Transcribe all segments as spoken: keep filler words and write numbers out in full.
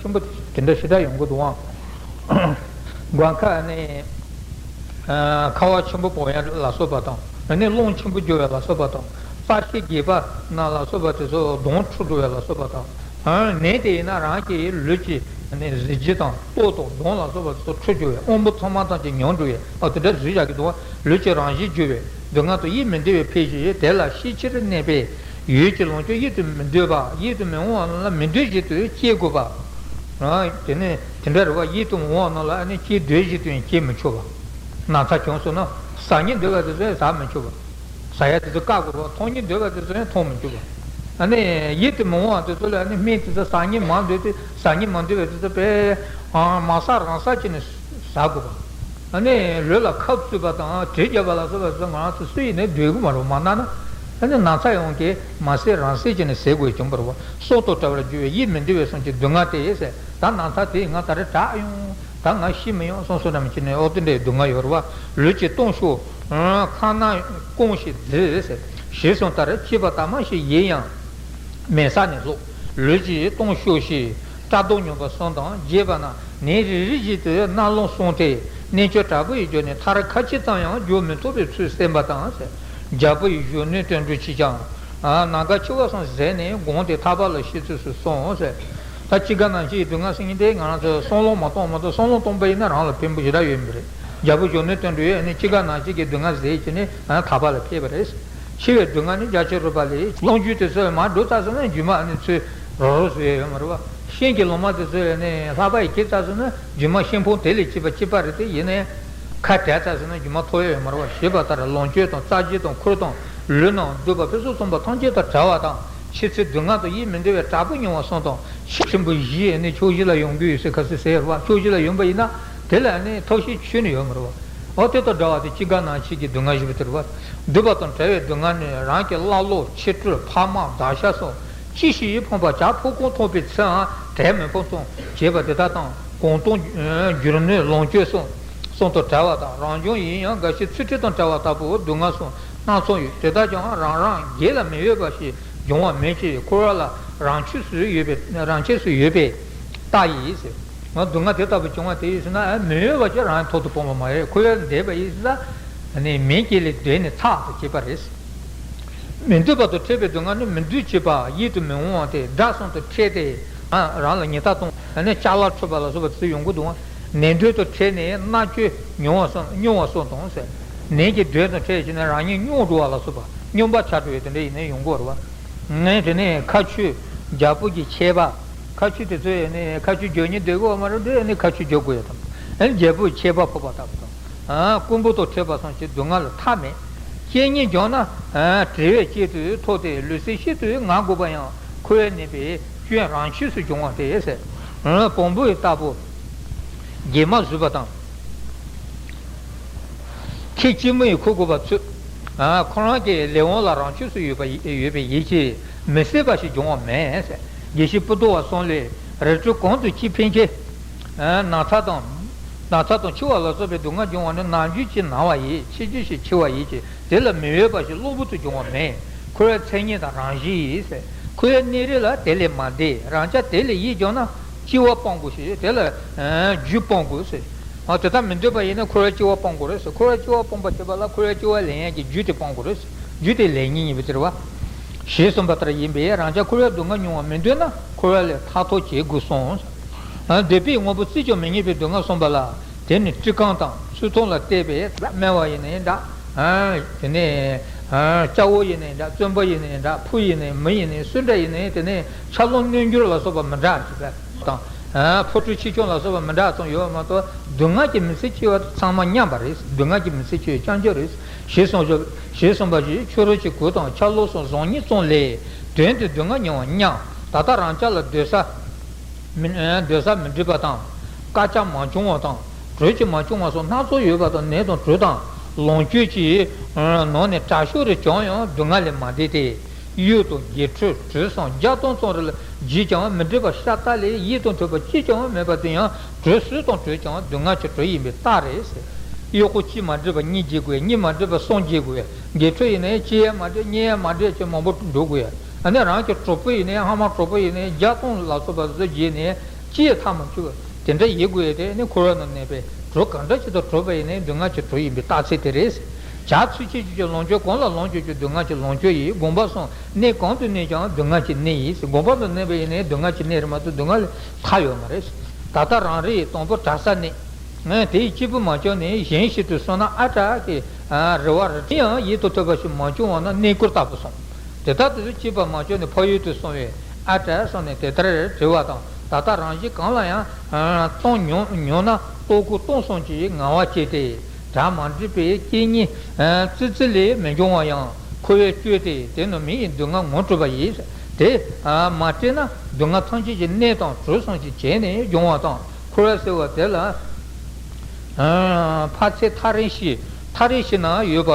ཆེན་པོ་དེ་འདྲ་ཞེ་དྲག་ཡོང་གི་འདུག་ཨང་། སྒོ་ཁ་ནས་ཁ་བ་ཆེན་པོ་སྤོ་ཡ་ལ་སོགས་པ་དང་། ཨ་ནི་རླུང་ཆེན་པོ་རྒྱུ་བ་ལ་སོགས་པ་དང་། རྩ་ཤེད་རྒྱས་པ་ན་ལ་སོགས་པ་དེ་ཚོ་གདོང་འཁྲུ་འགྲོ་བ་ལ་སོགས་པ་དང་། ནད་དེ་ཡིན་ན་རང་གི་ལུས་ཀྱི་གཟི་བརྗིད་དང་ལྟོ་དང་གདོང་ལ་སོགས་པ་དེ་ཚོ་འཁྲུ་འགྲོ་བས། དབང་པོ་ཚང་མ་ཐམས་ཅད་ཉམས་འགྲོ་བས། ཨ་དེ་འདྲ་བཟོས་བཞག་གི་འདུག་ལུས་ཀྱི་རང་བཞིན་འགྱུར་བས། སྡུག་བསྔལ་དང་ཡིད་མི་བདེ་བའི་འཕེལ་གཞི་དེ་ལ་ཤས་ཆེར་གནས་པས། ཡུལ་གྱི་ལོངས་སྤྱོད་ཡིད་དུ་མི་འདོད་པ། ཡིད་དུ་མི་འོང་བ་རྣམས་ལ་མི་འདོད་བཞིན་དུ་སྐྱེ་དགོས་པ། དེ་ནས་དེ་འདྲ་རེད་བ། ཡིད་དུ་འོང་བ་རྣམས་ལ་ཨ་ནི་སྐྱེ་འདོད་བཞིན་དུ་ཡང་སྐྱེ་མི་ཆོག་པ། ན་ཚ་བྱུང་སོང་ན་ཟ་སྙིང་འདོད་པ་དེ་ཚོ་ཡང་ཟ་མི་ཆོག་པ། ཟ་ཡ་དེ་ཚོ་བཀག་དགོས་པ། འཐུང་སྙིང་འདོད་པ་དེ་ཚོ་ཡང་འཐུང་མི་ཆོག་པ། ཨ་ནི་ཡིད་དུ་མི་འོང་བ་དེ་ཚོ་ལ་ཨ་ནི་སྨན་དེ་ཚོ་ཟ་སྙིང་མ་འདོད་དེ་ཟ་སྙིང་མ་འདོད་པ་དེ་ཚོ་དཔེ་མ་ཟ་རང་ཟ་བྱས་ནས་ཟ་དགོས་པ། ཨ་ནི་ལུས་ལ་ཁབ་བཙུགས་པ་དང་དྲི་བརྒྱབ་པ་ལ་སོགས་པ་ཚོ་ང་རང་ཚོ་སུ་ཡིན་ནའི་འདོད་གི་མ་རེད། མ་གནང་ན་ཨ་ནི་ན་ཚ་ཡོང་གི། མ་བཟས་རང་བཟས་བྱས་ནས་ཟས་དགོས་བྱུང་བ་རེད་བ། སྲོག་དང་བྲལ་བར་འགྱུར་བའི་ཡིད་མི་བདེ་བའི་གསུམ་གྱི་སྡུག་བསྔལ་དེ་ཟེར། ད་ན་ཚ་དེ་ང་ད་རེས་དྲག་ཡོང་། ད་ང་ཤི་མི་ཡོང་བསམ་བསམ་ནམ་ཞིག་ནས་ཨོ་དེ་འདྲའི་སྡུག་བསྔལ་ཡོད་རེད་བ། ལུས་ཀྱི་ལྟོང་ཤོག་ཁ་ནང་སྐོང་ཞིག་མཛོད་ཟེར། ཞེས་གསུངས་ལྟར་བྱིས་པ་དག་མ་ཞིག་ཡིན་ཡང་། མལ་ས་ནས་ལོག་ལུས་ཀྱི་ལྟོང་ཤོག་ཞིག་བཀྲག་མདོག་ཉོན་པ་གསུམ་དང་བརྒྱད་པ་ན་ནད་རིགས་རིམ་བཞིན་དུ་རྣ་ལུང་གསུམ་སྟེ། གནད་གཅོད་དྲག་པོ་ཡི་རྒྱུ་ནི་མཐར་ཁ་ཅིག་ཙམ་ཡང་འཇུག་མི་ཐུབ་པའི་ཚུལ་གསན་པ་དང་ཟེར། རྒྱལ་པོ་ཡི་གཞོན་ནུའི་དོན་དུ་མཆིས་ཀྱང་། ནམ་མཁའ་འཆི་བ་གསུམ་ཟད་ནས་དགོངས་ཏེ་ཐར་པ་ལ་ཤེས་ཚུལ་སོགས་གསུངས་ཟེར། ད་སྐྱེ་རྒ་ན་འཆི་ཡི་སྡུག་བསྔལ་ཟེར་མཁན་དེ་ང་རང་ཚོ་བསམ་བློ་མ་གཏོང་མ་གཏོང་། བསམ་བློ་གཏོང་པ་ཡིན་ན་རང་ལ་ཕན་པོ་ཞེ་དྲག་ཡོད་མི་རེད། རྒྱལ་པོ་གཞོན་ནུའི་དོན་དུ་ཡོད་ནི་སྐྱེ་རྒ་ན་འཆི་གི་སྡུག་བསྔལ་ཟད་བྱས་ནས་ཐར་པ་ལ་ཕེབས་པ་རེད། འཆི་བའི་སྡུག་བསྔལ་ནི་རྒྱ་ཆེར་རོལ་པ་ལས། རླུང་རྒྱུ་དེ་ཚོ་ལ་མར་འགྲོ་ཚར་སོང་ན་རྒྱུ་མ་ནི་ཚུར་རོ་རོ་བཟོ་ཡ་ཡོད་མ་རེད་བ། ཤིང་གི་ལོ་མ་དེ་ཚོ་ལ་ནི་ལྷགས་པ་ཡི་གེ་ཚར་སོང་ན་རྒྱུ་མ་ཤིང་ཕུང་དེ་ལས་སྐྱེས་པ་གཅིག་པ་རེད་དེ། ཡིན་ནའི་ཁ་བྲལ་ཚར་སོང་ན་རྒྱུ་མ་ཐོབ་ཡ་ཡོད་མ་རེད་བ། ཞེས་པ་ལྟར་ལོངས་སྤྱོད་དང་རྩ་བརྒྱུད་དང་ཁུར་དང་ལུས་རྣམས་འདུས་པ་ཕུན་སུམ་ཚོགས་པ་ཐམས་ཅད་དང་བྲལ་བ་དང་། འཆི་ཚེ་སྡུག་བསྔལ་དང་ཡིད་མི་བདེ་བའི་དྲག་པོ་མྱོང་བ་གསུམ་དང་། ཆེ་ཆེན་པོ་བཞི་ནི་ཕྱོགས་བཞི་ལ་ཡོང་གི་ཡོད་ཟེར་ཁ་སི་ཟེར་བ། ཕྱོགས་བཞི་ལ་ཡོང་པ་ཡིན་ན་དེ་ལ་ནི་ཐབས་ཤེས་ཁྱོན་ནས་ཡོད་མ་རེད་བ། འོ་དེ་དང་འདྲ་བ་དེ་སྐྱེ་རྒ་ན་འཆི་གི་སྡུག་བསྔལ་བཞི་པོ་དེ་རེད་བ། འདུས་པ་དང་བྲལ་བའི་སྡུག་བསྔལ་ནི་རང་གི་བླ་སློབ་ཕྱི་དྲོ་ཕ་མ་བདག་ཅག་སོགས་ཅི་ཞིག་ཡིད་ཕངས་པ་བྱ་ཕོ་སྐོང་ཐོབ་པའི་ཚེའང་བྲལ་མི་ཕོད་གསུམ་བྱས་པ་དེ་དག་དང་། གང་སྟོང་འགྱུར་ནུས་ལོངས་སྤྱོད་གསུམ་གསུམ་དང་བྲལ་བ་དང་། རང་བྱུང་ཡིན་ཡང་འགའ་ཞིག་ཚུལ་ཁྲིམས་དང་བྲལ་བ་ལྟ་བུའི་སྡུག་བསྔལ་གསུམ་སྣ་ཚོགས་ཡོད། དེ་དག་ཀྱང་རང་རང་སྒེར་ལ་མི་འོས་པ་ཞིག་འབྱུང་བ་མེད་ཅེས་འཁོར་བ་ལ་རང་ཆས་སུ་ཡོད་པའི་རང་ཆས་སུ་ཡོད་པའི་རྟགས་ཡིན་ཟེར། སྡུག་བསྔལ་དེ་ལྟ་བུ་བྱུང་བ་དེ་ཡིན་ཟེར་ན་མི་འོས་པ་ཅིག་རང་ཐོག་ཏུ་སྤོང་བ་མ་རེད། འཁོར་བའི་འདས་པ་ཡིན་ཟེར་ན་མི་དགེ་ལས་འདས་ནས་ཚར་དུ་སྐྱེས་པ་རེད། མི་འདོད་པ་དང་འཕྲད་པའི་སྡུག་བསྔལ་ནི་མི་འདོད་བྱེད་པ་ཡིད་དུ་མི་འོང་བ་སྟེ། དགྲ་གསུམ་དང་འཕྲད་དེ་རང་ལ་ཉེས་རྡུང་། ཅ་ལག་འཁྲུད་པ་ལ་སོགས་པ་དེ་ཚོ་ཡོང་གི་འདུག་ནད་གདོན་དང་འཕྲད་ནས་མནར་གཅོད་མྱོང་བ་སོགས་མྱོང་བ་སོགས་དང་ཟེར། ནད་ཀྱི་གདོན་དང་འཕྲད་བྱས་ནས་རང་ཉིད་སྙོམས་འགྲོ་བ་ལ་སོགས་པ་སྙོམས་པར་ཆགས་འགྲོ་བའི་དེ་འདྲ་ཡིན་ནའི་ཡོང་གི་ཡོད་རེད་བ། ནས་དེ་ནས་ཁ་ཆུ་རྒྱལ་པོ་གི་ཆད་པ། ཁ་ཆུ་དེ་ཚོ་ནི་ཁ་ཆུ་རྒྱག་སྙིང་འདོད་གི་ཡོད་མ་རེད། འདི་ནི་ཁ་ཆུ་རྒྱག་དགོས་ཡ་དང་། རྒྱལ་པོའི་ཆད་པ་ཕོག་པ་ལྟ་བུ་དང་། རྐུན་པོ་དང་འཕྲད་པ་སོགས་ཀྱི་སྡུག་བསྔལ་ལ་མཐའ་མེད། རྐྱེན་ངན་བྱུང་ན་བྲེལ་བས་གཅིག་ཏུ་ཐོགས་ཏེ་ལུས་སེམས་གཅིག་ཏུ་ང་དགོས་པ་ཡང་འཁོར་བའི་ནད་པའི་སྐྱོན་རང་ཆས་སུ་འབྱུང་བ་སྟེ་ཟེར། བོང་བུ་ཡི་ལྟ་བུ་གྱེས་མ་བཟོད་པ་དང་། ཁྱི་ལྕི་མོ་ཡིས་ཁུར་དགོས་པ་ཚུད། ཁོ་རང་གི་ལས་དབང་ལ་རང་ཆས་སུ་ཡོད་པ་ཡོད་པའི་ཡིད་ཀྱིས་མི་བཟད་པ་ཞིག་འབྱུང་བ་མེད། དགེ་བཤེས་པོ་ཏོ་བ་གསུམ་ལས་རི་ཁྲོད་གང་དུ་ཅི་ཕན་ཆད། ན་ཚ་དང་། ན་ཚ་དང་འཆི་བ་ལ་སོགས་པའི་སྡུག་བསྔལ་འབྱུང་བ་ནི་ནམ་རྒྱུན་གྱི་ན་བ་ཡིས་འཆི་རྒྱུ་ཞིག་འཆི་བ་ཡིས་ཀྱི་དེ་ལ་མི་འོས་པ་ཞིག་གློ་བུར་དུ་འབྱུང་བ་མེད། འཁོར་བའི་མཚན་ཉིད་དང་རང་བཞིན་ཡིན་ཟེར། འཁོར་བའི་གནས་རིགས་ལ་དེ་ལས་མ་འདས། རང་ཅག་དེ་ལས་ཡིད་བྱུང་ན་སྐྱེ་བ་སྤང་དགོས་ཤིང་དེ་ལ་རྒྱུ་སྤང་དགོས་ཟེར། དེ་ལྟར་མི་འདོད་པ་ཡིན་ན་འཁོར་བའི་སྐྱེ་བ་སྤང་དགོས་རེད་ཟེར། འཁོར་བའི་སྐྱེ་བ་སྤོང་བར་བྱེད་པ་ལ་འཁོར་བའི་སྐྱེ་བ་ལེན་ཡག་གི་རྒྱུ་དེ་སྤང་དགོས་རེད་ཟེར། རྒྱུ་དེ་ལེན་ཉིད་ཡིན་པའི་ཕྱིར་བ། ཞེས་གསུངས་པ་ལྟར་ཡིན་པས་རང་ཅག་འཁོར་བའི་སྡུག་བསྔལ་མྱོང་བ་མི་འདོད་ན་འཁོར་བ་ལས་ཐར་ཐབས་བྱེད་དགོས་གསུངས། འདོད་པའི་དངོས་པོ་བརྩིས་ཀྱང་མི་རྙེད་པའི་སྡུག་བསྔལ་གསུངས་པ་ལ། དེ་ནི་སྤྲི་རྐང་དང་སོལ་ཐུང་ལ་བལྟས་པས་སྨེ་བ་ཡིན་ནའི་འདྲ། དེ་ནས་སྐྱ་བོ་ཡིན་ནའི་འདྲ། བཙོན་པ་ཡིན་ནའི་འདྲ། ཕོ་ཡིན་ནའི་མི་ཡིན་ནའི་སུ་འདྲ་ཡིན་ནའི་དེ་ནས་ཆར་རླུང་རྣོ་འགྱུར་ལ་སོགས་པ་མི་འདྲ་ཞིག་དང་། ཕོ་ཁྲོ་ཆེ་ཆུང་ལ་སོགས་པ་མི་འདྲ་ཙམ་ཡོད་མ་གཏོགས་སྡུག་བསྔལ་གྱི་མི་ཚེ་སྐྱེལ་བ་དེ་ཚང་མ་མཉམ་པ་རེད། སྡུག་བསྔལ་གྱི་མི་ཚེ་སྐྱེལ་བའི་རྐྱང་རྐྱང་རེད། ཞེས་གསུངས་ཞེས་གསུངས་པ་བཞིན་ཕྱི་རོལ་གྱི་གོས་དང་ཆར་གློག་སོགས་གཟུགས་བརྙན་ཙམ་ལས་དོན་དུ་སྡུག་བསྔལ་མྱོང་བ་མཉམ། ད་ལྟ་རང་ཅག་ལ་སྡོད་ས་མི་སྡོད་ས་མི་འགྲིག་པ་དང་། དཀའ་ཁག་མ་བྱུང་བ་དང་། དྲོད་ཀྱིས་མ་བྱུང་བ་སོགས་སྣ་ཚོགས་ཡོད་པ་དང་། ནད་དང་དྲོད་དང་ལོངས་སྤྱོད་ཀྱི་ནང་ནས་དྲག་ཤོས་རེ་བྱུང་ཡང་སྡུག་བསྔལ་ལས་མ་འདས་ཏེ། གཡུ་དང་དགེ་ཕྲུག་དྲི་བཟང་བརྒྱ་སྟོང་ཙམ་རེ་ལ་བརྗེས་ཀྱང་མི་འགྲིག་པ་ཤ་སྟག་ལས་ཡིད་དུ་འཕྲོག་པ་གཅིག་ཀྱང་མེད་པ་དེ་ཡང་དྲོད་སུ་དང་དྲོད་ཀྱང་སྡུག་བསྔལ་གྱི་དྲོད་ཡིན་པའི་རྟགས་རེད་ཟེར། གཡོག་པོ་གཅིག་མ་འགྲིག་པ་གཉིས་བརྗེ་དགོས། གཉིས་མ་འགྲིག་པ་གསུམ་བརྗེ་དགོས། དགེ་ཕྲུག་ཡིན་ནའི་གཅིག་ཡང་མ་འགྲིག་གཉིས་ཡང་མ་འགྲིག་ཅེས་མང་པོ་འགྲོ་དགོས། ཨ་ནི་རང་གི་གྲོགས་པོ་ཡིན་ནའི་ཕ་མ་གྲོགས་པོ་ཡིན་ནའི་བརྒྱ་སྟོང་ལ་སོགས་པ་བཟོ་བརྗེས་ནས་ ཅི་ཡང་ཐག་མ་ཆོད་པ་དེ་འདྲ་ཡིན་དགོས་ཡས་དེ་ནི་འཁོར་བ་ན་གནས་པའི་གྲོགས་གང་འདྲ་ཅིག་དང་གྲོགས་པ་ཡིན་ནའི་སྡུག་བསྔལ་གྱི་གྲོགས་ཡིན་པའི་རྟགས་མཚན་དེ་རེད། བྱ་ཚུལ་ཁྲིམས་ཀྱི་ལོངས་སྤྱོད་གང་ལ་ལོངས་སྤྱོད་ཀྱི་སྡུག་བསྔལ་གྱི་ལོངས་སྤྱོད་ཡིན། དགོངས་པ་གསུམ་གནས་གང་དུ་གནས་ཀྱང་སྡུག་བསྔལ་གྱི་གནས་ཡིན། དགོངས་པ་དང་གནས་པ་ཡིན་ནའི་སྡུག་བསྔལ་གྱི་གནས་རེད་མ་གཏོགས་སྡུག་བསྔལ་ལས་ཐར་ཡོད་མ་རེད། ད་ལྟ་རང་རེ་ཡི་དང་པོ་གྲྭ་ས་ནས། ཨ་དེ་ཡི་སྐྱེས་བུ་མ་བྱོན་ནས་གཞན་ཞིག་ཏུ་སོང་ན་ཨ་དྲག་གི་རེ་བ་རེ་ཡང་ཡིད་དུ་ཐོབ་པ་ཞིག་མ་བྱུང་བ་ན་གནས་སྐོར་ལྟ་བུ་སོང་། དེ་ལྟར་དུ་སྐྱེས་པ་མ་བྱོན་ནས་འཕགས་ཡུལ་དུ་སོང་བས་ཨ་དྲག་སོང་ནས་དེ་ལྟར་དྲི་བ་དང་། ད་ལྟ་རང་བཞིན་གང་ལ་ཡང་སྟོང་མྱོང་མྱོང་ན་ལྟོ་གོས་གཏོང་གསུམ་གྱི་ངལ་བ་སྐྱེས་ཏེ། བྲ་མ་འགྲིག་པའི་རྐྱེན་ཉིད་ཙི་ཙི་ལས་མི་འབྱུང་བ་ཡང་འཁོར་བའི་སྤྱོད་དེ། དེ་ནི་མི་ཡི་སྡུག་བསྔལ་ངོ་སྤྲོད་པ་ཡིན། དེ་མ་སྤྲད་ན་སྡུག་བསྔལ་ཐམས་ཅད་ཀྱི་གནས་དང་གྲོགས་སུ་བྱས་ནས་འབྱུང་བ་དང་། འཁོར་བ་ཟེར་བ་དེ་ལ་ཕར་ཚད་ཐག་རིང་ཞིག་ཐག་རིང་ཞིག་ན་ཡོད་པ་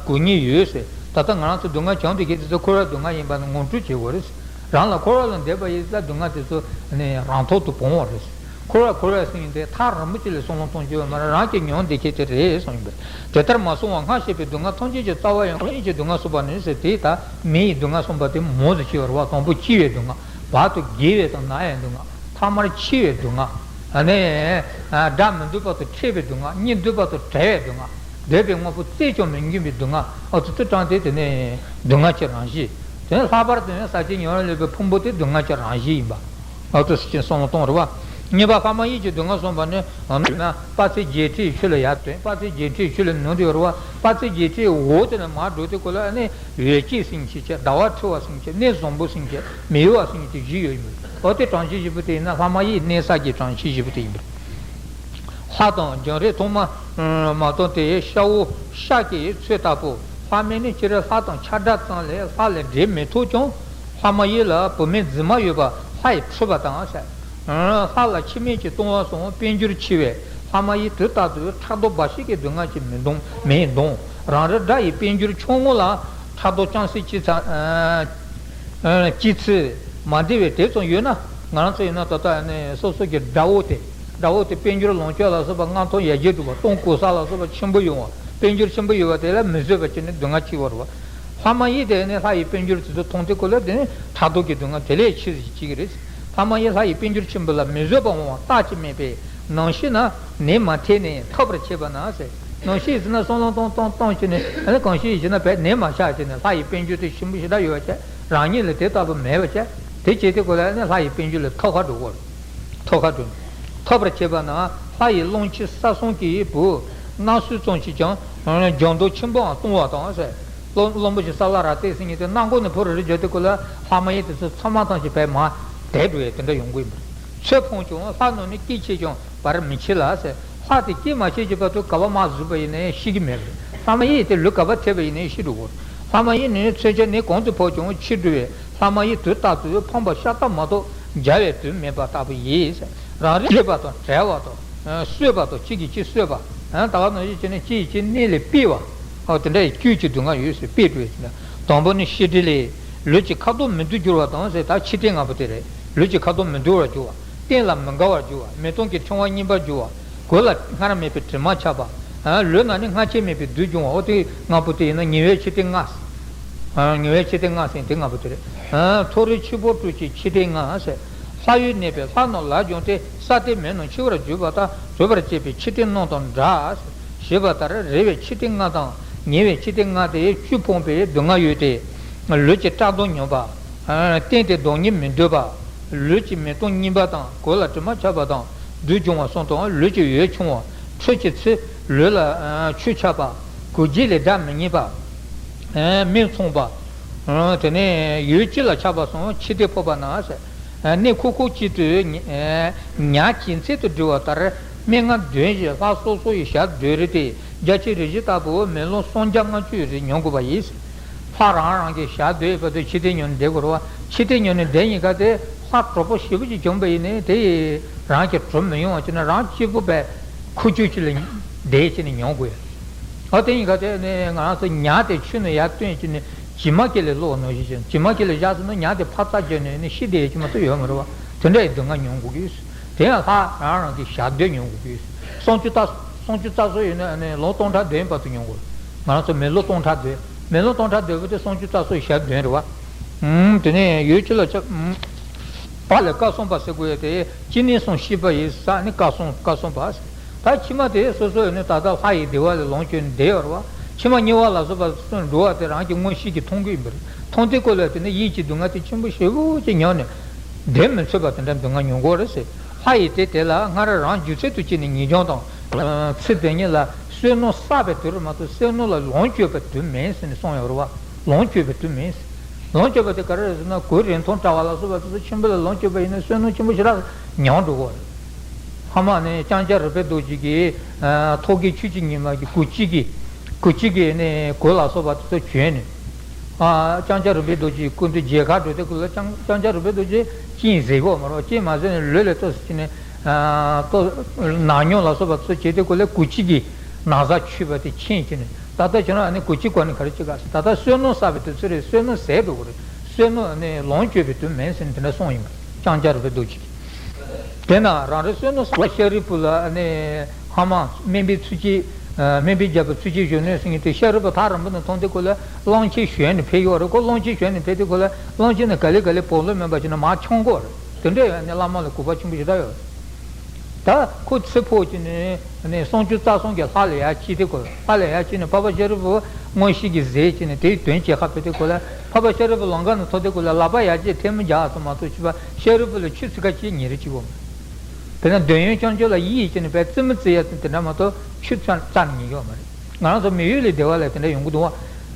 གོ་ཉེན་ཡོད་ཟེར། ད་ལྟ་ང་རང་ཚོ་སྡུག་བསྔལ་བྱུང་དུས་ཀྱི་དེ་ཚོ་འཁོར་བའི་སྡུག་བསྔལ་ཡིན་པ་ནི་ངོ་སྤྲོད་བྱེད་དགོས་རེད། རང་ལ་འཁོར་བ་ལ་འདས་པ་ཡིན་ཙང་སྡུག་བསྔལ་དེ་ཚོ་ནི་རང་ཐོག་ཏུ་སྤོང་བ་རེད། འཁོར་བ་འཁོར་བ་ཟེར་མཁན་དེ་ཐག་རིང་པོ་ཅིག་ལ་བསམ་བློ་གཏོང་རྒྱུ་ཡོད་མ་རེད། རང་གི་མྱོང་བསྡད་མཁན་དེ་རེད་གསུངས་ཡིན་པས། དེ་ལྟར་མ་སོང་བར་སྔར་བཤད་པའི་སྡུག་བསྔལ་ཐམས་ཅད་ཀྱི་རྩ་བ་ཡང་མི་ཡི་སྡུག་བསྔལ་གསུངས་པ་ནི་ཟེར། དེ་ད་མི་ཡི་སྡུག་བསྔལ་གསུངས་པ་དེ་མང་དུ་ཕྱེ་བ་རེད་བ། དང་པོ་སྐྱེ་བའི་སྡུག་བསྔལ། བར་དུ་རྒས་པའི་དང་ན་ཡི་སྡུག་བསྔལ། ཐ་མར་འཆི་བའི་སྡུག་བསྔལ། ཨ་ནི་དགྲ་མི་འདོད་པ་དང་འཕྲད་པའི་སྡུག་བསྔལ། གཉེན་འདོད་པ་དང་བྲལ་བའི་སྡུག་བསྔལ། འདོད་པའི་དངོས་པོ་བཙལ་ཀྱང་མི་འགྱུར་བའི་སྡུག་བསྔལ། ཨ་ཙི་ཙི་གྲངས་དེ་དེ་ནི་སྡུག་བསྔལ་གྱི་རང་བཞིན། དེ་ནས་ལྷག་པར་དུ་ནི་ཟག་བཅས་ཉོན་མོངས་ལས་འདས་པའི་ཕུང་པོ་དེ་སྡུག་བསྔལ་གྱི་རང་བཞིན་ཡིན་པ། ཨ་ཙི་ཙི་ཅན་བསམ་བློ་གཏོང་རེད་བ། གཉིས་པ་ལྷ་མ་ཡིན་གྱི་སྡུག་བསྔལ་གསུངས་པ་ནི་ན་དཔག་ཚད་བརྒྱད་ཁྲིའི་ཆུ་ལ་ཡར་ཐོན། དཔག་ཚད་བརྒྱད་ཁྲིའི་ཆུ་ལ་ནུབ་སྟེ་ཡོད་རེད་བ། དཔག་ཚད་བརྒྱད་ཁྲིའི་འོག་དེ་ནས་མར་འགྲོ་དུས་སྐབས་ལ་ནི་འོད་བྱེད་ཟེར་མཁན་ཅིག་ཟླ་བ་འཁྲིལ་བ་ཟེར་མཁན་ཅིག་གནས་བཟང་པོ་ཟེར་མཁན་ཅིག་མི་གཡོ་བ་ཟེར་མཁན་ཅིག་བཞི་ཡོད་ཡིན་པས། འོ་དེ་གྲངས་ཆེན་བཞི་པོ་དེ་ཡིན་ན་ལྷ་མ་ཡིན་གནས་ས་ཀྱི་གྲངས་ཆེན་བཞི་པོ་དེ་ཡིན་པས། ལྷ་དང་བྱུང་རིམ་ཐོག་མ་མ་དང་དེ་ཤ་བོ་ཤ་གི་ཚོད་ལྟ་བུ། ལྷ་མིན་ནི་སྤྱིར་ལྷ་དང་ཆ་འདྲ་ཙམ་ལས་ལྷ་ལས་འབྲལ་མི་ཐུབ་ཀྱང་། ལྷ་མ་ཡིན་ལ་བུད་མེད་རྫུན་མ་ཡོད་པ་ལྷ་ཡི་འཁྲུལ་པ་དང་ཟེར། ལྷ་ལ་ཁྱིམ་མེད་ཀྱི་ལྟུང་བ་སོགས་དཔལ་འབྱོར་ཆེ་བས་ལྷ་མ་ཡིན་དུས་རྟག་ཏུ་ཕྲག་དོག་འབའ་ཞིག་གི་སྡུག་བསྔལ་གྱིས་མི་གདུང་མི་གདུང་། རང་རེ་དགྲ་ཡི་དཔལ་འབྱོར་ཆུང་ངུ་ལ་ཕྲག་དོག་ཅུང་ཟད་ཅི་ཚ་ཨ་ཨ་ཅི་ཚེ་མ་བདེ་བའི་དེ་ཙམ་ཡོད་ན། ང་རང་ཚོ་ཡིན་ན་ད་ལྟ་ནི་སོ་སོ་གི་དགྲ་བོ་དེ་དགྲ་བོ་དེ་དཔལ་འབྱོར་ལོངས་སྤྱོད་ལ་སོགས་པ་མངའ་ཐང་ཡར་རྒྱས་འགྲོ་བ་སྟོང་གོ་ས་ལ་སོགས་པ་ཆེན་པོ་ཡོང་བ། དཔལ་འབྱོར་ཆེན་པོ་ཡོད་པ་དེ་ལ་མི་བཟོད་པ་བྱས་ནས་སྡུག་བསྔལ་སྐྱེ་བ་རེད་བ། ལྷ་མ་ཡིན་དེ་ནི་ལྷ་ཡི་དཔལ་འབྱོར་དེ་ཚོ་མཐོང་དུས་སྐབས་ལ་དེ་ནི་ཕྲག་དོག་གི་སྡུག་བསྔལ་དེ་ལས་ཆེ་ཞིག་སྐྱེ་གི་རེད། ལྷ་མ་ཡིན་ལྷ་ཡི་དཔལ་འབྱོར་ཆེན་པོ་ལ་མི་བཟོད་པ་འོང་བ་རྟག་ཅིག་མེད་པས། ནམ་ཤི་ན་ནད་མ་ཐེབས་ནས་ཐར་པར་བྱེད་པ་ན་ཟེར། ནམ་ཤི་ཟིན་ན་བསམ་བློ་གཏོང་གཏོང་གཏོང་བྱས་ནས་ཨ་ནི་གང་ཤི་ཡི་ཟིན་ན་བས་ནད་མ་ཤག་བྱས་ནས་ལྷ་ཡི་དཔལ་འབྱོར་དེ་ཞིམ་པོ་ཞེ་དྲག་ཡོད་པ་བྱས། རང་ཉིད་ལ་དེ་ལྟ་བུ་མེད་པ་བྱས། དེ་བྱས་དེ་ཁོ་ལ་ཨ་ནི་ལྷ་ཡི་དཔལ་འབྱོར་ལ་ཐར་ཁ་འགྲོ་གོ། ཐར་ཁ་འགྲོ། ཐར་པར་བྱེད་པ་ན་ལྷ་ཡི་སློབ་མཆེད་ས་གསུམ་གྱི་བུ་མངའ་གསོལ་ཙམ་ཞིག་ཀྱང་སྦྱང་དོ་ཆེན་པོའང་གཏོང་བ་དང་ཟེར། སློབ་སློབ་མ་ཞིག་ས་ལ་ར་བལྟས་ཟིན་ནས་དེ་གནང་སྒོ་ནས་ཕུ་རུ་རི་རྒྱུ་དེ་ཁོ་ལ་ལྷ་མ་ཡིན་དེ་ཚོ་ཚང་མ་ཐམས་ཅད་བས་མ་དེ་འགྲོ་ཡས་དེ་འདྲ་ཡོང་གི་ཡིན་པ། ཚེ་འཕོངས་ཀྱང་ལྷ་རྣམས་ནི་སྐྱེ་ཆེ་ཀྱང་བར་མི་ཆད་ལ་ཟེར། ལྷ་དེ་སྐྱེ་མ་ཆད་ཀྱི་བར་དུ་ག་བ་མ་བཟོས་པ་ཡིན་ནའི་ཤི་གི་མེད་པས། ལྷ་མ་ཡིན་དེ་ལུས་ག་བ་ཐེབས་པ་ཡིན་ནའི་ཤི་འགྲོ་གོ། ལྷ་མ་ཡིན་ནི་མཚོན་ཆ་ནི་གང་དུ་ཕོག་ཀྱང་འཆི་འགྲོ་བས། ལྷ་མ་ཡིན་དུས་རྟག་ཏུ་ཕངས་པ་ཤ་སྟག་མ་གཏོགས་འཇའ་བའི་དུས་མེད་པ་ལྟ་བུ་ཡིན་ཟེར། རང་རེ་བསྐྱེད་པ་དང་བྲལ་བ་དང་། གསོད་པ་དང་གཅིག་གིས་གཅིག་གསོད་པ། ད་ག་ནང་བཞིན་བྱས་ནས་གཅིག་གིས་གཅིག་གནད་ལས་སྤེལ་བ། ཨོ་དེ་འདྲ་ཡི་བཅུད་ཀྱི་སྡུག་བསྔལ་ཡོད་ཟེར་སྤེལ་འགྲོ་ཡི་ཟེར་ན། དང་པོ་ནི་ཤེས་སྒྲིབ་ལས། ལུས་ཀྱི་ཁ་དོག་མི་སྡུག་འགྱུར་བ་དང་ཟེར། ད་ཕྱི་རྟེན་ལྔ་པོ་དེ་རེད། ལུས་ཀྱི་ཁ་དོག་མི་སྡུག་པར་འགྱུར་བ། རྟེན་ལ་མི་དགའ་བར་འགྱུར་བ། མི་སྟོང་གི་ཕྲེང་བ་གཉིས་པར་འགྱུར་བ། གོས་ལ་སྔར་མེད་པའི་དྲི་མ་ཆགས་པ། ལུས་ན་ནི་སྔར་ཆད་མེད་པའི་སྡུག་འབྱུང་བ། ཨོ་དེ་ལྔ་པོ་དེ་ཡིན་ན་ཉེ་བའི་ཕྱི་རྟེན་ལྔ། ཨ་ཉེ་བའི་ཕྱི་རྟེན་ལྔ་ཟེར་དེ་ལྔ་པོ་དེ་རེད། ཨ་མཐོ་རིས་འཆི་འཕོ་བཀྲུ་བྱེད་ཕྱི་རྟེན་ལྔ་ཟེར། ལྷ་ཡུལ་གནས་པའི་ལྷ་རྣམས་ལ་སྦྱངས་ཏེ་ས་སྟེང་མི་རྣམས་འཆི་བར་གྱུར་པ་དང་གྲོལ་བར་བྱེད་པའི་ཕྱི་རྟེན་རྣམས་དང་འདྲ་ཟེར། ཞེས་པ་ལྟར་རེ་བའི་ཕྱི་རྟེན་ལྔ་དང་ཉེ་བའི་ཕྱི་རྟེན་ལྔ་དེ་བཅུད་ཕོངས་པའི་སྡུག་བསྔལ་ཡོད་དེ། ལུས་ཀྱི་བཀྲག་མདངས་ཉམས་པ། རྟེན་དེ་བདག་ཉིད་མི་འདོད་པ། ལུས་ཀྱི་མི་སྟོང་གཉིས་པ་དང་གོས་ལ་དྲི་མ་ཆགས་པ་དང་སྡུག་འབྱུང་བ་གསུམ་དང་ལུས་ཀྱི་འོད་ཆུང་བ། འཁྲུལ་གྱི་ཚེ་ལུས་ལ་ཆུ་ཆགས་པ། གོས་རྒྱན་ལས་སྒྲ་མི་སྙན་པ། མིག་མཚུངས་པ། དེ་ནས་ཡུལ་སྤྱི་ལ་ཆགས་པ་སོགས་ཕྱི་རྟེན་ཕོག་པ་ན་ཟེར། གནས་ཁོག་ཁོག་གཅིག་ཏུ་ཉ་གྱེན་འཚལ་དུ་འགྲོ་བ་ལྟར་སྨྲེ་སྔགས་འདོན་ཞིང་ལྷ་སོ་སོ་ཡི་ཞབས་བརྡོལ་རེ་སྟེ་རྒྱ་ཆེ་རིགས་བཞི་ལྟ་བུ་མེ་ལོང་སུམ་བརྒྱ་ལྔ་བཅུ་རེ་མྱོང་དགོས་པ་ཡིན། ལྷ་རང་རང་གི་ཞབས་བརྡོལ་བར་དུ་ཕྱི་རྟེན་ཉོ་ནས་བསྡད་དགོས་རེད་བ། ཕྱི་རྟེན་ཉོ་ནས་བསྡད་ཡིན་ག་དེ་ལྷ་གྲོགས་པོ་ཞེ་པོ་ཅིག་བྱུང་བ་ཡིན་ནའི་དེ་ཡིས་རང་གི་གྲུབ་མི་ཡོང་བ་བྱས་ན་རང་གཅིག་པུ་བས་ཁུག་ཀྱོག་ཅིག་ལ་བསྡད་བྱས་ནས་མྱོང་དགོས། ཨ་དེ་ཡིན་ག་དེ་ནས་ང་རང་ཚོ་ཉ་དེ་ཆུ་ནས་ཡར་བཏོན་བྱས་ནས་བྱེ་མ་ཁྱེར་ལས་ལོག་ནང་བཞིན་བྱས་བྱེ་མ་ཁྱེར་ལས་བཞག་སོང་ན་ཉ་དེ་ཕར་རྩ་བརྒྱབ་ནས་ནི་ཤི་བསྡད་ཡས་ཅིག་མ་གཏོགས་ཡོད་མ་རེད་བ། དེ་འདྲ་ཡི་སྡུག་བསྔལ་མྱོང་དགོས་ཀྱི་ཡོད། དེ་ཡང་ལྷ་རང་རང་གི་ཞབས་བརྡོལ་མྱོང་དགོས་ཀྱི་ཡོད། སུམ་ཅུ་རྩ་སུམ་ཅུ་རྩ་གསུམ་ཡིན་ན་ནི་ལོ་སྟོང་ཕྲག་བདུན་བར་དུ་མྱོང་དགོས། ང་རང་ཚོ་མི་ལོ་སྟོང་ཕྲག་བདུན། མི་ལོ་སྟོང་ཕྲག་བདུན་པོ་དེ་སུམ་ཅུ་རྩ་གསུམ་ཞབས་བརྡོལ་རེད་བ། ཨུམ། དེ་ནས་ཡུལ་སྤྱི་ལ་ཆགས། ཨུམ། ལྷ་ལས་བཀའ་གསུངས་པ་ཟེར་དགོས་ཡ་དེ་ཅི་ནས་གསུངས་ཤེས་པ་ཡིན་ས་ནི་བཀའ་གསུངས་བཀའ་གསུངས་པ་ཟེར། ད་ཕྱི་མ་དེ་སོ་སོ་ཡིན་ནི་ད་ལྟ་ལྷ་ཡི་བདེ་བ་ལས་ལོངས་སྤྱོད་ནས་བསྡད་ཡོད་རེད་བ། ཕྱི་མ་དམྱལ་བ་ལ་སོགས་པ་སོ་སོ་འགྲོ་བ་དེ་རང་གི་མངོན་ཤེས་ཀྱིས་མཐོང་གི་ཡིན་པ་རེད། མཐོང་དུས་སྐབས་ལ་དེ་ནི་ཡིད་ཀྱི་སྡུག་བསྔལ་དེ་ཆེན་པོ་ཞེ་པོ་ཅིག་མྱོང་ནས་བདེ་མི་ཚོད་པ་དེ་འདྲ་སྡུག་བསྔལ་མྱོང་གི་ཡོད་རེད་ཟེར། ལྷ་ཡི་དེ་དེ་ལ་སྔར་རང་རྒྱུ་ཚད་དུ་བྱས་ནས་ངེས་འབྱུང་དང་། ཚེ་དེ་ཉིད་ལ་བསོད་ནམས་བསགས་པའི་དུས་རེད་མ་གཏོགས་བསོད་ནམས་ལ་ལོངས་སྤྱོད་པའི་དུས་མིན་ཟེར་ནས་གསུངས་ཡོད་རེད་བ། ལོངས་སྤྱོད་པའི་དུས་མིན། ལོངས་སྤྱོད་པ་དེ་ག་རེ་རེད་ཟེར་ན། གོས་རིན་ཐང་བཀྲ་བ་ལ་སོགས་པ་དེ་ཚོ་ཆེན་པོ་ལ་ལོངས་སྤྱོད་པ་ཡིན་ན་བསོད་ནམས་ཆེན་པོ་ཞེ་དྲག་མྱོང་འགྲོ་གི་རེད། ཕ་མ་ནི་ལྕང་སྐྱ་རོལ་པའི་རྡོ་རྗེ་གིས་ཨ་ཐོག་ཁའི་ཆུ་སྐྱེས་ཉི་མ་གི་གོས་ཆེན་གྱི་གོས་ཆེན་གྱི་ནི་གོས་ལ་སོགས་པ་དེ་ཚོ་གྱོན་ནས། ཨ་ལྕང་སྐྱ་རོལ་པའི་རྡོ་རྗེའི་སྐུ་མདུན་མཇལ་ཁ་འགྲོ་དུས་སྐབས་ལ་ལྕང་ལྕང་སྐྱ་རོལ་པའི་རྡོ་རྗེ་སྤྱན་གཟིགས་ཡོད་མ་རེད་བ། སྤྱན་མ་གཟིགས་ནས་ལུས་ལ་ལྟོས་ཟེར་གྱི་ནི། ཨ་ལྟོས། ནག་ཉོག་ལ་སོགས་པ་ཚོ་བྱེད་དུས་སྐབས་ལ་གོས་ཆེན་གྱི་ན་བཟའ་མཆོད་པ་དེ་མཁྱེན་བྱས་ནས། ད་ལྟ་ཁྱོད་རང་ཨ་ནི་གོས་ཆེན་གོན་ནས་ག་རེ་བྱེད་ག་ཟེར། ད་ལྟ་བསོད་ནམས་བསགས་པའི་དུས་ཚོད་རེད། བསོད་ནམས་ཟད་འགྲོ་གི་རེད། བསོད་ནམས་ནི་ལོངས་སྤྱོད་པའི་དུས་མིན་ཟེར་ནས་དེ་འདྲ་གསུངས་ཡིན་པ་རེད། ལྕང་སྐྱ་རོལ་པའི་རྡོ་རྗེ་གིས། དེས་ན་རང་རེ་བསོད་ནམས་བསགས་པ་ཤཱ་རིའི་བུ་ལ་ཨ་ནི་ཧ་མ་སྨན་པའི་ཚུལ་གྱིས། སྨན་པའི་རྒྱལ་པོ་ཚུལ་གྱིས་བཞུགས་ནས་ཟེར་མཁན་དེ་ཤཱ་རིའི་བུ་ཐག་རིང་པོ་ནས་མཐོང་དུས་སྐབས་ལ་གླང་ཆེན་ཞོན་ནས་ཕེབས་ཡོད་རེད། ཁོ་གླང་ཆེན་ཞོན་ནས་ཕེབས་དུས་སྐབས་ལ་གླང་ཆེན་ནི་ག་ལེ་ག་ལེ་བོགས་གློ་མེད་པ་བྱས་ནས་མར་མཆོང་གི་ཡོད་རེད། དེ་འདྲ་ཡོད་ནས་བླ་མ་ལ་གུས་པ་ཆེན་པོ་ཞེ་དྲག་ཡོད་རེད། ད་ཁོ་ཚེ་འཕོས་ཀྱི་ནས་ནས་སངས་རྒྱས་རྩ་གསུམ་གྱི་ལྷ་ལ་ཡར་སྐྱེས་དུས་སྐབས། ལྷ་ལ་ཡར་སྐྱེས་ནས་འཕགས་པ་ཤཱ་རིའི་བུ་མངོན་ཤེས་ཀྱིས་གཟིགས་བྱས་ནས་དེའི་དོན་བྱེད་ཁ་ཕེབས་དུས་སྐབས་ལ། འཕགས་པ་ཤཱ་རིའི་བུ་ལམ་ཁ་ནས་ཐོན་དུས་སྐབས་ལ་ལག་པ་ཡར་བརྐྱངས་ཐལ་མོ་སྦྱར་ཙམ་མ་གཏོགས་ཕྱི་པ་ཤཱ་རིའི་བུ་ལ་ཆུ་ཚིག་ཁ་གཅིག་ཉིད་རེ་གཅིག་པོ་མ་རེད། དེ་ན་འདོད་ཡོན་ཅན་ཅོ་ལ་ཡིད་ཡིད་བྱས་ནས་པའི་རྩེད་མོ་རྩེ་ཡ་དེ་དེ་འདྲ་མ་གཏོགས་ཆུ་ཚ་རྩ་ནས་ཉིད་ཡོད་མ་རེད། ང་རང་ཚོ་མི་ཡུལ་ལས་བདེ་བ་ལ་དེ་འདྲ་ཡོང་གི་འདུག་བ།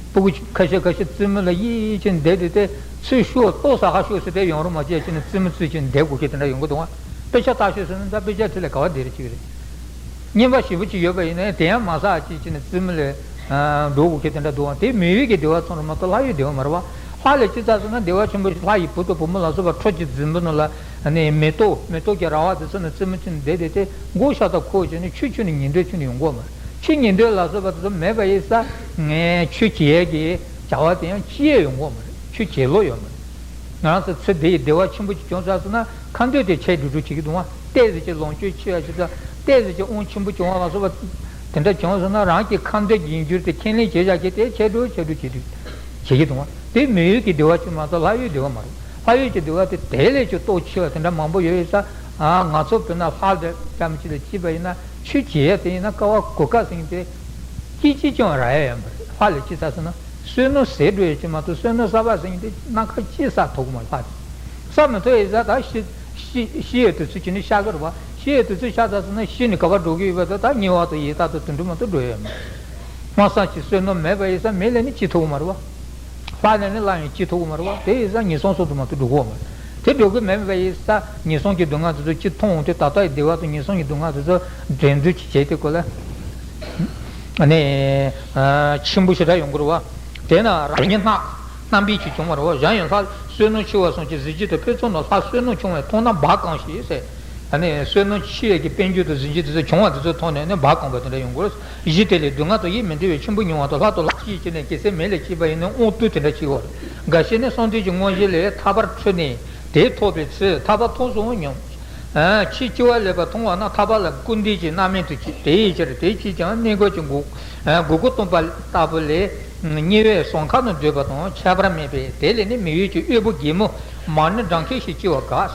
སྤུ་གུ་ཁ་ཤས་ཁ་ཤས་རྩེད་མོ་ལ་ཡིད་ཡིད་བྱས་ནས་བསྡད་དེ་དེ་ཚུར་ཤོག་ལྟོ་ཟ་ཁ་ཤོག་ཟེར་དེ་ཡོང་རོགས་མ་བྱས་བྱས་ནས་རྩེད་མོ་རྩེ་བྱས་ནས་བསྡད་དགོས་ཀྱི་དེ་འདྲ་ཡོང་གི་འདུག་བ། དཔེ་ཆ་ལྟ་ཤོག་ཟེར་ན་ད་དཔེ་ཆ་དེ་ལས་ག་བ་བསྡད་རེ་ཅིག་རེད། རྔན་པ་ཞེ་པོ་ཅིག་ཡོད་པ་ཡིན་ན་ཡང་དེ་ཡང་མ་ཟ་ཅིག་བྱས་ནས་རྩེད་མོ་ལས་འགྲོ་དགོས་ཀྱི་དེ་འདྲ་འདུག་བ། དེ་མི་ཡུལ་གྱི་བདེ་བ་ཙམ་རེད་མ་གཏོགས་ལྷ་ཡུལ་བདེ་བ་མ་རེད་བ། ལྷ་ལ་ཅི་ཙམ་ཟེར་ན་བདེ་བ་ཆེན་པོ་ཞིག་ལྷ་ཡི་བུ་དང་བུ་མོ་ལ་སོགས་པ་ཁྲོ་ཆུ་རྫིང་བུ་ནང་ལ་ནི་མེ་ཏོག་མེ་ཏོག་གི་ར་བ་དེ་ཚོ་ནི་རྩེད་མོ་རྩེ་ནས་བསྡད་དེ་དེ་མགོ་ཤ་སྟག་ཁོག་བྱས་ནས་ཆུ་ཆུ་ནས་ཉིན་འདོད་ཆུ་ནས་ཡོང་གོ་མ་རེད། ཆུ་ཉིན་འདོད་ལ་སོགས་པ་དེ་ཚོ་མེད་པ་ཡིན་ས་ངས་ཆུ་བྱེད་ཀྱི་བྱ་བ་དེ་ཡང་ཅི་ཡང་ཡོང་གོ་མ་རེད། ཆུ་བྱེད་ལོ་ཡོད་མ་རེད། ང་རང་ཚོ་ཚེ་འདི་ཡི་བདེ་བ་ཆེན་པོ་ཅིག་བྱུང་ཚར་སོང་ན་ཁ་འདོད་དེ་ཆད་འགྲོ་འགྲོ་བྱེད་ཀྱི་འདུག་བ། ཏོག་ཙམ་ཅིག་ལོངས་སྤྱོད་ཆེ་བ་ཞིག་དང་ཏོག་ཙམ་ཅིག་དབང་ཆེན་པོ་བྱུང་བ་ལ་སོགས་པ་དེ་འདྲ་བྱུང་སོང་ན་རང་གི་ཁ་འདོད་རྒྱན་འགྱུར་དེ་ཁས་ལེན་བྱེད་བཞག་གི་དེ་ཆད་འགྲོ་ཆད་འགྲོ་བྱེད་འགྲོ་བྱེད་ཀྱི་འདུག་བ། དེ་མི་ཡུལ་གྱི་བདེ་བ་ཅིག་མ་གཏོགས་ལྷ་ཡུལ་བདེ་བ་མ་རེད། ལྷ་ཡུལ་གྱི་བདེ་བ་དེ་དེ་ལས་ཀྱང་སྟོབས་ཆེ་བ་དེ་འདྲ་མང་པོ་ཡོད་ཡོད་ས། ང་ཚོ་བོད་ན་ལྷ་དེ་ཙམ་ཅིག་ལ་སྐྱེས་པ་ཡིན་ན་ཆོས་བྱེད་ཡ་དེ་ཡིན་ན་དཀའ་བ་གོ་དཀའ་ཟིན་དེ་སྐྱིད་སྐྱིད་ཀྱང་རག་ཡ་ཡོད་མ་རེད། ལྷ་ལ་ཅི་ཟེར་ཟེར་ན། བསོད་ནམས་ཟད་འགྲོ་ཡ་ཅིག་མ་གཏོགས་བསོད་ནམས་གསར་པ་ཟིན་དེ་སྣ་ཁ་ཅི་བསགས་ཐུབ་ཀྱི་མ་རེད་ལྷ་དེ། བསགས་མི་ཐུབ་ཡ་ཟ་ད་ཤི་ཤི་ཤི་ཡའི་དུས་ཚོད་ཅིག་ནི་ཤར་གི་རེད་བ། ཤི་ཡའི་དུས་ཚོད་ཤར་ཚར་སོང་ན་ཤི་ནས་ག་པར་འགྲོ་གི་ཡོད་པ་དང་ད་དམྱལ་བ་དང་ཡི་དྭགས་དང་དུད་འགྲོ་མ་གཏོགས་འགྲོ་ཡ་ཡོད་མ་རེད། སྔ་ས་ཅིག་བསོད་ནམས་མེད་པ་ཡིན་ས་མེད་ལས་ནི་སྐྱིད་ཐུབ་ཀྱི་མ་རེད་བ། ལྷ་ལས་ནི་སླ་ཡང་སྐྱིད་ཐུབ་ཀྱི་མ་རེད་བ། དེ་ཡིན་ས་ངན་སོང་ཚོགས་དུ་མ་གཏོགས་འགྲོ་གི་ཡོད་མ་རེད། དེ་འགྲོ་གི་མེད་པ་ཡིན་ས་ངན་སོང་གི་སྡུག་བསྔལ་དེ་ཚོ་སྐྱིད་མཐོང་འོང་དུས་ད་ལྟ་ཡི་བདེ་བ་དང་ངན་སོང་གི་སྡུག་བསྔལ་དེ་ཚོ་འགྲན་བསྡུར་གྱི་བྱས་ཏེ་ཀོ་ལ་ནི་ཆེན་པོ་ཞེ་དྲག་ཡོང་གི་རེད་བ། དེས་ན་རང་ཉིད་སྣང་རྣམ་པའི་ཆོས་བྱུང་བ་རེད་བ། གཞན་ཡང་ལྷ་བསོད་ནམས་ཆེ་བ་གསུམ་གྱི་གཟི་བརྗིད་དུ་ཕུན་ཚོགས་ནོར་ལྷ་བསོད་ནམས་ཆུང་བས་མཐོང་ན་བ་གང་ཞིག་ཟེར། ཨ་ནི་བསོད་ནམས་ཆེ་བའི་གི་དཔལ་འབྱོར་དང་གཟི་བརྗིད་དེ་ཚོ་བྱུང་བ་དེ་ཚོ་མཐོང་ནས་ནི་བ་གང་པ་དེ་འདྲ་ཡོང་གི་རེད། གཞི་དེ་ལས་སྡུག་བསྔལ་དང་ཡིད་མི་བདེ་བའི་ཆེན་པོ་མྱོང་བ་དང་ལྷ་དང་ལྷ་སྐྱེས་ཀྱི་ནས་གེགས་སེལ་མེད་ལས་སྐྱེས་པ་ཡིན་ན་དབང་རྟུལ་དེ་འདྲ་ཅིག་ཡོད་རེད། འགའ་ཤས་ནི་གསང་འདུས་ཀྱི་མངོན་ཤེས་ལས་ཐར་པར་འཁྲུལ་ནས་དེ་ཐོབ་པའི་ཚེ་ཐར་པ་མཐོང་སོང་སྙམ། ཨ་ཕྱིས་སྐྱེ་བ་ལེན་པར་མཐོང་བ་ན་ཐར་པ་ལ་སྐུར་འདེབས་ཀྱི་རྣམ་སྨིན་དུ་སྐྱེ། དེའི་ཕྱིར་དེ་སྐྱེས་ཀྱང་གནས་སྐབས་ཀྱི་འགུགས་འགུགས་སྐུལ་སྟོན་པ་ལྟ་བུ་ལས་དམྱལ་བའི་ཟངས་ཁ་ན་སྡོད་པ་དང་ཁྱད་པར་མེད་པས་དེ་ལས་ནི་མི་ཡུལ་གྱི་དབུལ་པོ་རྒན་མོ་མ་ཎི་བགྲང་མཁན་ཞིག་སྐྱེ་བར་དགའ།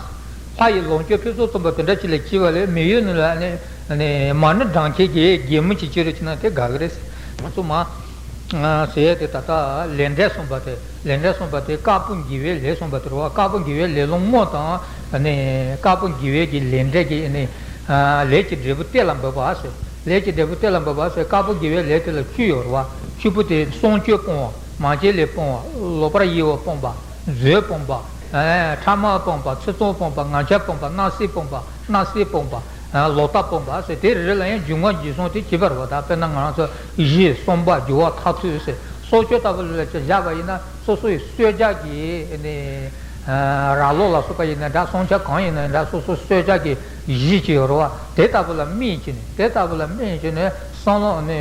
ལྷ་ཡི་ལོངས་སྤྱོད་ཕུན་སུམ་ཚོགས་པ་དེ་འདྲ་ཅིག་ལ་སྐྱེས་པ་ལས་མི་ཡུལ་ནི་ལ་ནི་ནི་མ་ཎི་བགྲང་མཁན་གྱི་རྒན་མོ་ཅིག་སྐྱེས་རེ་ཅིག་ན་དེ་དགའ་གི་རེད། ང་ཚོ་མ་ཟེར་ཡ་དེ་ད་ལྟ་ལས་འབྲས་གསུངས་པ་དེ་ལས་འབྲས་གསུངས་པ་དེ་དཀར་པོ་དགེ་བའི་ལས་གསུངས་པ་དེ་རེད་བ། དཀར་པོ་དགེ་བའི་ལས་ལོངས་སྨོན་དང་ནི་དཀར་པོ་དགེ་བའི་གི་ལས་འབྲས་ཀྱི་ནི་ལས་ཀྱི་འབྲས་བུ་གཏེར་ལ་འབེབས་པ་ཟེར། ལས་ཀྱི་འབྲས་བུ་གཏེར་ལ་འབེབས་པ་ཟེར། དཀར་པོ་དགེ་བའི་ལས་དེ་ལ་བཅུ་ཡོད་རེད་བ། བཅུ་པོ་དེ་བསང་མཆོད་སྤོང་བ། མ་བྱན་ལས་སྤོང་བ། ལོག་པར་གཡེལ་བ་སྤོང་བ། མཛོད་སྤོང་བ། ཕྲ་མ་སྤོང་བ། ཚེ་བཙོང་སྤོང་བ། ངན་ཆགས་སྤོང་བ། སྣང་སྲིད་སྤོང་བ། སྣང་སྲིད་སྤོང་བ། ལོག་ལྟ་སྤོང་བ་ཟེར། དེ་རེ་རེ་ལ་ཡང་འབྱུང་བ་འབྱུང་སོང་དེ་བྱེད་པ་རེད་བ། ད་དཔེར་ན་ང་རང་ཚོ་བཞི་གསུམ་པ་འགྱུར་བ་མཐར་ཐུག་ཟེར། སྲོག་གཅོད་ལྟ་བུ་ལ་བཞག་པ་ཡིན་ན་སོ་སོ་ཡི་གསོད་བྱ་གི་ནི་ར་ལོག་ལ་སོགས་པ་ཡིན་ན་འདྲ། བསང་ཆ་གང་ཡིན་ན་འདྲ། སོ་སོ་གསོད་བྱ་གི་གཞི་ཅིག་ཡོད་རེད་བ། དེ་ལྟ་བུ་ལ་སྨིན་བྱས་ནས་དེ་ལྟ་བུ་ལ་སྨིན་བྱས་ནས་བསམ་བློ་ནི་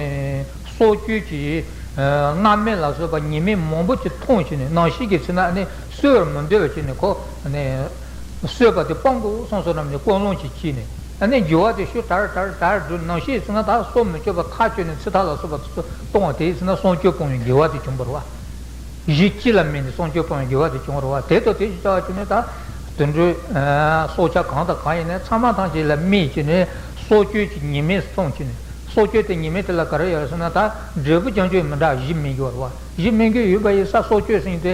སྲོག་གཅོད་ཀྱི་རྣམ་སྨིན་ལ་སོགས་པ་ཉེས་དམིགས་མང་པོ་ཅིག་མཐོང་བྱས་ནས་ནང་བཞིན་གྱི་ཚེ་ན་ནི་གསོད་པར་མི་འདོད་པ་བྱས་ནས་ཁོ་ནི། གསོད་པ་དེ་སྤང་དགོས་བསམ་བསམ་རྣམས་ནི་ཀུན་སློང་གིས་སྐྱེས་ནས་ཨ་ནི་འགྱུར་བ་དེ་ཤུགས་དྲག་དྲག་དྲག་འགྲོ། ནང་བཞིན་ཟེར་ན་ད་སྲོག་མི་གཅོད་པ་ཐག་ཆོད་ནས་ཚེ་ཐར་ལ་སོགས་པ་དེ་ཚོ་གཏོང་བ་དེ་ཡིན་ཟེར་ན་བསང་མཆོད་སྤོང་བའི་འགྱུར་བ་དེ་བྱུང་བ་རེད་བ། གཞི་གཅིག་ལ་དམིགས་ནས་བསང་མཆོད་སྤོང་བའི་འགྱུར་བ་དེ་བྱུང་བ་རེད་བ། དེ་དང་དེ་བཞིན་བྱ་བ་བྱས་ནས་ད་ དུད་འགྲོའི་སྲོག་ཆགས་གང་དང་གང་ཡིན་ནའི་ཚང་མ་ཐམས་ཅད་ལ་སྨད་བྱས་ནས་སྲོག་གཅོད་ཀྱི་ཉེས་དམིགས་གསུངས་བྱས་ནས། སྲོག་གཅོད་དེ་ཉེས་དམིགས་དེ་ལ་ག་རེ་ཡོད་ཟེར་ན། ད་འབྲས་བུ་རྐྱང་རྐྱང་མི་འདྲ། གཞི་སྨན་གྱི་ཡོད་རེད་བ། གཞི་སྨན་གྱི་ཡོད་པ་ཡིན་ཙང་སྲོག་གཅོད་ཟེར་མཁན་དེ་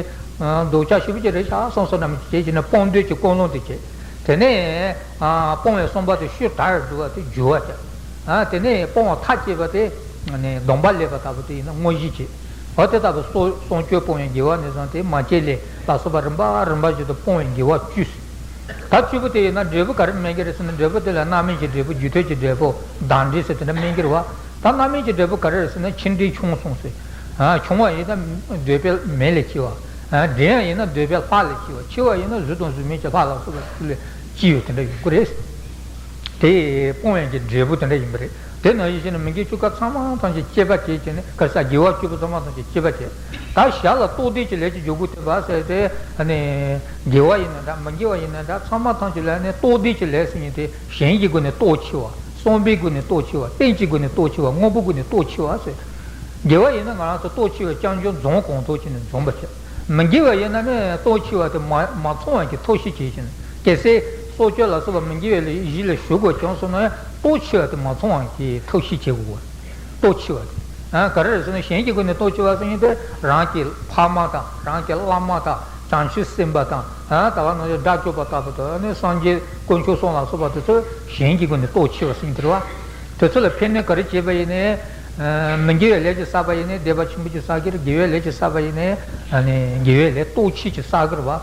འདོད་ཆགས་ཞེ་པོ་ཅིག་རེད་ཤག་བསམ་བསམ་འདྲ་མོ་ཅིག་བྱས་བྱས་ནས་སྤོང་འདོད་ཀྱི་ཀུན་སློང་དེ་བྱས། དེ་ནས་སྤོང་བའི་བསམ་པ་དེ་ཤུགས་དྲག་རུ་འགྲོ་བ་དེ་འགྱུར་བ་བྱས། དེ་ནས་སྤོང་བ་ཐག་བཅད་པ་དེ་ནས་སྡོམ་པ་ལེན་པ་ལྟ་བུ་དེ་ཡིན་ན་དངོས་གཞི་བྱས། འོ་དེ་ལྟ་བུ་སྲོག་སྲོག་གཅོད་སྤོང་བའི་དགེ་བ་ནས་བཟུང་སྟེ་མ་བྱས་ལས་ལ་སོགས་པ་རིམ་པ་རིམ་པ་བཞིན་དུ་སྤོང་བའི་དགེ་བ་བཅུ། ད་བཅུ་པོ་དེ་ཡིན་ན་འབྲས་བུ་ག་རེ་སྨིན་གྱི་རེད་ཟེར་ན། འབྲས་བུ་དེ་ལ་རྣམ་སྨིན་གྱི་འབྲས་བུ། རྒྱུ་མཐུན་གྱི་འབྲས་བུ། བདག་འབྲས་ཟེར་དེ་འདྲ་སྨིན་གྱི་རེད་བ། ད་རྣམ་སྨིན་གྱི་འབྲས་བུ་ག་རེ་རེད་ཟེར་ན་ཕྱིར་འབྲས་ཆུང་གསུངས་སོ། ཆུང་བ་ཡིན་ན་འདོད་པའི་མེ་ལས་སྐྱེ་བ། འབྲིང་བ་ཡིན་ན་འདོད་པའི་ལྷ་ལས་སྐྱེ་བ། ཆེ་བ་ཡིན་ན་གཟུགས་དང་གཟུགས་མེད་ཀྱི་ལྷ་ལ་སོགས་པ་ཚུལ་ལས་སྐྱེ་ཡོད་དེ་འདྲ་ཡོང་གི་རེད། དེ་སྤོང་བའི་གི་འབྲས་བུ་དེ་འདྲ་ཡིན་པ་རེད། དེ་ནང་བཞིན་བྱས་ནས་མི་དགེ་བཅུ་སྐར་ཚང་མ་ཐམས་ཅད་བཅད་པ་བྱས་བྱས་ནས། ག་རེ་ཟ། དགེ་བ་བཅུ་པོ་ཚང་མ་ཐམས་ཅད་བཅད་པ་བྱས། ད་ཞར་ལ་རྟོགས་ལྡན་གྱི་ལས་ཀྱི་འཇུག་སྒོ་བསྟན་པ་ཟེར་ཏེ། ཨ་ནི་དགེ་བ་ཡིན་ན་འདྲ་མི་དགེ་བ་ཡིན་ན་འདྲ་ཚང་མ་ཐམས་ཅད་ལ་ནི་རྟོགས་ལྡན་གྱི་ལས་ཟེར་མཁན་དེ་གཞན་གྱི་སྒོ་ནས་རྟོགས་ཕྱིར་བ། བསམ་པའི་སྒོ་ནས་རྟོགས་ཕྱིར་བ། རྟེན་གྱི་སྒོ་ནས་རྟོགས་ཕྱིར་བ། དངོས་པོའི་སྒོ་ནས་རྟོགས་ཕྱིར་བ་ཟེར། དགེ་བ་ཡིན་ན་ང་རང་ཚོ་རྟོགས་ཕྱིར་བའི་རྐྱང་རྐྱང་འཛོམས་གང་ཐུབ་བྱས་ནས་འཛོམས་པ་བྱས། མི་དགེ་བ་ཡིན་ན་ནི་རྟོགས་ཕྱིར་བ་དེ་མ་མ་ཚང་བ་གི་ཐབས་ཤེས་བྱས་བྱས་ནས། གལ་སྲིད་སྲོག་གཅོད་ལ་སོགས་པ་མི་དགེ་བའི་ལས་གཞི་ལ་ཞུགས་དགོས་བྱུང་སོང་ན་ཡང་རྟོགས་ཕྱིར་བ་དེ་མ་ཚང་བ་གི་ཐབས་ཤེས་བྱེད་དགོས། རྟོགས་ཕྱིར་བ་དེ། ཨ། ག་རེ་རེད་ཟེར་ན། གཞན་གྱི་སྒོ་ནས་རྟོགས་ཕྱིར་བ་ཟེར་མཁན་དེ་རང་གི་ཕ་མ་དང་། རང་གི་བླ་མ་དང་། བྱང་ཆུབ་སེམས་དཔའ་དང་། ཨ། ད་ག་ནང་བཞིན་དགྲ་བཅོམ་པ་ལྟ་བུ་དང་ནི་སངས་རྒྱས་དཀོན་མཆོག་གསུམ་ལ་སོགས་པ་དེ་ཚོ་གཞན་གྱི་སྒོ་ནས་རྟོགས་ཕྱིར་བ་ཟེར་མཁན་དེ་རེད་བ། དེ་ཚོ་ལ་ཕན་གནོད་ག་རེ་བྱས་པ་ཡིན་ནའི། ཨ། མི་དགེ་བའི་ལས་ཅིག་བསགས་པ་ཡིན་ནའི་བདེ་བ་ཆེན་པོ་ཅིག་བསགས་ཀྱི་རེད། དགེ་བའི་ལས་ཅིག་བསགས་པ་ཡིན་ནའི། ཨ་ནི་དགེ་བའི་ལས་རྟོགས་ཕྱིར་ཅིག་བསགས་ཀྱི་རེད་བ།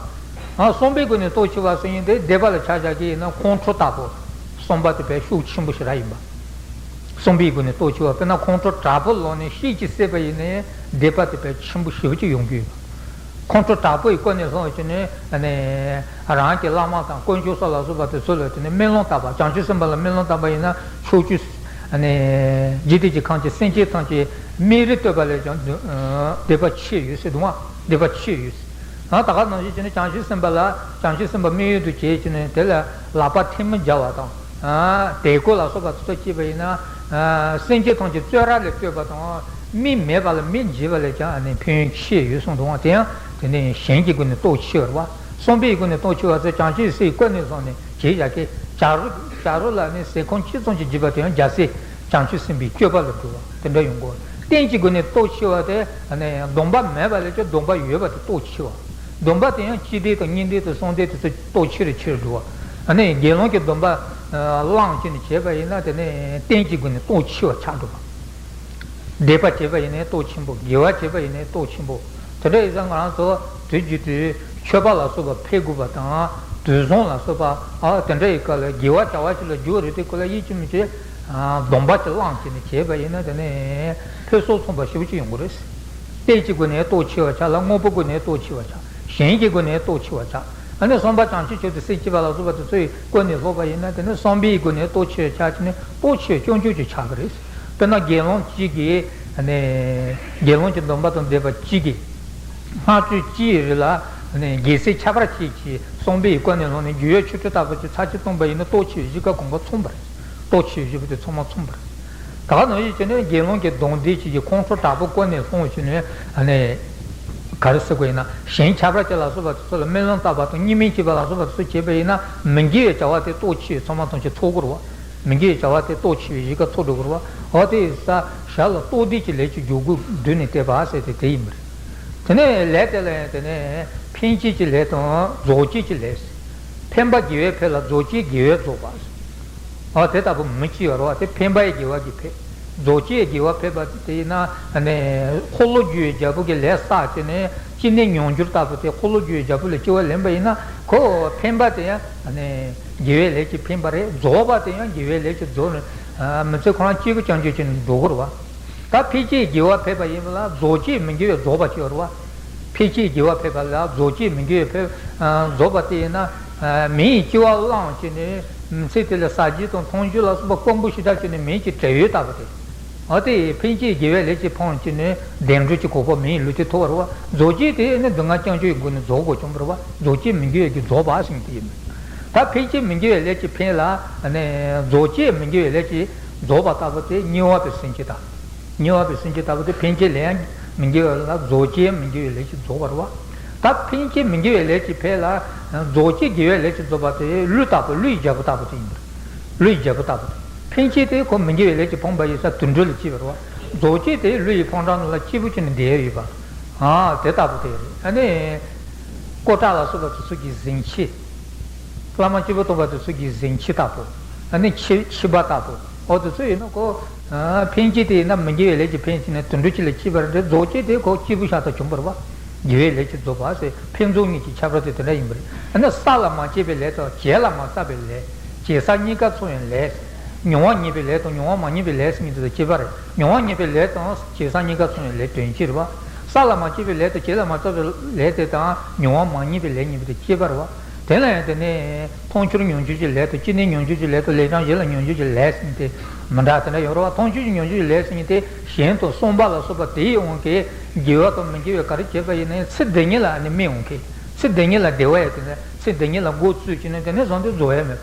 ཨ། བསམ་པའི་སྒོ་ནས་རྟོགས་ཕྱིར་བ་ཟེར་མཁན་དེ་སྡིག་པ་ལ་ཆ་བཞག་གི་ཡིན་ན་ཁོང་ཁྲོ་ལྟ་བུ། བསམ་པ་དེ་དཔེ་ཤུགས་ཆེན་པོ་ཞེ་དྲག་ཡིན་པ། བསམ་པའི་སྒོ་ནས་རྟོགས་ཕྱིར་བ། དཔེར་ན་ཁོང་ཁྲོ་དྲག་པོ་ལངས་ནས་ཤིག་ཅིག་བསད་པ་ཡིན་ནའི་སྡིག་པ་དེ་དཔེ་ཆེན་པོ་ཞེ་པོ་ཅིག་ཡོང་གི་ཡོད་པ། ཁོང་ཁྲོ་དྲག་པོ་ཡི་སྒོ་ནས་ལངས་བྱས་ནས། ཨ་ནི་རང་གི་བླ་མ་དང་དཀོན་མཆོག་གསུམ་ལ་སོགས་པ་དེ་ཚོ་ལ་དེ་ནས་སྨོན་ལམ་བཏབ་པ། བྱང་ཆུབ་སེམས་དཔའ་ལ་སྨོན་ལམ་བཏབ་པ་ཡིན་ན་ཕྱོགས་བཅུའི། ཨ་ནི་འཇིག་རྟེན་གྱི་ཁམས་ཀྱི་སེམས་ཅན་ཐམས་ཅད་སྨད་རིམ་བསྟོད་པ་ལས་ཀྱང་སྡིག་པ་ཆེ་ཡོད་ཟེར་འདུག་བ། སྡིག་པ་ཆེ་ཡོད་ཟེར། ཨ། ད་ག་ནང་བཞིན་བྱས་ནས་བྱང་ཆུབ་སེམས་དཔའ་ལ། བྱང་ཆུབ་སེམས་དཔའ་སྨད་ཡོན་དུ་བྱས་བྱས་ནས་དེ་ལ་ལག་པ་ཐལ་མོ་སྦྱར་བ་དང་། ཨ། དལ་བགོས་ལ་སོགས་པ་དེ་ཚོ་བྱས་པ་ཡིན་ན། ཨ། སེམས་ཅན་ཐམས་ཅད་བཙོན་ར་ལས་བཏོན་པ་དང་། མི་མེད་པ་ལ་མི་འཇིགས་པ་ལས་ཀྱང་ཨ་ནི་ཕན་ཡོན་ཆེ་ཡོད་གསུངས་འདུག་བ། དེ་ཡང་དེ་ནི་གཞན་གྱི་སྒོ་ནས་རྟོགས་ཕྱིར་བ། བསམ་པའི་སྒོ་ནས་རྟོགས་ཕྱིར་བ་ཟེར་བྱང་ཆུབ་སེམས་ཀུན་ནས་བཟུང་ནས་བྱས་བཞག་གི། བྱ་རོག་བྱ་རོག་ལ་ནི་ཟས་ཁམ་ཅི་ཙམ་ཞིག་བགྱིས་པ་དེ་ཡང་རྒྱལ་སྲས་བྱང་ཆུབ་སེམས་དཔའི་སྤྱོད་པ་ལ་འགྲོ་བ་དེ་འདྲ་ཡོང་གི། རྟེན་གྱི་སྒོ་ནས་རྟོགས་ཕྱིར་བ་དེ་ནི་སྡོམ་པ་མེད་པ་ལས་ཀྱང་སྡོམ་པ་ཡོད་པ་དེ་རྟོགས་ཕྱིར་བ། སྡོམ་པ་དེ་ཡང་སྤྱི་དོན་དང་གཉེན་དོན་དང་གསུམ་དོན་དེ་ཚོ་རྟོགས་ཕྱིར་ཕྱིར་འགྲོ་བ། ཨ་ནི་དགེ་སློང་གི་སྡོམ་པ་བླངས་བྱས་ནས་བྱས་པ་ཡིན་ན་དེ་ནི་རྟེན་གྱི་སྒོ་ནས་རྟོགས་ཕྱིར་བ་ཆགས་འགྲོ་བ། སྡིག་པ་བྱས་པ་ཡིན་ནའི་རྟོགས་ཆེན་པོ། དགེ་བ་བྱས་པ་ཡིན་ནའི་རྟོགས་ཆེན་པོ། དེ་འདྲ་ཡིན་ཙང་ང་རང་ཚོ་དུས་རྒྱུན་དུ་མཆོད་པ་ལ་སོགས་པ་ཕུལ་དགོས་པ་དང་། དུས་བཟང་ལ་སོགས་པ། ཨ། དེ་འདྲ་ཡི་སྐབས་ལ་དགེ་བ་བྱ་བ་ཞིག་ལ་འཇུག་རེད་དེ་ཁོ་ལ་ཡིད་ཆེས་མི་བྱེད། ཨ། སྡོམ་པ་ཞིག་བླངས་བྱས་ནས་བྱས་པ་ཡིན་ན་དེ་ནི་ཕུན་སུམ་ཚོགས་པ་ཞེ་པོ་ཅིག་ཡོང་གི་རེད། རྟེན་གྱི་སྒོ་ནས་རྟོགས་ཕྱིར་བ་ཆགས་ལ། དངོས་པོའི་སྒོ་ནས་རྟོགས་ཕྱིར་བ་ཆགས། གཞན་གྱི་སྒོ་ནས་རྟོགས་ཕྱིར་བ་ཆགས། ཨ་ནི་བསམ་པ་བྱང་ཆུབ་མཆོག་ཏུ་སེམས་བསྐྱེད་པ་ལ་སོགས་པ་དེ་ཚོ་ཡི་སྒོ་ནས་ལྷོག་པ་ཡིན་ན་དེ་ནི་བསམ་པའི་སྒོ་ནས་རྟོགས་ཕྱིར་ཆགས་བྱས་ནས་རྟོགས་ཕྱིར་རྐྱང་རྐྱང་ཅིག་ཆགས་ཀྱི་རེད། དཔེར་ན་དགེ་སློང་གཅིག་གིས། ཨ་ནི་དགེ་སློང་གི་སྡོམ་པ་དང་ལྡན་པ་གཅིག་གིས་སྔར་དུས་གཅིག་རེ་ལ། ཨ་ནི་རྒྱལ་སྲས་ཁྱད་པར་ཅན་གྱི་བསམ་པའི་སྒོ་ནས་ལྷོག་ནས་འགྱུར་བའི་ཆོ་འཕྲུལ་ལྟ་བུ་ཅིག་ཚར་གཅིག་བཏང་པ་ཡིན་ན་རྟོགས་ཕྱིར་བཞི་ཀ་གོང་མ་ཚང་བ་རེད། རྟོགས་ཕྱིར་བཞི་པོ་དེ་ཚང་མ་ཚང་བ་རེད། ད་ག་ནང་བཞིན་བྱས་ནས་དགེ་སློང་གི་སྡོམ་ལྡན་ཅིག་གིས་ཁོང་ཁྲོ་དྲག་པོ་ཀུན་ནས་སློང་བྱས་ནས། ཨ་ནི་ག་རེ་ཟེར་དགོས་ཡིན་ན། གཞན་ཁྱད་པར་ཅན་ལ་སོགས་པ་དེ་ཚོ་ལ་སྨོན་ལམ་བཏབ་པ་དང་གཉིས་སྨན་བྱེད་པ་ལ་སོགས་པ་དེ་ཚོ་བྱས་པ་ཡིན་ན་མི་དགེ་བའི་བྱ་བ་དེ་རྟོགས་ཕྱིར་ཚང་མ་ཐམས་ཅད་ཚོགས་ཀྱི་རེད་བ། མི་དགེ་བའི་བྱ་བ་དེ་རྟོགས་ཕྱིར་བཞི་ཀ་ཚོགས་འགྲོ་གི་རེད་བ། འོ་དེ་ཡིན་ཙང་ཞར་ལ་རྟོགས་ལྡན་གྱི་ལས་ཀྱི་འཇུག་སྒོ་བསྡུས་ནས་བསྟན་པ་ཟེར་དེ་དེ་ཡིན་པ་རེད། དེ་ནས་ལས་དེ་ལ་ཡང་དེ་ནས་འཕེན་བྱེད་ཀྱི་ལས་དང་རྫོགས་བྱེད་ཀྱི་ལས། འཕེན་པ་དགེ་བས་འཕེན་ལ་རྫོགས་བྱེད་དགེ་བས་རྫོགས་པ། ཨ། དེ་ལྟ་བུ་མི་གཅིག་ཡོད་རེད་བ། དེ་འཕེན་པ་ཡི་དགེ་བ་གིས་འཕེན། རྫོགས་བྱེད་ཀྱི་དགེ་བ་འཕེན་པ་དེ་ཡིན་ན། ཨ་ནི་འཁོར་ལོས་སྒྱུར་བའི་རྒྱལ་པོ་གིས་ལས་བསགས་བྱས་ནས་ཅི་ནས་མྱོང་འགྱུར་ལྟ་བུ་དེ་འཁོར་ལོས་སྒྱུར་བའི་རྒྱལ་པོ་ལ་སྐྱེ་བ་ལེན་པ་ཡིན་ན། ཁོ་འཕེན་པ་དེ་ཡང་། ཨ་ནི་དགེ་བའི་ལས་ཀྱིས་འཕེན་པ་རེད། རྫོགས་པ་དེ་ཡང་དགེ་བའི་ལས་ཀྱིས་རྫོགས་ནས། ཨ། མི་ཚེ་ཁོ་རང་གཅིག་པུ་རྐྱང་རྐྱང་བྱས་ནས་འགྲོ་གི་རེད་བ། ད་འཕེན་བྱེད་དགེ་བ་འཕེན་པ་ཡིན་པ་ལ་རྫོགས་བྱེད་མི་དགེ་བའི་རྫོགས་པ་ཅིག་ཡོད་རེད་བ། འཕེན་བྱེད་དགེ་བ་འཕེན་པ་ལ་རྫོགས་བྱེད་མི་དགེ་བའི་འཕེན། ཨ། རྫོགས་པ་དེ་ཡིན་ན། ཨ། མི་ཡི་སྐྱེ་བ་བླངས་བྱས་ནས་མི་ཚེ་དེ་ལ་ཟ་རྒྱུ་དང་འཐུང་རྒྱུ་ལ་སོགས་པ་དཀོན་པོ་ཞེ་དྲག་བྱས་ནས་མི་གི་བྲེལ་ཡོད་ལྟ་བུ་དེ། འོ་དེ་འཕེན་བྱེད་དགེ་བའི་ལས་ཀྱིས་འཕངས་བྱས་ནས་བདེ་འགྲོ་གྱི་གོ་འཕང་མི་ཡི་ལུས་དེ་ཐོབ་པ་རེད་བ། རྫོགས་བྱེད་དེ་ནི་སྡུག་བསྔལ་རྐྱང་རྐྱང་གི་སྒོ་ནས་རྫོགས་དགོས་བྱུང་བ་རེད་བ། རྫོགས་བྱེད་མི་དགེ་བའི་གིས་རྫོགས་པ་ཟེར་མཁན་དེ་ཡིན། ད་འཕེན་བྱེད་མི་དགེ་བའི་ལས་ཀྱིས་འཕེན་ལ། ཨ་ནི་རྫོགས་བྱེད་མི་དགེ་བའི་ལས་ཀྱིས་རྫོགས་པ་ལྟ་བུ་དེ་དམྱལ་བ་པའི་སེམས་ཅན་དང་། དམྱལ་བ་པའི་སེམས་ཅན་ལྟ་བུ་དེ་འཕེན་བྱེད་ལས་ཡང་མི་དགེ་བ་ལ་རྫོགས་བྱེད་མི་དགེ་བའི་ལས་ཀྱིས་རྫོགས་པ་རེད་བ། ད་འཕེན་བྱེད་མི་དགེ་བའི་ལས་ཀྱིས་འཕེན་ལ། རྫོགས་བྱེད་དགེ་བའི་ལས་ཀྱིས་རྫོགས་པ་དེ་ཀླུ་ལྟ་བུ། ཀླུ་ཡི་རྒྱལ་པོ་ལྟ་བུ་དེ་ཡིན་པ་རེད། ཀླུ་ཡི་རྒྱལ་པོ་ལྟ་བུ་དེ། འཕེན་བྱེད་དེ་ཁོ་མི་དགེ་བའི་ལས་ཀྱིས་ཕོངས་པ་ཡིན་ཙང་དུད་འགྲོ་ལ་སྐྱེས་པ་རེད་བ། རྫོགས་བྱེད་དེ་ཀླུ་ཡི་ཕོ་བྲང་ནང་ལ་སྐྱིད་པོ་བྱས་ནས་བསྡད་ཡོད་པ། ཨ་དེ་ལྟ་བུ་དེ་རེད། ཨ་ནི་ཀོ་ཊ་ལ་སོགས་པ་དེ་ཚོ་གི་གཟིམ་ཆས། བླ་མ་སྐྱེས་བུ་སྟོན་པ་དེ་ཚོ་གི་གཟིམ་ཆས་ལྟ་བུ། ཨ་ནི་ཆས་ཆས་པ་ལྟ་བུ། འོ་དེ་ཚོ་ཡིན་ན་ཁོ། ཨ་འཕེན་བྱེད་དེ་ཡིན་ན་མི་དགེ་བའི་ལས་ཀྱིས་འཕེན་བྱས་ནས་དུད་འགྲོ་ཅིག་ལ་སྐྱེས་པ་རེད། རྫོགས་བྱེད་དེ་ཁོ་སྐྱིད་པོ་ཤ་སྟག་བྱུང་བ་རེད་བ། དགེ་བའི་ལས་ཀྱིས་རྫོགས་པ་ཟེར། འཕེན་རྫོགས་གཉིས་ཀྱི་ཁྱད་པར་དེ་དེ་འདྲ་ཡིན་པ་རེད། ཨ་ནི་བསགས་ལ་མ་སྐྱེས་པའི་ལས་དང་བྱས་ལ་མ་བསགས་པའི་ལས། བྱས་བསགས་གཉིས་ཀ་མཚུངས་པའི་ལས། མྱོང་བ་མྱོང་བའི་ལས་དང་མྱོང་བ་མ་མྱོང་བའི་ལས་ཟེར་མཁན་དེ་དང་གཅིག་པ་རེད། མྱོང་བ་མྱོང་བའི་ལས་དང་བྱས་བསགས་གཉིས་ཀ་མཚུངས་པའི་ལས་དོན་གཅིག་རེད་བ། བསགས་ལ་མ་སྐྱེས་པའི་ལས་དང་བྱས་ལ་མ་བསགས་པའི་ལས་དེ་དང་མྱོང་བ་མ་མྱོང་བའི་ལས་གཉིས་པོ་དེ་གཅིག་པ་རེད་བ། དེ་ལ་ཡང་དེ་ནས་མཐོང་ཆོས་མྱོང་བྱེད་ཀྱི་ལས་དང་བཅས་ནས་མྱོང་བྱེད་ཀྱི་ལས་དང་ལས་རྐྱང་གཞན་ལ་མྱོང་བྱེད་ཀྱི་ལས་ཟེར་མཁན་དེ་མི་འདྲ་དེ་འདྲ་ཡོད་རེད་བ། མཐོང་ཆོས་མྱོང་བྱེད་ཀྱི་ལས་ཟེར་མཁན་དེ་གཞན་དང་གསུམ་པ་ལ་སོགས་པ་དེའི་དབང་གིས་དགེ་བ་དང་མི་དགེ་བའི་ག་རེ་བྱས་པ་ཡིན་ནའི་ཚེ་འདི་ཉིད་ལ་ཨ་ནི་དམིགས་འོང་གི། ཚེ་འདི་ཉིད་ལ་བདེ་བ་ཡོད་དེ་ནས་ཚེ་འདི་ཉིད་ལ་མགོ་བཙུགས་བྱས་ནས་དེ་ནས་བཟུང་སྟེ་རྫོགས་ཡ་མེད་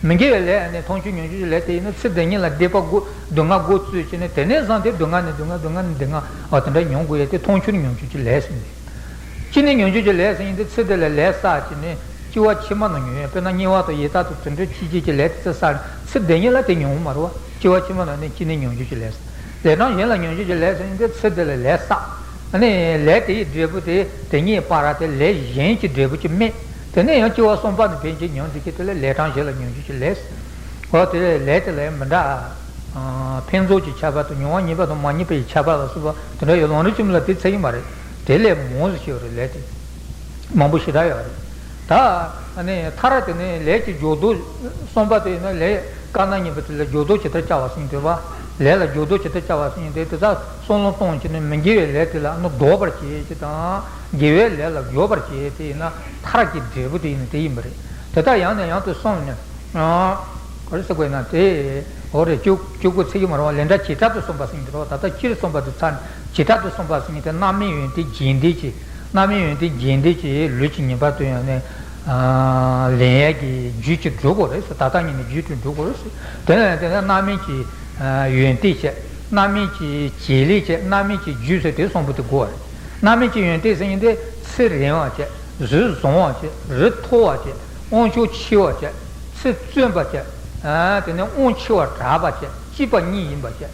པ། མི་དགེ་བའི་ལས་ནི་མཐོང་ཆོས་མྱོང་ཆོས་ཀྱི་ལས་དེ་ཡིན་ན་ཚེ་འདི་ཉིད་ལ་སྡིག་པ་སྡུག་བསྔལ་མགོ་བཙུགས་བྱས་ནས་དེ་ནས་བཟུང་སྟེ་སྡུག་བསྔལ་ནས་སྡུག་བསྔལ་སྡུག་བསྔལ་ནས་སྡུག་བསྔལ་འོ་དེ་འདྲ་མྱོང་དགོས་ཡ་དེ་མཐོང་ཆོས་མྱོང་ཆོས་ཀྱི་ལས་ཟེར་ནས། ཅི་ནས་མྱོང་ཆོས་ཀྱི་ལས་ཟེར་ཡིན་དེ་ཚེ་འདི་ལ་ལས་བསགས་བྱས་ནས་སྐྱེ་བ་ཕྱི་མ་ནང་མྱོང་ཡ། དཔེར་ན་དམྱལ་བ་དང་ཡི་དྭགས་དང་དུད་འགྲོ་ཆོས་བརྒྱད་ཀྱི་ལས་དེ་ཚེ་བསགས་ཚེ་འདི་ཉིད་ལ་དེ་མྱོང་མ་རེད་བ། སྐྱེ་བ་ཕྱི་མ་ནང་ནས་ཅི་ནས་མྱོང་ཆོས་ཀྱི་ལས་ཟེར། ལས་རྐྱང་གཞན་ལ་མྱོང་བྱེད་ཀྱི་ལས་ཟེར་ཡིན་དེ་ཚེ་འདི་ལ་ལས་བསགས། ཨ་ནི་ལས་དེའི་འབྲས་བུ་དེ་དེ་ཉིད་སྤར་ར་དེ་ལས་གཞན་གྱི་འབྲས་བུ་ཅིག་སྨིན། དེ་ནས་ཡང་སྐྱེ་བ་གསུམ་པ་ནས་འཕེན་བྱེད་མྱོང་བྱེད་ཀྱི་དེ་ལ་ལས་རྐྱང་གཞན་ལ་མྱོང་བྱེད་ཀྱི་ལས་ཟེར། འོ་དེ་ལས་དེ་ལ་མི་འདྲ། ཨ་འཕེན་རྫོགས་ཀྱི་ཁྱད་པར་དང་མྱོང་བ་མྱོང་བ་དང་མ་མྱོང་བའི་ཁྱད་པར་ལ་སོགས་པ་དེ་འདྲ་ཡོད། ལམ་རིམ་གྱི་མི་ལ་དེ་ཚད་ཀྱི་མ་རེད། དེ་ལས་མང་ཟེར་ཞིག་ཡོད་རེད། ལས་དེ་མང་པོ་ཞེ་དྲག་ཡོད་རེད། ད་ཨ་ནི་མཐར་དེ་ནི་ལས་ཀྱི་འཇུག་ལྡོག་གསུམ་པ་དེ་ཡིན་ན་ལས་དཀར་ནག་གཉིས་པོ་དེ་ལ་འཇུག་ལྡོག་ཇི་ལྟར་བྱ་བ་ཟེར་མཁན་དེ་བ། ལས་ལ་འཇུག་ལྡོག་ཇི་ལྟར་བྱ་བ་ཟེར་མཁན་དེ་དེ་དག་བསམ་བློ་གཏོང་བྱས་ནས་མི་དགེ་བའི་ལས་དེ་ལ་ཨ་ནི་ལྡོག་པར་བྱེད་ཅེས་དང་། དགེ་བའི་ལས་ལ་འཇུག་པར་བྱེད་དེ་ཡིན་ན་མཐར་གྱི་འབྲས་བུ་དེ་ཡིན་ན་དེ་ཡིན་པ་རེད། དེ་དག་ཡང་ནས་ཡང་དུ་བསམས་ནས། ཨ་ག་རེ་ཟེར་དགོས་ན་དེ། འོ་རེད། བཅུ་བཅུ་དགུ་ཚིག་གི་མ་རེད་བ། ལས་འབྲས་བྱེ་བྲག་ཏུ་སོམས་པ་ཟེར་མཁན་དེ་རེད་བ། ད་ལྟ་སྤྱིར་སོམས་པ་དེ་ཚར་ནས་བྱེ་བྲག་ཏུ་སོམས་པ་ཟེར་མཁན་དེ་རྣམ་སྨིན་ཡོན་ཏན་རྗེས་འདེད་ཀྱི། རྣམ་སྨིན་ཡོན་ཏན་རྗེས་འདེད་ཀྱི་ལུས་ཀྱི་ཉེས་པ་དེ་ཡང་ནས། ཨ་ལེན་ཡས་ཀྱི་རྒྱུ་ཅིག་སྒྲུབ་དགོས་རེད་ཟེར། ད་ལྟ་ཉིད་ནས་རྒྱུ་ཅིག་སྒྲུབ་དགོས་རེད་ཟེར། དེ་ལ་ཡང་དེ་ནས་རྣམ་སྨིན་གྱི་ཡོན་ཏན་བྱས། རྣམ་སྨིན་གྱི་བྱེད་ལས་བྱས། རྣམ་སྨིན་གྱི་རྒྱུ་ཟེར་དེ་གསུམ་པོ་དེ་དགོས་རེད། རྣམ་སྨིན་གྱི་ཡོན་ཏན་ཟེར་མཁན་དེ་ཚེ་རིང་བ་བྱས། ཟུར་བཟང་བ་བྱས། རི་མཐོ་བ་བྱས། དབང་ཕྱུག་ཆེ་བ་བྱས། ཚེ་བཙུན་པ་བྱས། ཨ་དེ་ནས་དབང་ཆེ་བ་གྲགས་པ་བྱས། སྐྱིད་པ་གཉིས་ཡིན་པ་བྱས།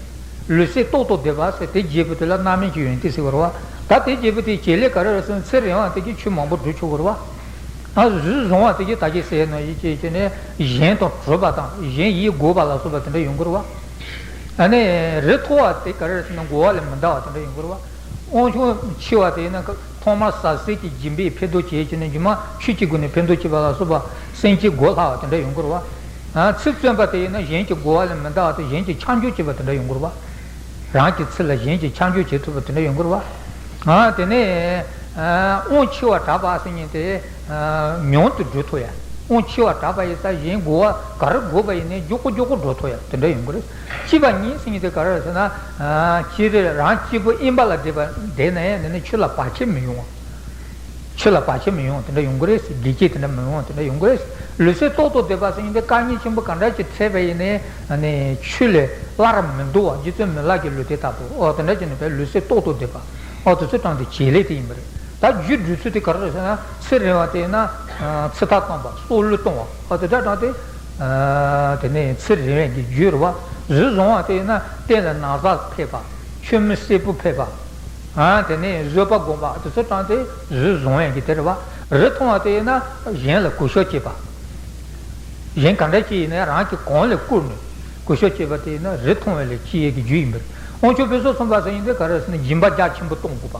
ལུས་སྲེད་ཏོག་ཏོ་བདེ་བ་ཟེར་དེ་བརྒྱད་པོ་དེ་ལ་རྣམ་སྨིན་གྱི་ཡོན་ཏན་ཟེར་བ་རེད་བ། ད་དེ་བརྒྱད་པོ་དེ་བྱེད་ལས་ག་རེ་རེད་ཟེར་ན་ཚེ་རིང་བ་དེ་གིས་ཆོས་མང་པོ་སྒྲུབ་ཆོག་གི་རེད་བ། ཨ་ཟུར་བཟང་བ་དེ་གིས་ད་གིན་ཟེར་ནོ་ཡིན་ཅེས་བྱས་ནས་གཞན་དང་གྲོགས་པ་དང་གཞན་ཡིད་དགོས་པ་ལ་སོགས་པ་དེ་འདྲ་ཡོང་གི་རེད་བ། ཨ་ནི་རི་མཐོ་བ་དེ་ག་རེ་རེད་ཟེར་ན་འགོ་བ་ལས་མི་འདའ་བ་དེ་འདྲ་ཡོང་གི་རེད་བ། དབང་ཕྱུག་ཆེ་བ་དེ་ཡིན་ན་ཐོག་མར་ཟབ་གསལ་གྱི་སྦྱིན་པས་ཕན་ཐོགས་བྱེད་ཅེས་ནས་རྗེས་མ་ཆོས་ཀྱི་སྒོ་ནས་ཕན་ཐོགས་བྱེད་པ་ལ་སོགས་པ་སེམས་ཅན་མགོ་ལྷག་པ་དེ་འདྲ་ཡོང་གི་རེད་བ། ཚེ་བཙུན་པ་དེ་ཡིན་ན་གཞན་གྱི་དགོས་པ་ལས་མི་འདའ་བ་དང་གཞན་གྱི་ཆ་འཇོག་བྱེད་པ་དེ་འདྲ་ཡོང་གི་རེད་བ། རང་གི་ཚེ་ལ་གཞན་གྱི་ཆ་འཇོག་བྱེད་ཐུབ་པ་དེ་འདྲ་ཡོང་གི་རེད་བ། དེ་ནས་དབང་ཆེ་བ་གྲགས་པ་ཟེར་མཁན་དེ་མྱུར་དུ་སྒྲུབ་ཐུབ་ཡ། དབང་ཆེ་བ་གྲགས་པ་ཡིན་ཙང་གཞན་དགོས་པ་ག་རེ་དགོས་པ་ཡིན་ནའི་མགྱོགས་པོ་མགྱོགས་པོ་འགྲོ་ཐུབ་ཡ་དེ་འདྲ་ཡོང་གི་རེད། སྐྱིད་པ་གཉིས་ཟེར་མཁན་དེ་ག་རེ་རེད་ཟེར་ན། སྤྱིར་རང་སྐྱིད་པོ་དབེན་པ་ལ་བསྡད་པ་བསྡད་ན་ཡང་དེ་ནི་ཆོས་ལ་བར་ཆད་མི་ཡོང་བ། ཆོས་ལ་བར་ཆད་མི་ཡོང་བ་དེ་འདྲ་ཡོང་གི་རེད་ཟེར། བདེ་སྐྱིད་དེ་འདྲ་མི་ཡོང་བ་དེ་འདྲ་ཡོང་གི་རེད་ཟེར། ལུས་སྲེད་ཏོག་ཏོ་བདེ་བ་ཟེར་མཁན་དེ་དཀའ་ངལ་ཆེན་པོ་ག་འདྲ་ཅིག་འཕྲད་པ་ཡིན་ནའི་ཆོས་ལས་སླར་མི་འདུ་བ། རྗེ་བཙུན་མི་ལ་གི་ལུས་དེ་ལྟ་བུ། འོ་དེ་འདྲ་ཅིག་ནི་བས་ལུས་སྲེད་ཏོག་ཏོ་བདེ་བ། འོ་དེ་ཚོ་དྲངས་ཏེ་བྱེད་ལས་དེ་ཡིན་པ་རེད། ད་རྒྱུ་སྒྲུབ་ཚུལ་དེ་ག་རེ་རེད་ཟེར་ན་ཚེ་རིང་བ་དེ་ཡིན་ན་ཚེ་ཐར་གཏོང་བ། སྲོག་བླུ་གཏོང་བ། འོ་དེ་འདྲ་དྲངས་ཏེ། དེ་ནས་ཚེ་རིང་བའི་གི་རྒྱུ་རེད་བ། ཟུར་བཟང་བ་དེ་ཡིན་ན་སྟེང་ལ་ན་བཟའ་ཕེབས་པ། མཆོད་མེ་སེར་པོ་ཕེབས་པ། དེ་ནས་བཟོད་པ་སྒོམ་པ་དེ་ཚོ་དྲངས་ཏེ་ཟུར་བཟང་བའི་གི་དེ་རེད་བ། རི་མཐོ་བ་དེ་ཡིན་ན་གཞན་ལ་གུས་ཞབས་བྱེད་པ། གཞན་ག་འདྲ་ཅིག་ཡིན་ན་རང་གི་གོང་ལ་བཀུར་ནས་གུས་ཞབས་བྱེད་པ་དེ་ཡིན་ན་རི་མཐོ་བའི་ལས་སྐྱེ་ཡས་ཀྱི་རྒྱུ་ཡིན་པ་རེད། དབང་ཕྱུག་དཔེ་སྲོག་ཚོམ་པ་ཟེར་མཁན་དེ་ག་རེ་ཟེར་ན་སྦྱིན་པ་རྒྱ་ཆེན་པོ་གཏོང་དགོས་པ།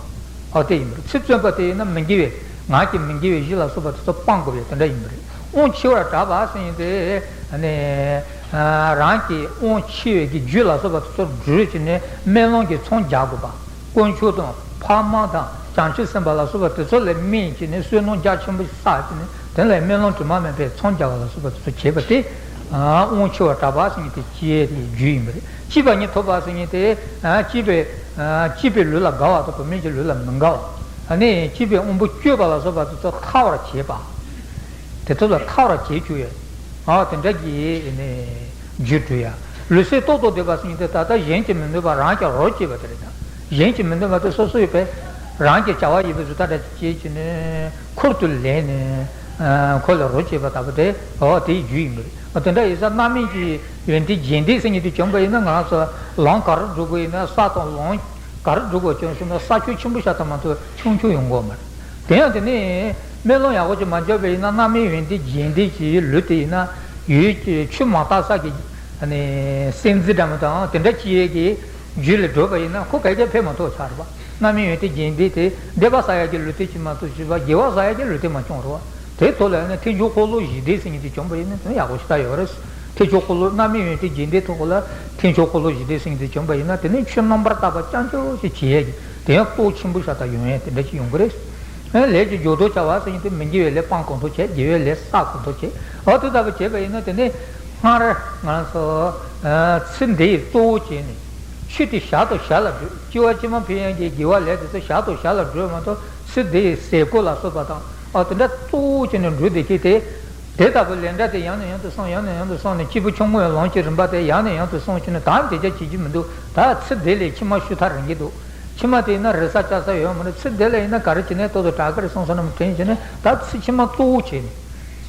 འོ་དེ་ཡིན་པ་རེད། ཚེ་བཙུན་པ་དེ་ཡིན་ན་མི་དགེ་བའི་ངག་གི་མི་དགེ་བའི་གཞི་ལ་སོགས་པ་དེ་ཚོ་སྤང་དགོས་པའི་དེ་འདྲ་ཡིན་པ་རེད། དབང་ཆེ་བར་གྲགས་པ་ཟེར་མཁན་དེ་ནི་རང་གི་དབང་ཆེ་བའི་གི་རྒྱུ་ལ་སོགས་པ་དེ་ཚོ་སྒྲུབ་བྱས་ནས་སྨོན་ལམ་གྱི་ཚོགས་རྒྱག་དགོས་པ། དཀོན་མཆོག་དང་ཕ་མ་དང་བྱང་ཆུབ་སེམས་དཔའ་ལ་སོགས་པ་དེ་ཚོ་ལ་སྨོན་བྱས་ནས་བསོད་ནམས་རྒྱ་ཆེན་པོ་བསགས་བྱས་ནས་དེ་ལ་སྨོན་ལམ་དྲི་མ་མེད་པའི་ཚོགས་རྒྱག་པ་ལ་སོགས་པ་དེ་ཚོ་བྱེད་པ་དེ། དབང་ཆེ་བར་གྲགས་པ་ཟེར་མཁན་དེ་སྐྱེ་བའི་རྒྱུ་ཡིན་པ་རེད། སྐྱིད་པ་ཉིད་ཐོབ་པ་ཟེར་མཁན་དེ། སྐྱིད་པའི། སྐྱིད་པའི་ལུས་ལ་དགའ་བ་དང་བུད་མེད་ཀྱི་ལུས་ལ་མི་དགའ་བ། ཨ་ནི་སྐྱིད་པའི་དབང་པོ་སྤྱོད་པ་ལ་སོགས་པ་དེ་ཚོ་ཐར་བར་བྱེད་པ། དེ་ཚོ་ལ་ཐར་བར་བྱེད་བཅུག་ཡས། ཨ་དེ་འདྲ་གི་ནི་རྒྱུ་སྒྲུབ་ཡ། ལུས་སྲེད་ཏོག་ཏོ་བདེ་བ་ཟེར་མཁན་དེ་ད་ལྟ་གཞན་གྱིས་མི་འདོད་པ་རང་གིས་རོགས་བྱེད་པ་དེ་རེད་ད། གཞན་གྱིས་མི་འདོད་པ་དེ་སོ་སོ་ཡོད་པས། རང་གི་བྱ་བ་ཡིན་པའི་བཟོ་ལྟ་འདྲ་ཅིག་བྱས་བྱས་ནས་ཁུར་དུ་ལེན་ནས་ཁོ་ལ་རོགས་བྱེད་པ་ལྟ་བུ་དེ་འོ་དེའི་རྒྱུ་ཡིན་པ་རེད། འོ་དེ་འདྲ་ཡིན་ཙང་རྣམ་སྨིན་གྱི་ཡོན་ཏན་རྗེས་འདེད་ཟེར་མཁན་དེ་བྱུང་པ་ཡིན་ན་ང་རང་ཚོ་ལམ་ག་རེ་འགྲོ་དགོས་ཡིན་ན་ས་དང་ལམ་ག་རེ་འགྲོ་དགོས་བྱུང་སོང་ན་ས་ཆུ་ཆེན་པོ་ཤ་སྟག་མ་གཏོགས་ཆུང་ཆུང་ཡོང་གི་མ་རེད། དེ་ཡང་དེ་ནས་སྨོན་ལམ་ཡག་པོ་ཅིག་མ་བརྒྱབ་པ་ཡིན་ན་རྣམ་སྨིན་ཡོན་ཏན་རྗེས་འདེད་ཀྱི་ལུས་དེ་ཡིན་ན་ཡུལ་གྱི་ཆུ་མ་དག་ས་གི་སེམས་རྩི་འདྲ་མོ་དང་དེ་འདྲ་ཅིག་ཡས་ཀྱི་རྒྱུད་ལ་བགྲོད་པ་ཡིན་ན་ཁོ་ག་གེ་ཕན་མ་ཐོགས་ཆགས་རེད་པ། རྣམ་སྨིན་ཡོན་ཏན་རྗེས་འདེད་དེ་འདོད་པ་ཟ་ཡག་གི་ལུས་རྟེན་ཅིག་མ་གཏོགས་བྱས་པ་དགེ་བ་ཟ་ཡག་གི་ལུས་རྟེན་མ་བྱུང་རེད་པ། དེའི་ཐོག་ལ་ནི་ཐེག་མཆོག་འཁོར་ལོ་བཞི་ལྡན་ཟེར་མཁན་དེ་བྱུང་པ་ཡིན་ན་དེ་ཡག་པོ་ཞེ་དྲག་ཡོད་རེད། ཐེག་མཆོག་འཁོར་ལོ་རྣམ་སྨིན་ཡོན་ཏན་རྗེས་འདེད་ཐོག་ལ་ཐེག་མཆོག་འཁོར་ལོ་བཞི་ལྡན་ཟེར་མཁན་དེ་བྱུང་པ་ཡིན་ན་དེ་ནི་ཆོས་རྣམ་པར་དག་པ་རྐྱང་རྐྱང་ཞིག་བྱེད་ཡག་གི་དེ་ཡང་སྟོབས་ཆེན་པོ་ཤ་སྟག་ཡོང་ཡག་དེ་འདྲ་ཞིག་ཡོང་གི་རེད། ལས་ཀྱི་འགྱུར་ལྡོག་བྱ་བ་ཟེར་མཁན་དེ་མི་དགེ་བའི་ལས་སྤང་གང་ཐུབ་བྱས། དགེ་བའི་ལས་བསགས་གང་ཐུབ་བྱས། འོ་དེ་ལྟ་བུ་བྱས་པ་ཡིན་ན་དེ་ནི་སྔར་ང་ཚོ་ཚེ་འདིའི་གཙོ་བོ་བྱས་ནས་ཆོས་དེ་ཞར་དང་ཞར་ལ་བགྲོད། སྐྱེ་བ་ཕྱི་མ་འཕེན་ཡག་གི་དགེ་བ་ལས་དེ་ཚོ་ཞར་དང་ཞར་ལ་བགྲོད་མ་གཏོགས་ཚེ་འདིའི་ཟས་གོས་ལ་སོགས་པ་དང་འོ་དེ་འདྲ་གཙོ་བོ་བྱས་ནས་འགྲོ་བསྡད་མཁན་དེ། དེ་ལྟ་བུའི་ལས་འབྲས་དེ་ཡང་ནས་ཡང་དུ་བསམས། ཡང་ནས་ཡང་དུ་བསམས་ནས་སྐྱེས་བུ་ཆུང་ངུའི་ལམ་གྱི་རིམ་པ་དེ་ཡང་ནས་ཡང་དུ་བསམས་བྱས་ནས་ད་དེ་ཅག་བྱེད་རྒྱུ་མི་འདུག་ད་ཚེ་འདི་ལས་ཕྱི་མ་ཤུལ་ཐག་རིང་གི་འདུག་ཕྱི་མ་དེ་ཡིན་ན་རེ་ས་བཅག་ས་ཡོད་མ་རེད། ཚེ་འདི་ལ་ཡིན་ན་ག་རེ་བྱས་ནས་ཏོག་ཏོ་དྲག་གི་རེད་བསམ་བསམ་ནས་དྲན་བྱས་ནས་ད་ཚེ་ཕྱི་མ་གཙོ་བོ་བྱས་ནས།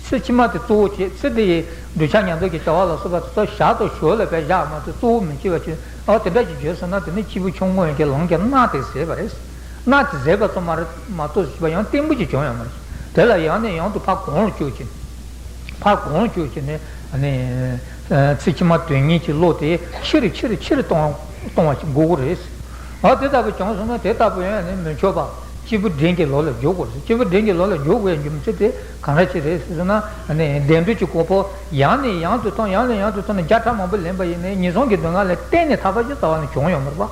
ཚེ་ཕྱི་མ་དེ་གཙོ་བོ་བྱས། ཚེ་འདི་ཡི་གདུལ་བྱ་ཉམས་རྟོགས་ཀྱི་བྱ་བ་ལ་སོགས་པ་དེ་ཚོ་ཞར་དང་ཞོར་ལ་བས་བཞག་མ་གཏོགས་གཙོ་བོ་མི་བྱེད་པ་བྱས། ཨ་དེ་འདྲ་ཞིག་བརྗོད་སོང་ན་དེ་ནི་སྐྱེས་བུ་ཆུང་ངུ་ཡིན་གྱི་ལམ་གྱི་གནག་དེ་ཟད་པ་རེད། གནག་དེ་ཟད་པ་ཙམ་མ་རེད་མ་གཏོགས་བྱས་པ་ཡང་བརྟན་པོ་ཅིག་བྱུང་ཡོད་མ་རེད། དེ་ལ་ཡང་ནས་ཡང་དུ་ཕར་གོང་ལ་བསྐྱོད་ཀྱིན། ཕར་གོང་ལ་བསྐྱོད་ཀྱིན་ནས་ནི། ཚེ་ཕྱི་མ་དོན་གཉེར་གྱི་བློ་དེ་ཆེ་རུ་ཆེ་རུ་ཆེ་རུ་གཏོང་གཏོང་བ་ཞིག་དགོས་ཀྱི་རེད། ཨ་དེ་ལྟ་བུ་བྱུང་སོང་ན་དེ་ལྟ་བུ་ཡང་ནི་མི་ཆོག་པ། སྐྱེས་བུ་འབྲིང་གི་ལམ་ལ་འཇུག་དགོས་རེད། སྐྱེས་བུ་འབྲིང་གི་ལམ་ལ་འཇུག་དགོས་ཡ་རྒྱུ་མཚན་དེ་གང་འདྲ་ཅིག་རེད་ཟེར་ན། བདེ་འགྲོད་ཀྱི་གོ་འཕང་ཡང་ནས་ཡང་དུ་ཐོབ། ཡང་ནས་ཡང་དུ་ཐོབ་ནས་བརྒྱ་ཕྲག་མང་པོ་ལེན་པ་ཡིན་ནའི་ངན་སོང་གི་སྡུག་བསྔལ་ལས་གཏན་ནས་ཐར་པ་ཞིག་རྩ་བ་ནས་བྱུང་ཡོད་མ་རེད་པ།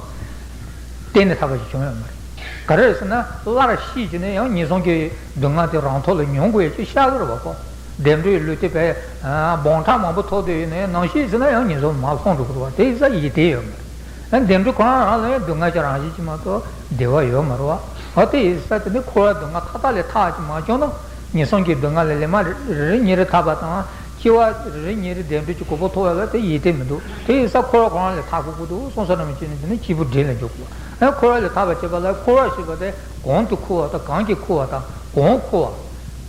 གཏན་ནས་ཐར་པ་ཞིག་བྱུང་ཡོད་མ་རེད། ག་རེ་རེད་ཟེར་ན་སླར་ཤི་བྱས་ནས་ཡང་ངན་སོང་གི་སྡུག་བསྔལ་དེ་རང་ཐོག་ལ་མྱོང་དགོས་ཡ་ཅིག་ཤར་གི་རེད་པ་ཁོ། བདེ་འགྲོའི་ལུས་རྟེན་པས་སྦོམ་ཕྲག་མང་པོ་ཐོབ་བསྡད་ཡོད་ནའི་ནམ་ཤི་ཟེར་ན་ཡང་ངན་སོང་མར་ལྷུང་འགྲོ་གི་རེད་པ། དེ་ཡིན་ཙང་ཡིད་བརྟན་ཡོད་མ་རེད། ཨ་བདེ་འགྲོ་ཁོ་རང་རང་ལ་ཡང་སྡུག་བསྔལ་གྱི་རང་བཞིན་ཅིག་མ་གཏོགས་བདེ་བ་ཡོད་མ་རེད་པ། ཨ་དེ་ཡིན་ཙང་དེ་ནི་འཁོར་བའི་སྡུག་བསྔལ་མཐའ་དག་ལས་ཐར་ཅིག་མ་བྱུང་ན་ངན་སོང་གི་སྡུག་བསྔལ་ལས་ལས་མ་རེ་རེ་ཉིན་རེ་ཐར་པ་དང་། སྐྱེ་བ་རེ་རེ་ཉིན་རེ་བདེ་འགྲོ་གྱི་གོ་འཕང་ཐོབ་ཡ་ལ་དེ་ཡིད་བརྟན་མི་འདུག་དེ་ཡིན་ཙང་འཁོར་བ་གང་ལས་ཐར་དགོས་ཀྱི་འདུག་གསུངས་ས་རྣམས་ཀྱིས་ནི་དེ་ནི་སྐྱེས་བུ་འབྲིང་ལ་འཇུག་དགོས། ཨ་འཁོར་བ་ལས་ཐར་བར་བྱེད་པ་ལ་འཁོར་བ་ཞེས་པ་དེ་གང་དུ་འཁོར་བ་དང་གང་གིས་འཁོར་བ་དང་གང་འཁོར་བ།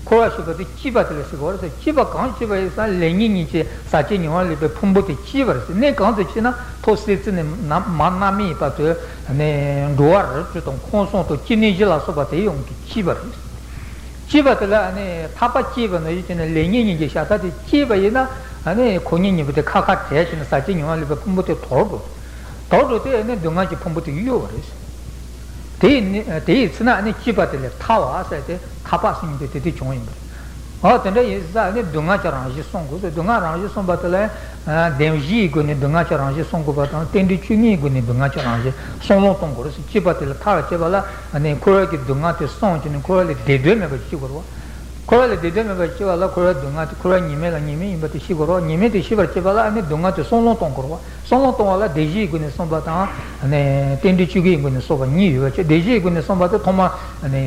འཁོར་བ་ཞེས་པ་དེ་སྐྱེས་པ་དེ་ལ་ཟེར་གྱི་རེད་ཟེར། སྐྱེས་པ་གང་སྐྱེས་པ་ཡིན་ཙང་ལེགས་ཉེས་གཉིས་ཀྱི་ཟག་བཅས་ཉེ་བར་ལུས་པའི་ཕུང་པོ་དེ་སྐྱེས་པ་རེད་ཟེར། གནས་གང་དུ་སྐྱེས་ན་ཐོག་སེལ་ཚིག་ནས་མར་རྣམ་སྨིན་བར་དུ་ནས་འགྲོ་བ་རིགས་དྲུག་དང་འཁོར་གསུམ་དང་སྐྱེ་གནས་བཞི་ལ་སོགས་པ་དེ་ཡོངས་ཀྱིས་སྐྱེས་པ་རེད། སྐྱེས་པ་དེ་ལ་ནི་ཐར་པ་སྐྱེས་པ་ནང་བཞིན་བྱས་ནས་ལེགས་ཉེས་གཉིས་ཀྱི་ཤ་སྟག་དེ་སྐྱེས་པ་ཡིན་ན་ནི་ཁོ་ཉིད་གཉིས་པོ་དེ་ཁ་ཁ་བྲལ་བྱས་ནས་ཟག་བཅས་ཉེ་བར་ལུས་པའི་ཕུང་པོ་དེ་དོར་འགྲོ། དོར་འགྲོ་དེ་ནི་སྡུག་བསྔལ་གྱི་ཕུང་པོ་དེ་གཡོལ་བ་རེད། དེ་ཡི་ནི་དེ་ཡི་ཚེ་ན་ནི་སྐྱེས་པ་དེ་ལས་ཐར་བ་ཟེར་ཏེ་ཐར་པ་ཟེར་མཁན་དེ་དེ་དེ་བྱུང་ཡིན་པ་རེད། འོ་དེ་འདྲ་ཡིན་ཙང་ནི་སྡུག་བསྔལ་གྱི་རང་བཞིན་སྲུང་དགོས་ཟེར། སྡུག་བསྔལ་རང་བཞིན་སྲུང་བ་དེ་ལ་ཡང་བདེན་བཞིའི་སྒོ་ནས་སྡུག་བསྔལ་གྱི་རང་བཞིན་སྲུང་དགོས་པ་དང་རྟེན་འབྲེལ་བཅུ་གཉིས་ཀྱི་སྒོ་ནས་སྡུག་བསྔལ་གྱི་རང་བཞིན་བསམ་བློ་གཏོང་དགོས་རེད་ཟེར། སྐྱེས་པ་དེ་ལ་ཐར་བར་བྱེད་པ་ལ་ནི་འཁོར་བ་གི་སྡུག་བསྔལ་དེ་སྲུང་བྱས་ནས་འཁོར་བ་ལས་བདེ་འདོད་མེད་པ་ཅིག་སྐྱེ་དགོས་རེད་པ། འཁོར་བ་ལས་བདེ་འདོད་མེད་པ་སྐྱེ་བ་ལ་འཁོར་བའི་སྡུག་བསྔལ་དེ་འཁོར་བ་ཉེས་དམིགས་ལ་ཉེས་དམིགས་ཡིན་པ་དེ་ཤེས་དགོས་རེད་པ། ཉེས་དམིགས་དེ་ཤེས་པར་བྱེད་པ་ལ་ནི་སྡུག་བསྔལ་དེ་བསམ་བློ་གཏོང་དགོས་རེད་པ། བསམ་བློ་གཏོང་བ་ལ་བདེན་བཞིའི་སྒོ་ནས་བསམ་པ་དང་ནི་རྟེན་འབྲེལ་བཅུ་གཉིས་སྒོ་ནས་བསམ་པ་ཡོད་པ་བྱས། བདེན་བཞིའི་སྒོ་ནས་བསམ་པ་དེ་ཐོག་མ་ནི་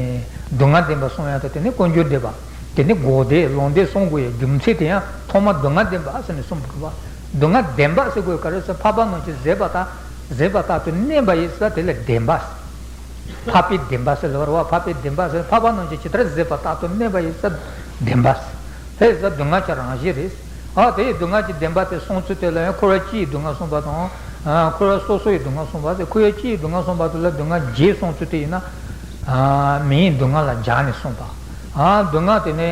སྡུག་བསྔལ་བདེན་པ་གསུང་ཡ་དང་དེ་ནས་ཀུན་འབྱུང་བདེན་པ། དེ་ནི་འགོག་བདེན་ལམ་བདེན་གསུང་དགོས་ཡ་རྒྱུ་མཚན་དེ་ཡང་ཐོག་མ་སྡུག་བསྔལ་བདེན་པ་ཟེར་ནས་གསུངས་པ་རེད་པ། སྡུག་བསྔལ་བདེན་པ་ཟེར་དགོས་ག་རེ་ཟེར། འཕགས་པ་རྣམས་ཀྱིས་བཟོད་པ་ལྟར་བཟོད་པ་ལྟར་དུ་གནས་པ་ཡིན་ཙང་དེ་ལ་བདེན་པ། འཕགས་པའི་བདེན་པ་ཟེར་ལབ་པ་རེད་པ། འཕགས་པའི་བདེན་པ་ཟེར། འཕགས་པ་རྣམས་ཀྱིས་ཇི་ལྟར་བཟོད་པ་ལྟར་དུ་གནས་པ་ཡིན་ཙང་བདེན་པ། དེ་ཡིན་ཙང་སྡུག་བསྔལ་གྱི་རང་བཞིན་རེད། ཨ་དེ་ཡི་སྡུག་བསྔལ་གྱི་བདེན་པ་དེ་གསུང་ཚུལ་དེ་ལ་ཡང་འཁོར་བ་སྤྱིའི་སྡུག་བསྔལ་གསུངས་པ་དང་། ཨ་འཁོར་བ་སོ་སོའི་སྡུག་བསྔལ་གསུངས་པ་དེ། འཁོར་བ་སྤྱིའི་སྡུག་བསྔལ་གསུངས་པ་དེ་ལ་སྡུག་བསྔལ་བརྒྱད་གསུང་ཚུལ་དེ་ཡིན་ན། ཨ་མིའི་སྡུག་བསྔལ་ལ་སྦྱར་ནས་གསུངས་པ། ཨ་སྡུག་བསྔལ་དེ་ནི།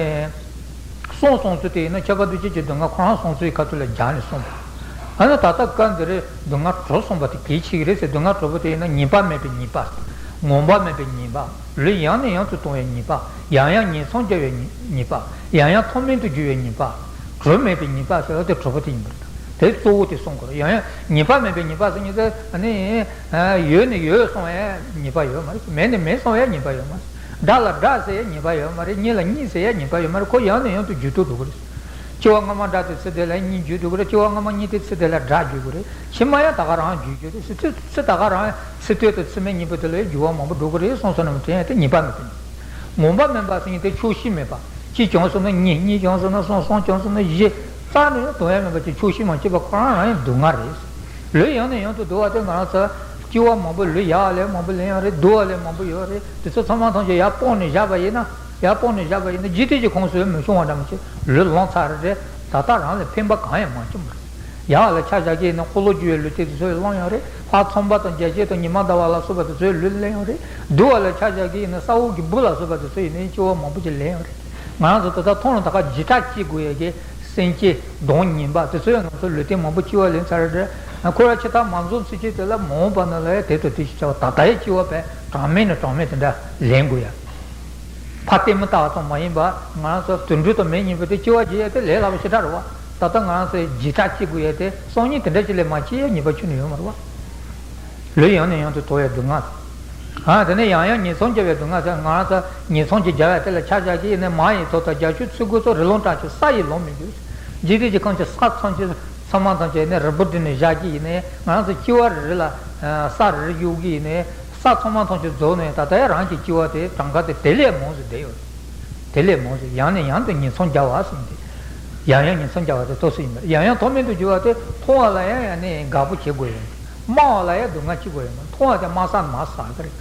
གསུང་གསུང་ཚུལ་དེ་ཡིན་ན་ཁྱབ་པ་འདུ་བྱེད་ཀྱི་སྡུག་བསྔལ་ཁོ་རང་གསུང་ཚུལ་གྱི་ཁ་ཐུག་ལ་སྦྱར་ནས་གསུངས་པ། ཨ་ནི་ད་ལྟ་སྐབས་འདི་རེད། སྡུག་བསྔལ་དྲུག་གསུངས་པ་དེ་གལ་ཆེ་གི་རེད་ཟེར། སྡུག་བསྔལ་དྲུག་པོ་དེ་ཡིན་ན་ངེས་པ་མེད་པའི་ཉེས་པ། ངོམས་པ་མེད་པའི་ཉེས་པ། ལུས་ཡང་ནས་ཡང་དུ་གཏོང་བའི་ཉེས་པ། ཡང་ཡང་ཉེས་མཚང་རྒྱག་པའི་ཉེས་པ། ཡང་ཡང་མཐོ་དམན་དུ་འགྱུར་བའི་ཉེས་པ། གྲོལ་མེད་པའི་ཉེས་པ་ཟེར་བ་དེ་དྲུག་པོ་དེ་ཡིན་པ་རེད། དེ་གཙོ་བོ་དེ་གསུང་དགོས་རེད། ཡང་ཡང་ཉེས་པ་མེད་པའི་ཉེས་པ་ཟེར་མཁན་དེ་ཨ་ནི། ཡོད་ནས་ཡོད་གསུང་བའི་ཉེས་པ་ཡོད་མ་རེད། མེད་ནས་མེད་གསུང་བའི་ཉེས་པ་ཡོད་མ་རེད། དགྲ་ལ་དགྲ་ཟེར་ཡའི་ཉེས་པ་ཡོད་མ་རེད། གཉེན་ལ་གཉེན་ཟེར་ཡའི་ཉེས་པ་ཡོད་མ་རེད། ཁོ་ཡང་ནས་ཡང་དུ་འགྱུར་ལྡོག་འགྲོ་གི་རེད། སྐྱེ་བ་སྔ་མ་དགྲ་དེ་ཚེ་འདི་ལ་གཉེན་འགྱུར་འགྲོ་གི་རེད། སྐྱེ་བ་སྔ་མ་གཉེན་དེ་ཚེ་འདི་ལ་དགྲ་འགྱུར་གི་རེད། ཕྱི་མ་ཡང་ད་ག་རང་འགྱུར་རྒྱུ་རེད། ཚེ་ཚེ་ཚེ་ད་ག་རང་ཚེ་སྟོད་དང་ཚེ་སྨད་གཉིས་པོ་དེ་ལ་ཡང་འགྱུར་བ་མང་པོ་འགྲོ་གི་རེད་གསུངས་སོང་ན་མི་དྲན་ཡ་དེ་ཉེས་པ་མེད་པ་ཡིན། ངོམས་པ་མེད་པ་ཟེར་མཁན་དེ་ཆོག་ཤེས་མེད་པ། གཅིག་བྱུང་སོང་ན་གཉིས། གཉིས་བྱུང་སོང་ན་གསུམ། གསུམ་བྱུང་སོང་ན་བཞི། རྩ་ནས་གཏོང་ཡ་མེད་པ་ཅིག་ཆོག་ཤེས་མ་བྱས་པ་ཁོ་རང་རང་ཡང་སྡུག་བསྔལ་རེད། ལུས་ཡང་ནས་ཡང་དུ་འདུལ་བ་དེ་ང་རང་ཚོ་ སྐྱེ་བ་མང་པོ་ལུས་ཡག་ལས་མང་པོ་ལེན་ཡོད་རེད། སྡུག་པ་ལས་མང་པོ་ཡོད་རེད། དེ་ཚོ་ཚང་མ་ཐམས་ཅད་ཡར་སྤངས་ནས་བཞག་པ་ཡིན་ན། ཡར་སྤངས་ནས་བཞག་པ་ཡིན་ན་འཇིག་རྟེན་གྱི་ཁོངས་སུ་མི་ཤོང་བ་འདྲ་མོ་ཅིག་ལུས་ལོངས་ཚར་རེད། ད་ལྟ་རང་ལ་ཕན་པ་གང་ཡང་མ་བྱུང་བ་རེད། ཡག་ལ་ཆ་བཞག་གི་ཡིན་ན་འཁོར་ལོ་རྒྱུ་བའི་ལུས་རྟེན་དེ་ཚོ་ཡང་བླངས་ཡོད་རེད། ལྷ་ཚངས་པ་དང་རྒྱ་བྱེད་དང་ཉི་མ་ཟླ་བ་ལ་སོགས་པ་དེ་ཚོའི་ལུས་ལེན་ཡོད་རེད། སྡུག་པ་ལ་ཆ་བཞག་གི་ཡིན་ན་ས་འོག་གི་འབུ་ལ་སོགས་པ་དེ་ཚོ་ཡིན་ན་སྐྱེ་བ་མང་པོ་ཅིག་ལེན་ཡོད་རེད། ང་རང་ཚོ་ད་ལྟ་མཐོང་ལ་ད་ག་བྱེ་བྲག་སྐྱེ་དགོས་ཡ་གི་སེམས་ཅན་གདོན་ངན་པ་དེ་ཚོ་ཡང་ང་ཚོ་ལུས་རྟེན་མང་པོ་སྐྱེ་བ་ལེན་ཚར་རེད། འཁོར་བ་ཕྱི་མཐའ་མ་རྫོགས་ཚུན་ཆད་དེ་ལ་མ་འོངས་པ་ན་ལ་ཡ་དེ་དང་དེ་ཞིག་བྱ་བ་ད་ལྟ་ཡ་སྐྱེ་བ་བས་གྲངས་མེད་ནས་གྲངས་མེད་དེ་འདྲ་ལེན་དགོས་ཡ། ཕ་ལྟད་མོ་ལྟ་བ་ཙམ་མ་ཡིན་པ་ང་རང་ཚོ་དུད་འགྲོ་དང་མི་གཉིས་པོ་དེ་སྐྱེ་བ་རྒྱས་ཡ་དེ་ལས་སླ་པོ་ཞེ་དྲག་རེད་བ། ད་ལྟ་ང་རང་ཚོའི་བྱེ་བྲག་སྐྱེ་དགོས་ཡ་དེ་སང་ཉིན་དེ་འདྲ་ཅིག་ལས་མ་སྐྱེ་ཡ་ངེས་པ་ཁྱོན་ནས་ཡོད་མ་རེད་བ། ལུས་ཡང་ནས་ཡང་དུ་དོར་བའི་སྡུག་བསྔལ། ཨ་དེ་ནས་ཡང་ཡང་ཉེས་ཚབས་བརྒྱབ་པའི་སྡུག་བསྔལ་ཟེར། ང་རང་ཚོ་ཉེས་ཚབས་ཀྱི་བརྒྱབ་པ་དེ་ལ་ཆ་བཞག་གི་ཡིན་ནའི་མ་ཡི་ཐོག་ཏུ་རྒྱ་ཆུ་ཚུར་རྒོལ་སོགས་རི་ལུང་བཀྲ་ཤིས་ས་ཡི་ལོང་མི་འགྱུར། འཇིག་རྟེན་གྱི་ཁམས་ཀྱི་ས་ཐམས་ཅད་ཚང་མ་ཐམས་ཅད་ནས་རིལ་བུ་བསྒྲིལ་ནས་བཞག་གི་ཡིན་ནའི་ང་རང་ཚོ་སྐྱེ་བ་རེ་རེ་ལ་ས་རེ་རེ་གཡུག་གི་ཡིན་ནའི་ས་ཚང་མ་ཐམས་ཅད་རྫོགས་ནས་ད་ལྟ་ཡང་རང་གི་སྐྱེ་བ་དེ་གྲངས་ཀ་དེ་དེ་ལས་མང་ཟེར་བསྡད་ཡོད། དེ་ལས་མང་ཟེར་ཡང་ནས་ཡང་དུ་ཉེས་ཚབས་བརྒྱབ་པ་ཟེར་ཏེ། ཡང་ཡང་ཉེས་ཚབས་བརྒྱབ་པ་དེ་ཏོག་ཙམ་ཡིན་པ་རེད། ཡང་ཡང་མཐོ་དམན་དུ་གྱུར་པ་དེ་མཐོ་བ་ལ་ཡང་ཡང་ནས་དགའ་པོ་བྱེད་དགོས་ཡོད། དམའ་བ་ལ་ཡང་སྡུག་བསྔལ་བྱེད་དགོས་ཡོད། མཐོ་བ་དེ་དམའ་ས་ནས་མར་ཟག་གི་རེད།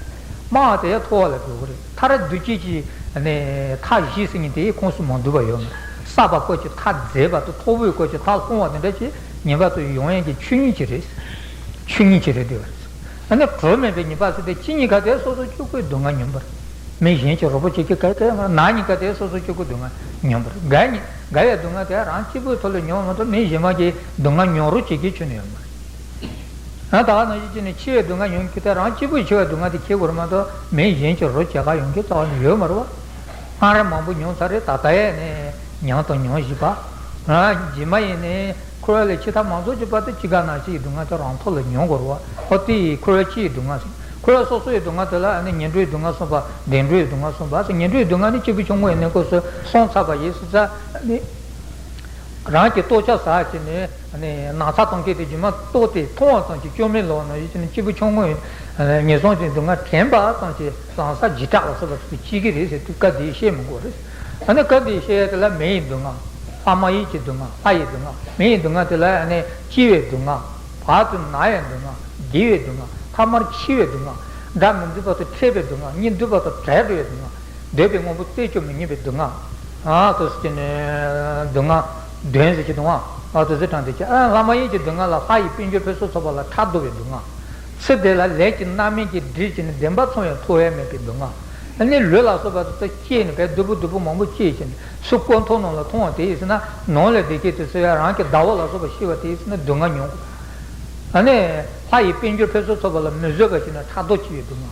དམའ་བ་དེ་ཡང་མཐོ་བ་ལ་འགྲོ་གི་རེད། མཐར་སྡུག་བསྔལ་གྱི་ནས་མཐའ་བཞི་ཟེར་མཁན་དེའི་ཁོངས་སུ་མ་འདུས་པ་ཡོད་མ་རེད། བསགས་པ་སྐོར་གྱི་མཐའ་རྫོགས་པ་དང་མཐོ་པོའི་སྐོར་གྱི་མཐའ་ལྷུང་བ་དེ་འདྲ་ཅིག་ངེས་པར་དུ་ཡོང་ཡས་ཀྱི་ཆོས་ཉིད་ཅིག་རེད། ཆོས་ཉིད་ཅིག་རེད་འདུག་པ་རེད། ཨ་ནི་གྲོགས་མེད་པའི་ཉེས་པ་ཟེར་ཏེ་ཁྱི་གཉིས་ཀ་དེ་སོ་སོ་གཅིག་པུའི་སྡུག་བསྔལ་མྱོང་བ་རེད། མི་གཞན་གྱི་རོགས་པ་བྱེད་ཀྱི་ག་ག་ཡང་མ་རེད། ནག་གཉིས་ཀ་དེ་སོ་སོ་གཅིག་པུའི་སྡུག་བསྔལ་མྱོང་བ་རེད། དགའ་གཉིས་དགའ་བའི་སྡུག་བསྔལ་དེ་རང་གཅིག་པུའི་ཐོག་ལ་མྱོང་བ་མ་གཏོགས་མི་གཞན་མ་གིས་སྡུག་བསྔལ་མྱོང་རོགས་བྱེད་ཀྱི་ཁྱོན་ནས་ཡོད་མ་རེད། ཨ་ད་ག་ནང་བཞིན་བྱས་ནས་འཆི་བའི་སྡུག་བསྔལ་མྱོང་རྒྱུ་དེ་རང་གཅིག་པུས་འཆི་བའི་སྡུག་བསྔལ་དེ་ཁྱེར་དགོས་རེད་མ་གཏོགས་མི་གཞན་གྱི་རོགས་བྱེད་ག་ཡོང་རྒྱུ་རྩ་བ་ནས་ཡོད་མ་རེད་བ། སྔར་མང་པོ་མྱོང་ཚར་རེད། ད་ལྟ་ཡང་ནས་མྱོང་དང་མྱོང་བཞིན་པ། ཨ་རྗེས་མ་ཡིན་ནས་འཁོར་བ་ལས་ཕྱི་མཐའ་མ་རྫོགས་ཀྱི་བར་དུ་ཅི་དགར་ན་ཅི་ཡི་སྡུག་བསྔལ་དེ་རང་ཐོག་ལ་མྱོང་དགོས་རེད་བ། ཨོ་དེ་ཡི་འཁོར་བ་ཕྱི་ཡི་སྡུག་བསྔལ་ཟེར། འཁོར་བ་སོ་སོ་ཡི་སྡུག་བསྔལ་དེ་ལ་ཨ་ནི་ངན་འགྲོའི་སྡུག་བསྔལ་གསུངས་པ། བདེ་འགྲོའི་སྡུག་བསྔལ་གསུངས་པ་ཟེར། ངན་འགྲོའི་སྡུག་བསྔལ་ནི་སྐྱེས་བུ་ཆུང་ངུ་ཡི་གནས་སྐབས་སུ་སོང་ཚར་བ་ཡིན་ཟེར་ཙང་ནི། རང་གི་ལྟོ་ཆས་ཟ་བྱས་ནས་ནགས་ཚལ་གཏོང་མཁན་དེ་རྗེས་མ་ལྟོ་དེ་མཐོང་བ་ཙམ་གྱིས་སྐྱོན་མེད་ལོག་ན་ཡོད་ཀྱི་ནི་སྐྱེས་བུ་ཆུང་ངུ་ཡིན། ངན་སོང་གི་སྡུག་བསྔལ་དྲན་པ་ཙམ་གྱིས་ལམ་སང་འཇིགས་སྐྲག་ལ་སོགས་པ་དེ་སྐྱེ་གི་རེད་ཟེར་དུས་སྐབས་དེ་བཤད་མི་དགོས་རེད། ཨ་ནི་སྐབས་དེ་བཤད་ཡ་དེ་ལ་མེ་ཡི་སྡུག་བསྔལ། ལྷ་མ་ཡིན་གྱི་སྡུག་བསྔལ། ལྷ་ཡི་སྡུག་བསྔལ། མེ་ཡི་སྡུག་བསྔལ་དེ་ལ་ཨ་ནི་སྐྱེ་བའི་སྡུག་བསྔལ། བར་དུ་ན་ཡི་སྡུག་བསྔལ། རྒས་པའི་སྡུག་བསྔལ། ཐ་མར་འཆི་བའི་སྡུག་བསྔལ། དགྲ་མི་འདུག་པ་དང་ཕྲད་པའི་སྡུག་བསྔལ། གཉིས་འདུས་པ་དང་བྲལ་འགྲོ་བའི་སྡུག་བསྔལ། འདོད་པའི་དངོས་པོ་རྩད་གཅོད་མི་ནུས་པའི་སྡུག་བསྔལ། ཨ་ཏོ་ཟེར་གྱི་ནི་སྡུག་བསྔལ་བདུན་ཟེར་གྱི་འདུག་ཨ། ཨ་ཏོ་ཟེར་དྲངས་ཏེ་ཀྱི་ཨ་ལྷ་མ་ཡིན་གྱི་སྡུག་བསྔལ་ལ་ལྷ་ཡི་དཔལ་འབྱོར་ཕུན་སུམ་ཚོགས་པ་ལ་ཕྲག་དོག་པའི་སྡུག་བསྔལ། ཚེ་འདི་ལ་ལས་ཀྱི་རྣམ་སྨིན་གྱིས་སྒྲིབ་ཀྱི་ནི་བདེན་པ་མཚུངས་པའི་ཐོབ་ཡ་མེད་པའི་སྡུག་བསྔལ། ཨ་ནི་ལུས་ལ་སོགས་པ་དེ་ཚོ་སྐྱེས་ནས་བས་སྡུག་པོ་སྡུག་པོ་མང་པོ་སྐྱེས་ཀྱི་ནི་ཚུར་སྐོར་ཐོག་ནང་ལ་མཐོང་བ་དེ་ཡིན་ཟེར་ན་ནང་ལས་བདེ་སྐྱིད་དེ་ཚོ་ཡ་རང་གི་ཟླ་བོ་ལ་སོགས་པ་ཤི་བ་དེ་ཡིན་ཟེར་ན་སྡུག་བསྔལ་མྱོང་དགོས། ཨ་ནི་ལྷ་ཡི་དཔལ་འབྱོར་ཕུན་སུམ་ཚོགས་པ་ལ་མི་བཟོད་པ་ཞིག་ན་ཕྲག་དོག་ཆེ་བའི་སྡུག་བསྔལ།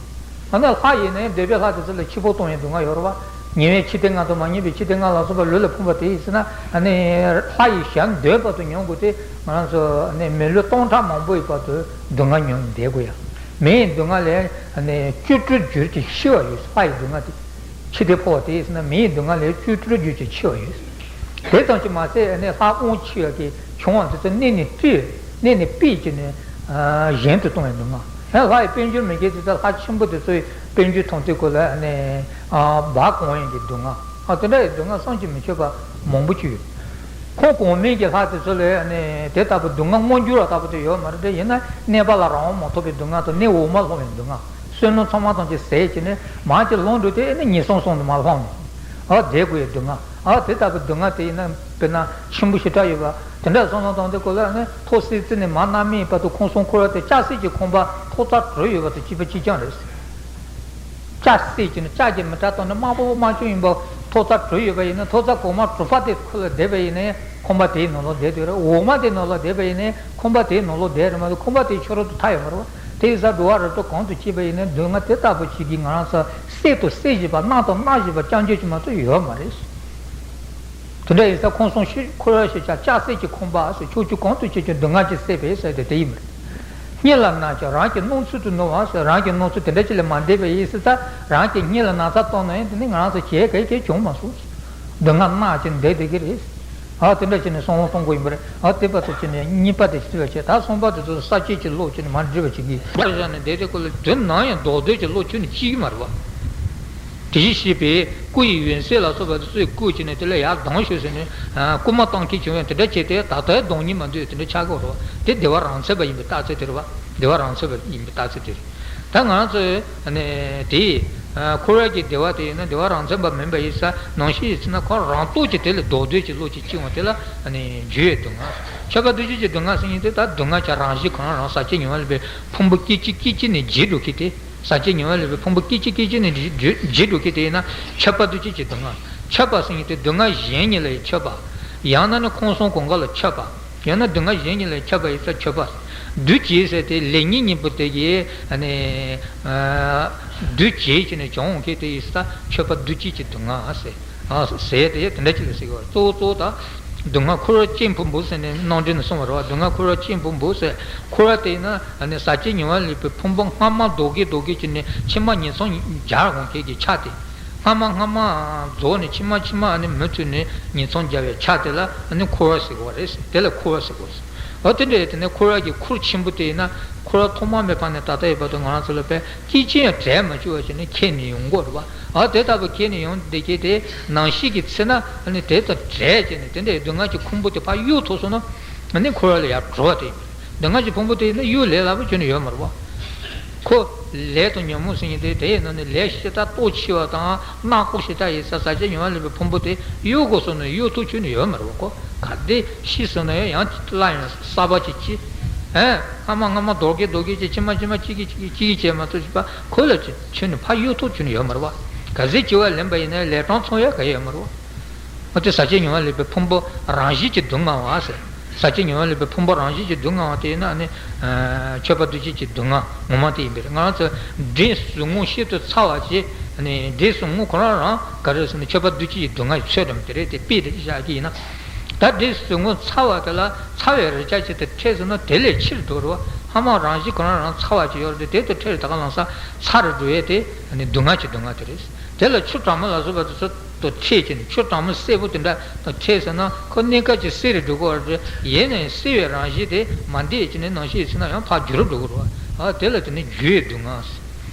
ཨ་ནི་ལྷ་ཡིས་ནི་འདོད་པའི་ལྷ་དེ་ཚོ་ལ་འཆི་འཕོ་གཏོང་བའི་སྡུག་བསྔལ་ཡོད་རེད་བ། ཉེ་བའི་འཆི་ལྟས་ངན་དང་མ་ཉེས་པའི་འཆི་ལྟས་ངན་ལ་སོགས་པ་ལུས་ལ་ཕོག་པ་དེ་ཡིན་ཟེར་ན་ཨ་ནི་ལྷ་ཡི་ཞལ་འདོན་བར་དུ་མྱོང་དགོས་ཏེ་ང་རང་ཚོ་ཨ་ནི་མི་ལུས་སྟོང་ཕྲག་མང་པོ་ཡི་བར་དུ་སྡུག་བསྔལ་མྱོང་བསྡད་དགོས་ཡ། མི་ཡི་སྡུག་བསྔལ་ལས་ཨ་ནི་བཅུ་དྲུག་འགྱུར་གྱིས་ཆེ་བ་ཡོད། ལྷ་ཡི་སྡུག་བསྔལ་དེ། འཆི་ལྟས་ཕོག་པ་དེ་ཡིན་ཟེར་ན་མི་ཡི་སྡུག་བསྔལ་ལས་བཅུ་དྲུག་འགྱུར་གྱིས་ཆེ་བ་ཡོད། དེ་ཙམ་གྱིས་མ་ཟད་ཨ་ནི་ལྷ་དབང་ཆེ་བ་གི་བྱུང་བ་དེ་ཚོ་གནས་ནས་བཀྲི། གནས་ནས་ཕུད་ཀྱི་ནི་གཞན་དུ་གཏོང་བའི་སྡུག་བསྔལ། ལྷ་ཡི་དཔལ་འབྱོར་མི་དགེ་དེ་ཚོ་ལྷ་ཆེན་པོ་དེ་ཚོ་ཡི་དཔལ་འབྱོར་ཐོན་དུས་སྐོར་ལ་ཨ་ནི་སྦ་གོང་ཡིན་གྱི་སྡུག་བསྔལ། ཨ་དེ་འདྲ་ཡི་སྡུག་བསྔལ་བསམ་གྱིས་མི་ཁྱབ་པ་མང་པོ་ཅིག་ཡོད། ཁོང་གོང་མའི་གི་ལྷ་དེ་ཚོ་ལས་ཨ་ནི་དེ་ལྟ་བུ་སྡུག་བསྔལ་མངོན་གྱུར་བ་ལྟ་བུ་དེ་ཡོད་མ་རེད་དེ། ཡིན་ན་གནས་པ་ལ་རང་དབང་མ་ཐོབ་པའི་སྡུག་བསྔལ་དང་གནས་འོག་མ་ལྷུང་བའི་སྡུག་བསྔལ། བསོད་ནམས་ཚང་མ་ཐམས་ཅད་ཟད་ཀྱི་ནི་མར་གྱི་ལྷུང་འགྲོ་དེ་ཨ་ནི་ངན་སོང་གསུམ་དུ་མར་ལྷུང་ནས་ཨ་བསྡད་དགོས་ཡའི་སྡུག་བསྔལ། ཨ་དེ་ལྟ་བུའི་སྡུག་བསྔལ་དེ་ཡིན་ན་དཔེར་ན་ཆེན་པོ་ཞེ་དྲག་ཡོད་པ་དེ་འདྲ་བསམ་བློ་བཏང་དུས་སྐོར་ལ་ཨ་ནི་ཐོག་སེར་རྩེ་ནས་མར་གནམ་མེད་བར་དུ་ཁོང་གསུམ་འཁོར་བ་དེ་ལྕགས་སྲེག་གི་ཁང་པ་ཐོག་རྩ་དྲུག་ཡོད་པ་དང་གཅིག་པ་གཅིག་རྐྱང་རེད། ལྕགས་སྲེག་བྱས་ནས་ལྕགས་ཀྱི་མེ་སྲེག་བཏང་ནས་དམར་པོ་དམར་ཆུང་ཡིན་པ་ཐོག་རྩ་དྲུག་ཡོད་པ་ཡིན་ན་ཐོག་རྩ་གོང་མ་དྲུག་པ་དེ་ཁོ་ལ་བསྡད་པ་ཡིན་ན་ཁང་པ་དེའི་ནང་ལོགས་བསྡད་དུས་རེད། འོག་མ་དེའི་ནང་ལོགས་བསྡད་པ་ཡིན་ན་ཁང་པ་དེའི་ནང་ལོགས་བསྡད་རེད་མ་གཏོགས་ཁང་པ་དེའི་ཕྱི་རོལ་དུ་ཐར་ཡོད་མ་རེད་བ། དེ་ཡིན་ཙང་འགྲོ་བ་རིགས་དྲུག་གང་དུ་སྐྱེས་པ་ཡིན་ན་སྡུག་བསྔལ་དེ་ལྟ་བུ་ཞིག་གིས་ང་རང་ཚོ་སྲེག་དང་སྲེག་བཞིན་པ་མནར་དང་མནར་བཞིན་པ་རྐྱང་རྐྱང་ཅིག་མ་གཏོགས་ཡོད་མ་རེད། དེ་འདྲ་ཡིན་ཙང་ཁོང་གསུམ་ཤི་འཁོར་བ་ཤི་བྱ་ལྕགས་སྲེག་གི་ཁང་པ་ཟེར། ཕྱོགས་བཅུ་གང་དུ་སྐྱེས་ཀྱང་སྡུག་བསྔལ་གྱིས་བསྲེགས་པའི་ཟེར་དེ་དེ་ཡིན་པ་རེད། གཉིད་ལ་ན་ཀྱང་རང་གི་སྣང་ཚུལ་དུ་ནུབ་པ་ཟེར། རང་གི་སྣང་ཚུལ་དེ་འདྲ་ཅིག་ལས་མ་འདས་པ་ཡིན་ཟེར་ད་རང་གི་གཉིད་ལ་ན་ཚ་བཏང་ན་ཡང་དེ་ནི་ང་རང་ཚོ་བྱས་གལ་གལ་བྱུང་མ་སོང་། སྡུག་བསྔལ་མནར་གྱིས་བསྡད་བསྡད་ཀྱི་རེད། ཨ་དེ་འདྲ་བྱས་ནས་བསམ་བློ་གཏོང་དགོས་ཡིན་པ་རེད། ཨ་དེ་བར་དུ་བྱས་ནས་གཉིས་པ་དེ་ཤི་བ་བྱས། ད་གསུམ་པ་དེ་ཚོ་ས་བཅད་ཀྱི་བློ་བྱས་ནས་མ་འདྲིས་པ་བྱེད་ཀྱི་བཞག་ནས་བསྡད་དེ་ཁོ་ལ་དོན་ནམ་ཡང་ལྡོག་ལྡོག་གི་བློ་ཁྱོན་ནས་སྐྱེ་གི་མ་རེད་བ། དེ་བཞིན་གཤེགས་པའི་སྐུ་ཡི་ཡོན་ཚད་ལ་སོགས་པ་དེ་ཚོས་བཀོད་བྱས་ནས་དེ་ལ་ཡར་ལྡང་ཤོག་ཟེར་ནས་སྐུལ་མ་བཏང་མཁན་བྱུང་བས། དེ་འདྲ་བྱས་ཏེ་ད་ལྟའི་སྡོམ་ཉིད་མ་འདུས་དེ་འདྲ་ཆགས་ཀྱི་ཡོད་རེད་བ། དེ་བདེ་བ་རང་མཚན་པ་ཡིན་པའི་རྟགས་མཚན་དེ་རེད་བ། བདེ་བ་རང་མཚན་པ་ཡིན་པའི་རྟགས་མཚན་དེ་རེད། ད་ང་རང་ཚོས་ནས་དེ་འཁོར་བ་གི་བདེ་བ་དེ་ཡིན་ན་བདེ་བ་རང་མཚན་པ་མིན་པ་ཡིན་ས། ནང་བཞིན་ཡིན་ཚེ་ན་ཁོ་རང་སྟོབས་ཀྱིས་དེ་ལས་ལྡོག་འདོད་ཀྱི་བློ་ཅིག་སྐྱེ་འོང་། དེ་ལ་ནས་འགྱུར་བའི་སྡུག་བསྔལ། མཆོད་པ་སྡུད་བྱེད་ཀྱི་སྡུག་བསྔལ་ཟེར་མཁན་དེ་ད་སྡུག་བསྔལ་ཆ་རང་བཞིན་ཁོ་རང་རང་ཟག་བཅས་ཉེ་བར་སླེབས་པའི་ཕུང་པོ་སྐད་ཅིག་སྐད་ཅིག་ནས་འཇིག་འགྲོ་མཁན་དེ། ཟག་བཅས་ཉེ་བར་སླེབས་པའི་ཕུང་པོ་སྐད་ཅིག་སྐད་ཅིག་ནས་འཇིག་འཇིག་འཇིག་འགྲོ་མཁན་དེ་ཡིན་ན་མཆོད་པ་སྡུད་བྱེད་ཀྱི་སྡུག་བསྔལ། མཆོད་པ་ཟེར་མཁན་དེ་སྡུག་བསྔལ་གཞན་ཉིད་ལ་ཡང་མཆོད་པ། ཡང་ན་ནི་ཁམས་གསུམ་གང་ག་ལ་མཆོད་པ། ཡང་ན་སྡུག་བསྔལ་གཞན་ཉིད་ལ་མཆོད་པ་ཡིན་ཙང་མཆོད་པ། སྡུད་བྱེད་ཟེར་དེ་ལེགས་ཉེས་གཉིས་པོ་དེ་གི་ཨ་ནི་ཨ་སྡུད་བྱེད་ཀྱི་ནི་བྱུང་མཁན་དེ་ཡིན་ཙང་མཆོད་པ་སྡུད་བྱེད་ཀྱི་སྡུག་བསྔལ་ཟེར། ཨ་ཟེར་དེ་དེ་འདྲ་ཅིག་ལ་ཟེར་གི་ཡོད། གཙོ་བོ་གཙོ་བོ་ད་སྡུག་བསྔལ་འཁོར་བ་ཅན་ཕུང་པོ་ཟེར་ནས་ནང་འགྲེལ་ནས་གསུངས་པ་རེད་བ། སྡུག་བསྔལ་འཁོར་བ་ཅན་ཕུང་པོ་ཟེར། འཁོར་བ་དེ་ཡིན་ན་ཨ་ནི་ཟག་བཅས་ཉེ་བར་སླེབས་པའི་ཕུང་པོ་སྔ་མ་ལྡོག་གེ་ལྡོག་གེ་ཅིག་ནས་ཕྱི་མ་ཉིང་མཚམས་སྦྱར་འོང་མཁན་གྱི་ཆ་དེ། སྔ་མ་སྔ་མ་རྫོགས་ནས་ཕྱི་མ་ཕྱི་མ་ཨ་ནི་མུ་མཐུད་ནས་ཉིང་མཚམས་སྦྱར་བའི་ཆ་དེ་ལ་ཨ་ནི་འཁོར་བ་ཟེར་གི་རེད། དེ་ལ་འཁོར་བ་ཟེར་གི་རེད། འོ་དེ་འདྲ་ཡིན་དུས་ནས་འཁོར་བ་གི་ཁུར་ཆེན་པོ་དེ་ཡིན་ན་འཁོར་བ་ཐོག་མ་མེད་པ་ནས་ད་ལྟ་ཡོད་བར་དུ་ང་རང་ཚོ་ལ་དཔེ་སྐད་ཅིག་ཡང་བྲལ་མ་བཅུག་པ་བྱས་ནས་ཁྱེར་ནས་ཡོང་གི་ཡོད་རེད་བ། འོ་དེ་ལྟ་བུ་ཁྱེར་ནས་ཡོང་བསྡད་མཁན་དེ་ནང་བཞིན་གྱི་ཚེ་ན་ཨ་ནི་དེ་དང་བྲལ་བྱས་ནས་དེ་འདྲའི་སྡུག་བསྔལ་གྱི་ཕུང་པོ་དེ་ཕར་གཡུག་ཐུབ་སོང་ན་ཨ་ནི་འཁོར་བ་ལས་ཡར་གྲོལ་བ་དེ་ཡིན། སྡུག་བསྔལ་གྱི་ཕུང་པོ་དེ་ཡིན་ན་གཡུག་ལས་སླ་པོ་ཁྱོན་ནས་ཡོད་མ་རེད་བ། ཁོ་ལས་དང་ཉོན་མོངས་ཟེར་མཁན་དེ་དེ་ཡིན་ན་ནི་ལས་ཞེ་དྲག་སྟོབས་ཆེ་བ་དང་ནག་པོ་ཞེ་དྲག་ཡིན་ས། ཟག་བཅས་ཉེ་བར་སླེབས་པའི་ཕུང་པོ་དེ་གཡུག་དགོས་སོང་ན་གཡུག་ཐུབ་ཁྱོན་ནས་ཡོད་མ་རེད་བ། ཁོ་ག་དེ་ཤི་སོང་ན་ཡང་ཡང་སླར་ཡང་གསར་པ་ཅིག་སྐྱེ། ཨེ། སྔ་མ་སྔ་མ་ལྡོག་གེ་ལྡོག་གེ་ཅིག་ཕྱི་མ་ཕྱི་མ་གཅིག་གིས་གཅིག་གིས་གཅིག་གིས་བྱས་མ་ཐུབ་ཅིག་པ་ཁོ་ལ་ཁྱོན་ནས་ཕར་གཡུག་ཐུབ་ཁྱོན་ནས་ཡོད་མ་རེད་བ། ག་ཚོད་སྐྱེ་བ་ལེན་པ་ཡིན་ན་ལས་གྲངས་ཚང་ཡ་ག་ཡོད་མ་རེད་བ། འོ་དེ་ཟག་བཅས་ཉེ་བར་སླེབས་པའི་ཕུང་པོ་རང་བཞིན་གྱིས་སྡུག་བསྔལ་བ་ཟེར། ཟག་བཅས་ཉེ་བར་སླེབས་པའི་ཕུང་པོ་རང་བཞིན་གྱིས་སྡུག་བསྔལ་བ་དེ་ཡིན་ན་ནི་མཆོད་པ་སྡུད་བྱེད་ཀྱི་སྡུག་བསྔལ་ངོ་མ་དེ་ཡིན་པས། ང་རང་ཚོ་འབྲས་ཟུག་རྔུ་ཤིན་ཏུ་ཚ་བ་ཅིག་ནི་འབྲས་ཟུག་རྔུ་ཁོ་རང་རང་ག་རེ་ཟེར་ན་མཆོད་པ་སྡུད་བྱེད་ཀྱི་སྡུག་བསྔལ་གྱི་ཚོད་དམ་དེ་རེད། དེ་དཔེ་དེ་བཞག་གི་ཡིན་ན། ད་འབྲས་ཟུག་རྔུ་ཚ་བ་དེ་ལ་ཚ་བའི་རེག་བྱ་ཅིག་ཏུ་འཕྲད་སོང་ན་དེ་ལས་ཆེར་སྡུག་རུ་བ། སྔ་མ་རང་བཞིན་ཁོ་རང་རང་ཚ་བ་ཅིག་ཡོད་རེད་དེ། དེ་དང་འཕྲད་ད་ག་ལང་ས་ཚ་རུ་འགྲོ་ཡས་དེ་ནི་སྡུག་བསྔལ་གྱི་སྡུག་བསྔལ་དེ་རེད། དེ་ལ་ཆུ་གྲང་མོ་ལ་སོགས་པ་དེ་ཚོ་དང་འཕྲད་ཀྱི་ནི་ཆུ་གྲང་མོ་སེར་པོ་དེ་འདྲ་དང་འཕྲད་ཟེར་ན་ཁོ་གནས་སྐབས་ཀྱི་སེར་རེ་འགྲོ་གི་ཡོད་རེད། ཡིན་ནའི་སེར་བའི་རང་བཞིན་དེ་མ་འདས་ཀྱི་ནི་ནང་བཞིན་ཡིན་ན་ཡང་ཕར་འགྱུར་འགྲོ་གི་རེད་བ། ཨ་དེ་ལ་དེ་ནི་འགྱུར་བའི་སྡུག་བསྔལ།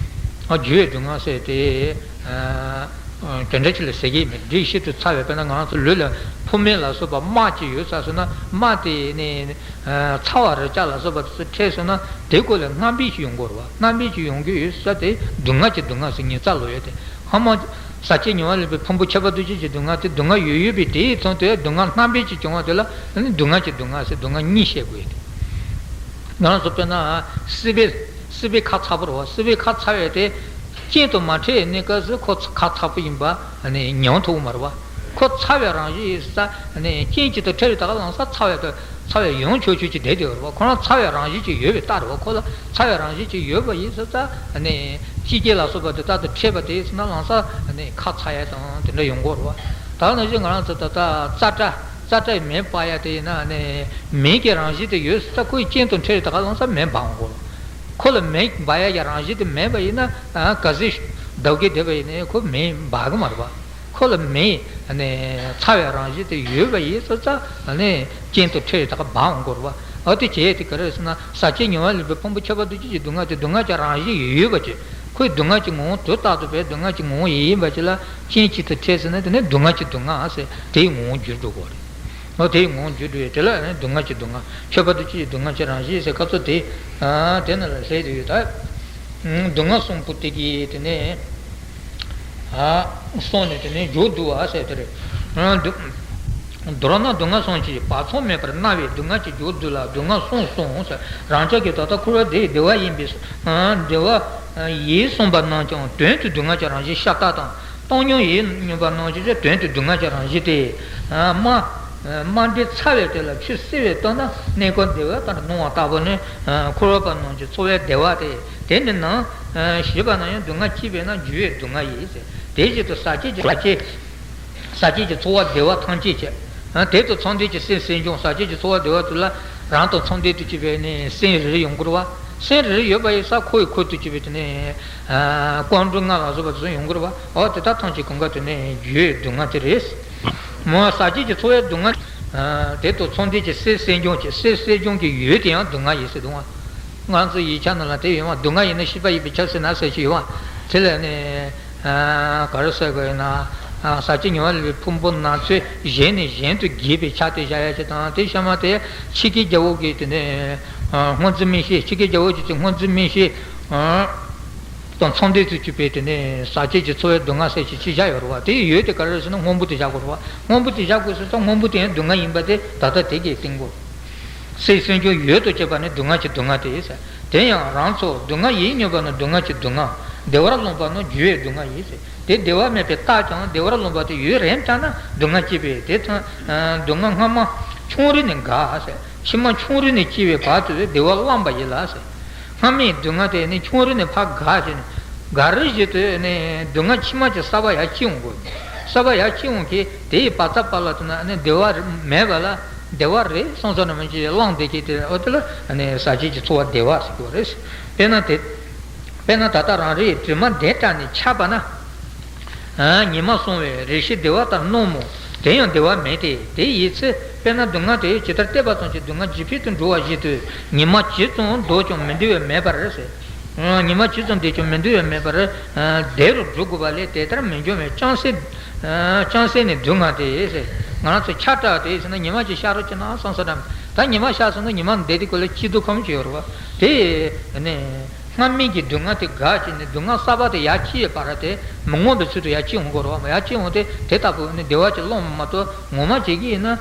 ཨ་འགྱུར་བའི་སྡུག་བསྔལ་ཟེར་དེ། ཨ་དེ་འདྲ་ཅིག་ལ་ཟེར་གྱི་མེད། འབྲས་ཤིན་ཏུ་ཚ་བའི་དཔེར་ན་ང་རང་ཚོ་ལུས་ལ་ཕོ་མེ་ལ་སོགས་པ་རྨ་ཅིག་ཡོད་ས་སོང་ན་རྨ་དེ་ནི་ཚ་བ་རེག་བྱ་ལ་སོགས་པ་དེ་ཚོ་འཕྲད་སོང་ན་དེ་སྐོར་ལ་རྣམ་པས་ཅིག་ཡོང་གི་རེད་བ། རྣམ་པས་ཅིག་ཡོང་གི་ཡོད་ས་དེ་སྡུག་བསྔལ་གྱི་སྡུག་བསྔལ་ཟེར་ཉི་ཚ་ལོ་ཡོད་དེ། ཧ་མ། ཟག་བཅས་ཉེ་བར་སླེབས་པའི་ཕུང་པོ་ཁྱབ་པ་འདུ་བྱེད་ཀྱི་སྡུག་བསྔལ་དེ་སྡུག་བསྔལ་ཡོད་ཡོད་པའི་དེའི་ཚོད་དེ་སྡུག་བསྔལ་རྣམ་པས་ཅིག་བྱུང་བ་དེ་ལ་ནི་སྡུག་བསྔལ་གྱི་སྡུག་བསྔལ་ཟེར་སྡུག་བསྔལ་གཉིས་བཤད་དགོས་ཏེ། ང་རང་ཚོ་དཔེར་ན་སྲིད་པའི་སྲིད་པའི་ཁ་ཚ་པོ་རེད་བ། སྲིད་པའི་ཁ་ཚ་བས་དེ་རྐྱེན་དང་མ་འཕྲད་གནས་སྐབས་སུ་ཁོ་ཁ་ཚ་པོ་ཡིན་པ་ནི་མྱོང་ཐུབ་མ་རེད་བ། ཁོ་ཚ་བའི་རང་བཞིན་ཡིན་ས་ནི་རྐྱེན་གཅིག་ཏུ་འཕྲད་རེད། ད་ག་ལང་ས་ཚ་བའི་ཚ་བའི་ཡང་ཆོག་ཆོག་ཅིག་བསྡད་དེ་རེད་བ། ཁོ་རང་ཚ་བའི་རང་བཞིན་ཅིག་ཡོད་པའི་རྟགས་རེད་བ། ཁོ་ལ་ཚ་བའི་རང་བཞིན་ཅིག་ཡོད་པ་ཡིན་ས་ཙང་ནི་སྐྱེ་རྒྱུ་ལ་སོགས་པ་དེ་ལྟར་དུ་འཕྲད་པ་དེ་ཡིན་ན་ལང་ས་ནི་ཁ་ཚ་ཡ་དང་དེ་འདྲ་ཡོང་གི་རེད་བ། ད་ནང་བཞིན་ང་རང་ཚོ་ད་ལྟ་རྩ་བྲལ་རྩ་བྲལ་མེ་འབར་ཡ་དེ་ཡིན་ན་ནི་མེ་གི་རང་བཞིན་དེ་ཡོད་ས་ཁོའི་རྐྱེན་དང་འཕྲད་ད་ག་ལང་ས་མེ་འབར་འོང་གི་རེད། ཁོ་ལ་མེ་འབར་ཡ་གི་རང་བཞིན་དེ་མེད་པ་ཡིན་ན་ག་ཚོད་ཟློས་གར་བསྡད་པ་ཡིན་ནའི་ཁོ་མེ་འབར་གི་མ་རེད་བ། ཁོ་ལ་མེ་ནི་ཚ་བའི་རང་བཞིན་དེ་ཡོད་པ་ཡིན་ཙང་ནི་རྐྱེན་དང་འཕྲད་ད་ག་འབར་འོང་གི་རེད་བ། འོ་དེ་བྱས་དེ་ག་རེ་ཟེར་ན་ཟག་བཅས་ཉེ་བར་སླེབས་པའི་ཕུང་པོ་ཁྱབ་པ་འདུ་བྱེད་ཀྱི་སྡུག་བསྔལ་དེ་སྡུག་བསྔལ་གྱི་རང་བཞིན་ཡོད་ཡོད་པ་ཅིག་ཁོའི་སྡུག་བསྔལ་གྱི་ངོ་བོ་དུས་རྟག་ཏུ་བས་སྡུག་བསྔལ་གྱི་ངོ་བོ་ཡིན་ཡིན་པ་ཅིག་ལ་རྐྱེན་གཅིག་ཏུ་འཕྲད་ཟེར་ན་དེ་ནི་སྡུག་བསྔལ་གྱི་སྡུག་བསྔལ་ཟེར་དེའི་ངོ་བོ་འགྱུར་འགྲོ་གི་རེད། འོ་དེའི་ངོ་བོ་འགྱུར་འགྲོ་བས་དེ་ལ་ནི་སྡུག་བསྔལ་གྱི་སྡུག་བསྔལ་ཁྱབ་པ་འདུ་བྱེད་ཀྱི་སྡུག་བསྔལ་གྱི་རང་བཞིན་ཟེར་ཁ་ཚོ་དེ་དེ་ནི་ལ་ཟེར་དུ་ཡོད་ད། སྡུག་བསྔལ་གསུམ་པོ་དེ་གི་དེ་ནས་ཨ་སོང་ནས་དེ་ནས་མཇུག་བསྡུ་བ་ཟེར་དེ་རེད། སྡུག་མདོར་ན་སྡུག་བསྔལ་གསུམ་གྱི་བར་མཚམས་མེད་པར་སྣང་བའི་སྡུག་བསྔལ་གྱི་མཇུག་བསྡུ་ལ་སྡུག་བསྔལ་གསུམ་གསུངས་ཟེར། རང་ཅག་གི་ད་ལྟ་འཁོར་བ་འདི་བདེ་བ་ཡིན་པས་བདེ་བ་ཡིན་གསུངས་པ་རྣམས་ཀྱང་དོན་དུ་སྡུག་བསྔལ་གྱི་རང་བཞིན་ཤ་སྟག་དང་། བཏང་སྙོམས་ཡིན་སྙམ་པ་རྣམས་ཀྱང་དོན་དུ་སྡུག་བསྔལ་གྱི་རང་བཞིན་ཏེ། སྨ་སྨ་འབྲས་ཚ་བས་དེ་ལ་ཆུ་བསིལ་བས་བཏུང་ན་གནས་སྐབས་བདེ་བ་ལྟར་སྣང་བ་ལྟ་བུ་ནི་འཁོར་བ་པ་རྣམས་ཀྱི་འཚོ་བའི་བདེ་བ་སྟེ། དེ་འདི་ནང་ཞེས་པ་ན་ཡང་སྡུག་བསྔལ་སྐྱེས་པས་ན་འགྱུར་བའི་སྡུག་བསྔལ་ཡིན་ཟེར། དེ་བཞིན་དུ་ཟག་བཅས་ཀྱི་ཟག་བཅས་ཟག་བཅས་ཀྱི་ཚོར་བ་བདེ་བ་ཐམས་ཅད་ཀྱི། དེ་དང་ཚངས་ཐིག་གི་སེམས་སེམས་བྱུང་ཟག་བཅས་ཀྱི་ཚོར་བ་བདེ་བ་དེ་ལ་རང་དང་ཚངས་ཐིག་ཏུ་སྐྱེས་པའི་ནི་སེམས་རེ་རེ་ཡོང་གི་རེད་བ། སེམས་རེ་རེ་ཡོད་པ་ཡིན་ས་ཁོ་ཡི་ཁོ་ཏུ་སྐྱེས་པའི་དེ་ནི་ཀུན་འབྱུང་ལྔ་ལ་སོགས་པ་དེ་ཚོ་ཡོང་གི་རེད་བ། འོ་དེ་དག་ཐམས་ཅད་གང་ག་དེ་ནི་འགྱུར་བའི་སྡུག་བསྔལ་དེ་རེད། མོ་ཟག་བཅས་ཀྱི་ཚོར་བའི་སྡུག་བསྔལ། དེ་དང་ཚངས་ཐིག་གི་སེམས་སེམས་བྱུང་གི་སེམས་སེམས་བྱུང་གི་ཡུལ་དེ་ཡང་སྡུག་བསྔལ་ཡིན་ཟེར་འདུག་བ། ང་ཚོ་ཡིག་ཆ་ནང་ལ་དེ་ཡོད་བ། སྡུག་བསྔལ་ཡིན་ན་ཤེས་པ་ཡིན་པས་ཁྱབ་ཟེར་ན་ཟེར་གྱི་ཡོད་བ། དེ་ལ་ནི། ག་རེ་ཟེར་དགོས་ཡིན་ན། ཟག་བཅས་ཉེ་བར་ལུས་པའི་ཕུང་པོ་སྣ་ཚོགས་གཞན་ནས་གཞན་དུ་གྱེས་པའི་ཆ་དེ་བཞག་ཡ་ཅིག་དང་། དེ་གཤམ་མ་དེ་ཆོས་ཀྱི་རྒྱལ་པོ་གིས་དེ་ནས་སྔོ་འཛིན་མིག་ཤེས། ཆོས་ཀྱི་རྒྱལ་པོ་གིས་དེ་སྔོ་འཛིན་མིག་ཤེས་དང་ཚངས་ཐིག་ཏུ་གྱུར་པའི་དེ་ནས་ཟག་བཅས་ཀྱི་ཚོར་བའི་སྡུག་བསྔལ་ཟེར་ཅིག་ཅིག་བཞག་ཡོད་རེད་བ། དེ་ཡོད་དེ་ག་རེ་ཟེར་ན་སྔོན་པོ་དེ་བཞག་དགོས་རེད་བ། སྔོན་པོ་དེ་བཞག་དགོས་ཟེར་ཙང་སྔོན་པོ་དེ་ཡང་སྡུག་བསྔལ་ཡིན་པ་དེ་ད་ལྟ་དེ་གིས་བསྟན་དགོས། སེམས་སེམས་བྱུང་ཡོད་དོ་ཅེས་པ་ནི་སྡུག་བསྔལ་གྱི་སྡུག་བསྔལ་ཏེ། དེ་ཡང་རང་ཚོ་སྡུག་བསྔལ་ཡིད་མྱོས་པ་ནི་སྡུག་བསྔལ་གྱི་སྡུག་བསྔལ། བདེ་བར་རློམ་པ་ནི་རྒྱུ་བའི་སྡུག་བསྔལ་ཡིན་ཟེར། དེ་བདེ་བ་མེད་པའི་རྟགས་ཀྱང་བདེ་བར་རློམ་པ་དེ་ཡུན་རིང་བསྐྱངས་ན་སྡུག་བསྔལ་སྐྱེ་བས། དེ་ཚང་སྡུག་བསྔལ་སྔ་མ་ཆུང་རིགས་ནས་འགག་ཟེར། ཕྱི་མ་ཆུང་རིགས་ནས་སྐྱེ་བའི་བར་དུ་བདེ་བ་བླངས་པ་ཡིན་ལ་ཟེར། སྔ་མའི་སྡུག་བསྔལ་དེ་ནི་ཆུང་རིགས་ནས་ཕར་འགག་བྱས་ནས་འགག་རིམ་བཞིན་དུ་ནི་སྡུག་བསྔལ་ཕྱི་མ་གྱི་གསར་པ་ཡར་སྐྱེ་འོང་དགོས། གསར་པ་ཡར་སྐྱེ་འོང་གི་དེ་ཡི་བར་མཚམས་པ་ལ་དེ་ན་ནི་བདེ་བ་མེད་པ་ལ། བདེ་བ་རེད་བསམ་བསམ་ནས་མི་བྱེད་བླངས་བསྡད་ཀྱི་དེ། འོ་དེ་ལ་ནི་ཟག་བཅས་ཀྱི་ཚོར་བ་བདེ་བ་ཟེར་གྱི་རེད། དཔེར་ན་དེ། དཔེར་ན་ད་ལྟ་རང་རེའི་གྲིབ་མ་བདེ་དྲགས་ནས་ཆགས་པ་ན། ཉི་མ་སོང་བས་རེ་ཞིག་བདེ་བ་ལྟར་སྣང་མོད། དེ་ཡང་བདེ་བ་མེད་དེ། དེ་ཡིན་ཚེ་དཔེར་ན་སྡུག་བསྔལ་དེ་ཇི་ལྟར་བལྟས་པ་ཙམ་གྱིས་སྡུག་བསྔལ་ཇི་ཕྱིར་དུ་འགྲོ་བ་བཞིན་དུ་ཉི་མ་ཇི་ཙམ་ལྡོག་ཀྱང་མི་འདུ་བས་མེད་པར་ཟེར། ཉི་མ་ཇི་ཙམ་ལྡོག་ཀྱང་མི་འདུ་བས་མེད་པར་བདེ་རུ་འགྲོ་དགོས་པ་ལས་དེ་ལྟར་མི་འབྱུང་བས་ཅུང་ཟད། ཅུང་ཟད་ནས་སྡུག་བསྔལ་ཏེ་ཟེར། ང་རང་ཚོ་ཆར་དྲག་དེ་ཟེར་ན་ཉི་མ་གཅིག་ཤར་རོགས་བྱེད་ན་བསམ་ས་འདྲ། ད་ཉི་མ་ཤར་སོང་ན་ཉི་མ་འདས་དེ་ཁོ་ལ་སྐྱིད་སྡུག་ཁམ་ཅིག་ཡོད་རེད་བ། དེ་ནས་སྔ་མའི་གི་སྡུག་བསྔལ་དེ་འགག་བྱས་ནས་སྡུག་བསྔལ་གསར་པ་དེ་ཡར་སྐྱེས་ཡོད་པ་ར། དེ་མི་མངོན་པའི་ཚུལ་དུ་ཡར་སྐྱེས་འོང་གི་རེད་བ། ཡར་སྐྱེས་འོང་དེ་དེ་ལྟ་བུ་ནི་བདེ་བ་ཅིག་བླངས་མ་གཏོགས་ངོ་མ་བྱེད་ཀྱི་ཡིན་ན་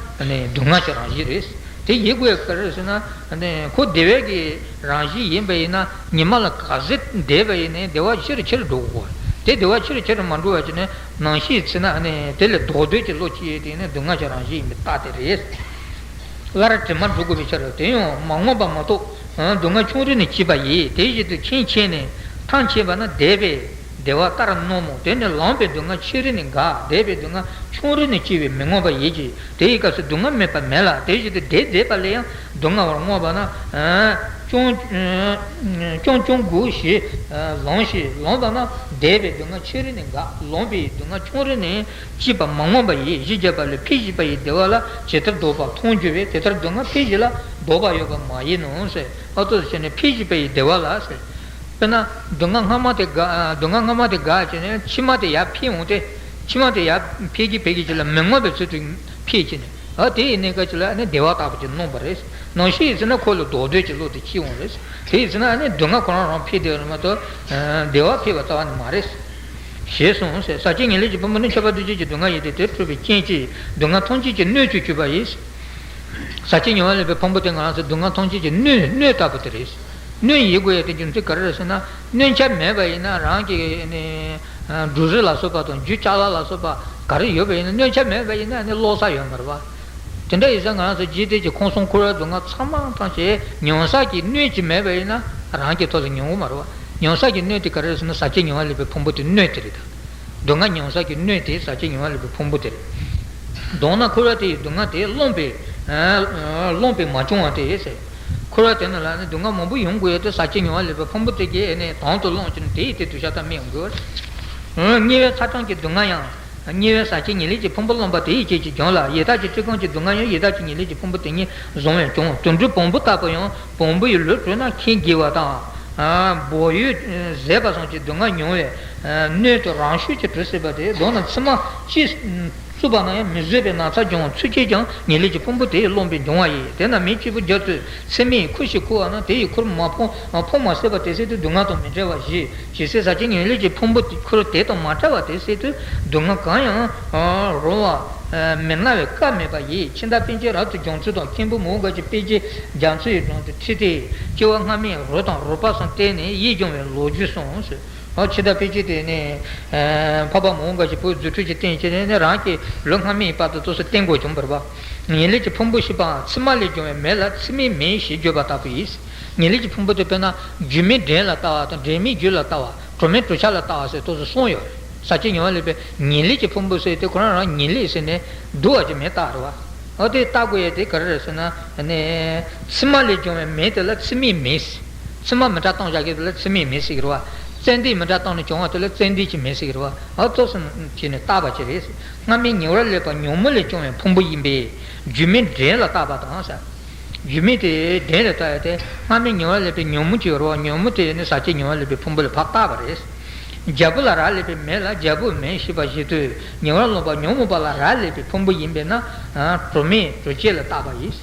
སྡུག་བསྔལ་གྱི་རང་བཞིན་རེད། དེ་ཡིན་དགོས་ག་རེ་ཟེར་ན། ཁོ་བདེ་བའི་གི་རང་བཞིན་ཡིན་པ་ཡིན་ན་ཉི་མ་ལ་ག་ཚོད་བསྡད་པ་ཡིན་ནའི་བདེ་བ་ཆེ་རུ་ཆེ་རུ་འགྲོ་དགོས། དེ་བདེ་བ་ཆེ་རུ་ཆེ་རུ་མ་འགྲོ་བ་བྱས་ནས་ནམ་ཞིག་ཚེ་ན་དེ་ལས་ལྡོག་འདོད་ཀྱི་བློ་སྐྱེས་ཏེ་ནི་སྡུག་བསྔལ་གྱི་རང་བཞིན་ཡིན་པའི་རྟགས་དེ་རེད། སླར་དྲི་མ་འགྲོ་དགོས་པའི་ཕྱིར་རོ། དེ་ཡང་མ་མངོན་པ་མ་གཏོགས་སྡུག་བསྔལ་ཆུང་རིགས་ནས་སྐྱེས་པ་ཡིས། དེ་བཞིན་དུ་ཁྱེད་མཁྱེན་ནས་ཐང་ཆད་པ་ན་བདེ་བའི་བདེ་བ་ལྟར་སྣང་མོད། དེ་ནི་ལངས་པའི་སྡུག་བསྔལ་ཆེ་རིགས་ནས་འགག་བདེ་བའི་སྡུག་བསྔལ་ཆུང་རིགས་ནས་སྐྱེ་བས་མི་མངོན་པ་ཡིན་གྱི། དེ་ཡི་སྐབས་སུ་སྡུག་བསྔལ་མེད་པ་མེད་ལ། དེ་བཞིན་དུ་བདེ་བདེ་བ་ལས་ཡང་སྡུག་བསྔལ་བར་མངོན་པ་ན། ཅུང་ཅུང་གུ་ཞེས་ལངས་ཤིང་ལངས་པ་ན་བདེ་བའི་སྡུག་བསྔལ་ཆེ་རིགས་ནས་འགག་ལངས་པའི་སྡུག་བསྔལ་ཆུང་རིགས་ནས་སྐྱེས་པ་མ་མངོན་པ་ཡིན། གཞི་བརྒྱད་པ་ལས་འཕེལ་བཞིན་པ་ཡི་བདེ་བ་ལ་ཇི་ལྟར་ལྡོག་པ་མཐོང་འགྱུར་བས། དེ་ལྟར་སྡུག་བསྔལ་འཕེལ་བཞིན་ལ་ལྡོག་པ་ཡོད་པ་མ་ཡིན་ནོ་ཟེར། ཨ་ཏོ་ཟེར་ནས་འཕེལ་བཞིན་པ་ཡི་བདེ་བ་ལ་ཟེར། དཔེར་ན་སྡུག་བསྔལ་སྔ་མ་དེ་འགག་སྡུག་བསྔལ་སྔ་མ་དེ་འགག་བྱས་ནས་ཕྱི་མ་དེ་ཡར་འཕེལ་འོང་སྟེ། ཕྱི་མ་དེ་ཡར་འཕེལ་གྱི་འཕེལ་གྱི་ཅིག་ལ་མི་མངོན་པའི་ཚུལ་དུ་འཕེལ་གྱི་ནས། ཨ་དེ་ཡི་གནས་སྐབས་ཅིག་ལ་ནི་བདེ་བ་ལྟ་བུ་ཅིག་སྣང་བ་རེད། ནམ་ཞིག་ཡིན་ཟེར་ན་ཁོ་ལ་ལྡོག་འདོད་ཀྱི་བློ་དེ་སྐྱེ་འོང་རེད། དེ་ཡིན་ཟེར་ན་ནི་སྡུག་བསྔལ་ཁོ་རང་རང་འཕེལ་བསྡད་ཡོད་རེད་མ་གཏོགས། བདེ་བ་འཕེལ་བ་རྩ་བ་ནས་མ་རེད། ཞེས་གསུངས་ཟེར། ཟག་བཅས་ཉེར་ལེན་གྱི་ཕུང་པོ་ནི་མཆོད་པ་ཐམས་ཅད་ཀྱི་སྡུག་བསྔལ་ཡིན་ཏེ། དེ་འཁྲུལ་པའི་རྐྱེན་གྱིས་སྡུག་བསྔལ་ཐམས་ཅད་ཀྱི་སྣོད་དུ་གྱུར་པ་ཡིན། ཟག་བཅས་ཉེ་བར་ལུས་པའི་ཕུང་པོ་དེ་ང་རང་ཚོའི་སྡུག་བསྔལ་ཐམས་ཅད་ཀྱི་སྣོད་སྣོད་ལྟ་བུ་དེ་རེད། སྣོད་ཡིན་དགོས་ཡ་དེ་རྒྱུ་མཚན་ག་རེ་རེད་ཟེར་ན། སྣོད་ཆ་མེད་པ་ཡིན་ན་རང་གི་ནི་འབྲུ་རིགས་ལ་སོགས་པ་དང་རྒྱུ་ཅ་ལག་ལ་སོགས་པ་ག་རེ་ཡོད་པ་ཡིན་ན། སྣོད་ཆ་མེད་པ་ཡིན་ན་ནི་བློ་ས་ཡོད་མ་རེད་པ། དེ་འདྲ་ཡིན་ཙང་ང་རང་ཚོ་འཇིག་རྟེན་གྱི་ཁམས་གསུམ་འཁོར་བའི་སྡུག་བསྔལ་ཚང་མ་ཐམས་ཅད་མྱོང་ས་ཀྱི་སྣོད་ཅིག་མེད་པ་ཡིན་ན་རང་གི་ཐོག་ལ་མྱོང་གི་མ་རེད་པ། མྱོང་ས་ཀྱི་སྣོད་དེ་ག་རེ་རེད་ཟེར་ན། ཟག་བཅས་ཉེ་བར་ལུས་པའི་ཕུང་པོ་དེ་སྣོད་དེ་རེད་ད། སྡུག་བསྔལ་མྱོང་ས་ཀྱི་སྣོད་དེ་ཟག་བཅས་ཉེ་བར་ལུས་པའི་ཕུང་པོ་དེ་རེད། མདོར་ན་འཁོར་བ་དེ་ཡི་སྡུག་བསྔལ་དེ་བླངས་པས། བླངས་པས་མ་བྱུང་བ་སྟེ་ཟེར། འཁོར་བ་དེ་ནང་ལ་ནི་སྡུག་བསྔལ་མང་པོ་ཡོང་དགོས་ཡོད་དེ། ཟག་བཅས་ཉེ་བར་ལུས་པའི་ཕུང་པོ་དེ་གིས་ནི་དང་དུ་བླངས་ཀྱི་ནི་དེ་ཡི་དེ་དུ་ཤ་སྟག་མི་ཡོང་དགོས། དམྱལ་བའི་ཚ་གྲང་གི་སྡུག་བསྔལ་ཡང་། དམྱལ་བའི་ཟག་བཅས་ཉེར་ལེན་གྱི་ཕུང་པོ་བླངས་པ་དེ་ཡི་རྐྱེན་གྱིས་འབྱུང་ལ། ཡི་དྭགས་ཀྱི་བཀྲེས་སྐོམ་གྱི་སྡུག་བསྔལ་ཡང་ཡི་དྭགས་ཀྱི་ཉེར་ལེན་གྱི་ཕུང་པོ་དེ་ཉིད་བཟུང་བས་འབྱུང་། དུད་འགྲོའི་བོང་བུ་ལྟ་བུ་ཡང་བོང་བུ་ཡི་ལུས་གྲོལ་ན་ཁེངས་དགྱེས་པ་དང་། བོ་ཡོས་ཟད་པ་སོགས་ཀྱི་སྡུག་བསྔལ་མྱོང་བའི་སྣོད་དུ་རང་ཤུགས་ཀྱིས་གྲོལ་སྲིད་པ་སྟེ། མདོར་ན་ཚིགས་མ་གཅིག་བཙུགས་པ་ན་ཡང་མི་བཟོད་པའི་ན་ཚ་འབྱུང་བ་ཚུན་ཆད་ཀྱང་ཉེར་ལེན་གྱི་ཕུང་པོ་དེ་ཡིས་བླངས་པས་འབྱུང་བ་ཡིན། དེས་ན་མི་གཅིག་པུ་རྒྱབ་ཏུ་ཚིགས་མའི་ཁུར་ཞིག་ཁུར་བ་ན་དེ་ཡི་ཁུར་མ་ཕོངས་ཕོངས་མ་སད་པ་དེ་སྲིད་དུ་སྡུག་བསྔལ་དང་མི་འབྲལ་བ་བཞི། ཇི་སྲིད་ཟག་བཅས་ཉེར་ལེན་གྱི་ཕུང་པོ་ཁུར་དེ་དང་མ་བྲལ་བ་དེ་སྲིད་དུ་སྡུག་བསྔལ་གང་ཡང་རུང་བ་མི་སྣང་བས་ཀ་མེད་པ་ཡིན། ཕྱི་ཟླ་པཎ་ཆེན་རབ་ཏུ་བྱུང་ཚུལ་དང་། མཁན་པོ་མོའུ་འགལ་གྱི་དཔེ་རྒྱན་རྒྱ་མཚོ་ཡི་སྒྲུང་དུ་ཁྲིད་དེ། སྐྱེ་བ་སྔ་མའི་རོ་དང་རོ་པ་སོགས་བསྟན་ནས་ཡིད་སྦྱོང་བའི་ལོ་རྒྱུས་གསུངས་སོ། ཕྱི་ཟླ་པཎ་ཆེན་དེ་ནས་འཕགས་པ་མོའུ་འགལ་གྱི་བུ་རྫུ་འཕྲུལ་གྱིས་བསྟན་བྱས་ནས་རང་གི་ལོ་སྔ་མའི་བར་དུ་ཏོག་ཙམ་བསྟན་དགོས་བྱུང་བར་བ། ཉེར་ལེན་གྱི་ཕུང་པོ་ཞེས་པའང་ཚིགས་མ་ལས་བྱུང་བའི་མེ་ལ་ཚིགས་མའི་མེ་ཞེས་བརྗོད་པ་ལྟ་བུ་ཡིན། ཉེར་ལེན་གྱི་ཕུང་པོ་དེ་དཔེར་ན་རྒྱུ་མེད་འདྲེན་ལ་ལྟ་བ་དང་འདྲེན་མེད་རྒྱུ་ལ་ལྟ་བ། གྲོགས་མེད་གྲོགས་ཆ་ལ་ལྟ་བ་ཟེར་ཏོག་ཙམ་གསུངས་ཡོད་རེད། ཟག་བཅས་ཉེ་བར་ལུས་པའི་ཉེར་ལེན་གྱི་ཕུང་པོ་ཟེར་དེ་ཁོ་རང་རང་ཉེར་ལེན་ཟེར་ནས་སྡུག་པ་ཅིག་མེད་ལྟ་རེད་བ། འོ་དེ་ལྟ་དགོས་ཡས་དེ་ག་རེ་རེད་ཟེར་ན། ཚིགས་མ་ལས་བྱུང་བའི་མེ་དེ་ལ་ཚིགས་མའི་མེ་ཟེར། ཚིགས་མ་མི་འདྲ་བཏང་བཞག་གི་དེ་ལ་ཚིགས་མའི་མེ་ཟེར་གི་རེད་བ། ཙན་དན་མི་འདྲ་བཏང་ནས་བྱུང་བ་དེ་ལ་ཙན་དན་གྱི་མེ་ཟེར་གི་རེད་བ། འོ་ཏོག་ཙམ་བྱས་ནས་བརྟག་པ་ཅིག་རེད་ཟེར། སྔ་མའི་ཉེ་བར་ལུས་པ་ཉོན་མོངས་ལས་བྱུང་བའི་ཕུང་པོ་ཡིན་པས་རྒྱུ་མེད་འདྲེན་ལ་བརྟག་པ་དང་ཟེར། རྒྱུ་མེད་དེ་འདྲེན་ལ་བལྟ་ཡ་དེ་སྔ་མའི་ཉེ་བར་ལུས་པའི་ཉོན་མོངས་ཀྱི་རོ། ཉོན་མོངས་དེ་ནི་ཟག་བཅས་ཉེ་བར་ལུས་པའི་ཕུང་པོ་ལ་ཕར་བལྟ་བ་རེད། རྒྱལ་པོ་ལ་རག་ལས་པའི་མེ་ལ་རྒྱལ་པོའི་མེ་ཞེས་པ་བཞིན་དུ་ཉེ་བར་ལོངས་པ་ཉོན་མོངས་པ་ལ་རག་ལས་པའི་ཕུང་པོ་ཡིན་པས་ན། གྲོགས་མེད་གྲོགས་བྱེད་ལ་བཏགས་པ་ཡིན།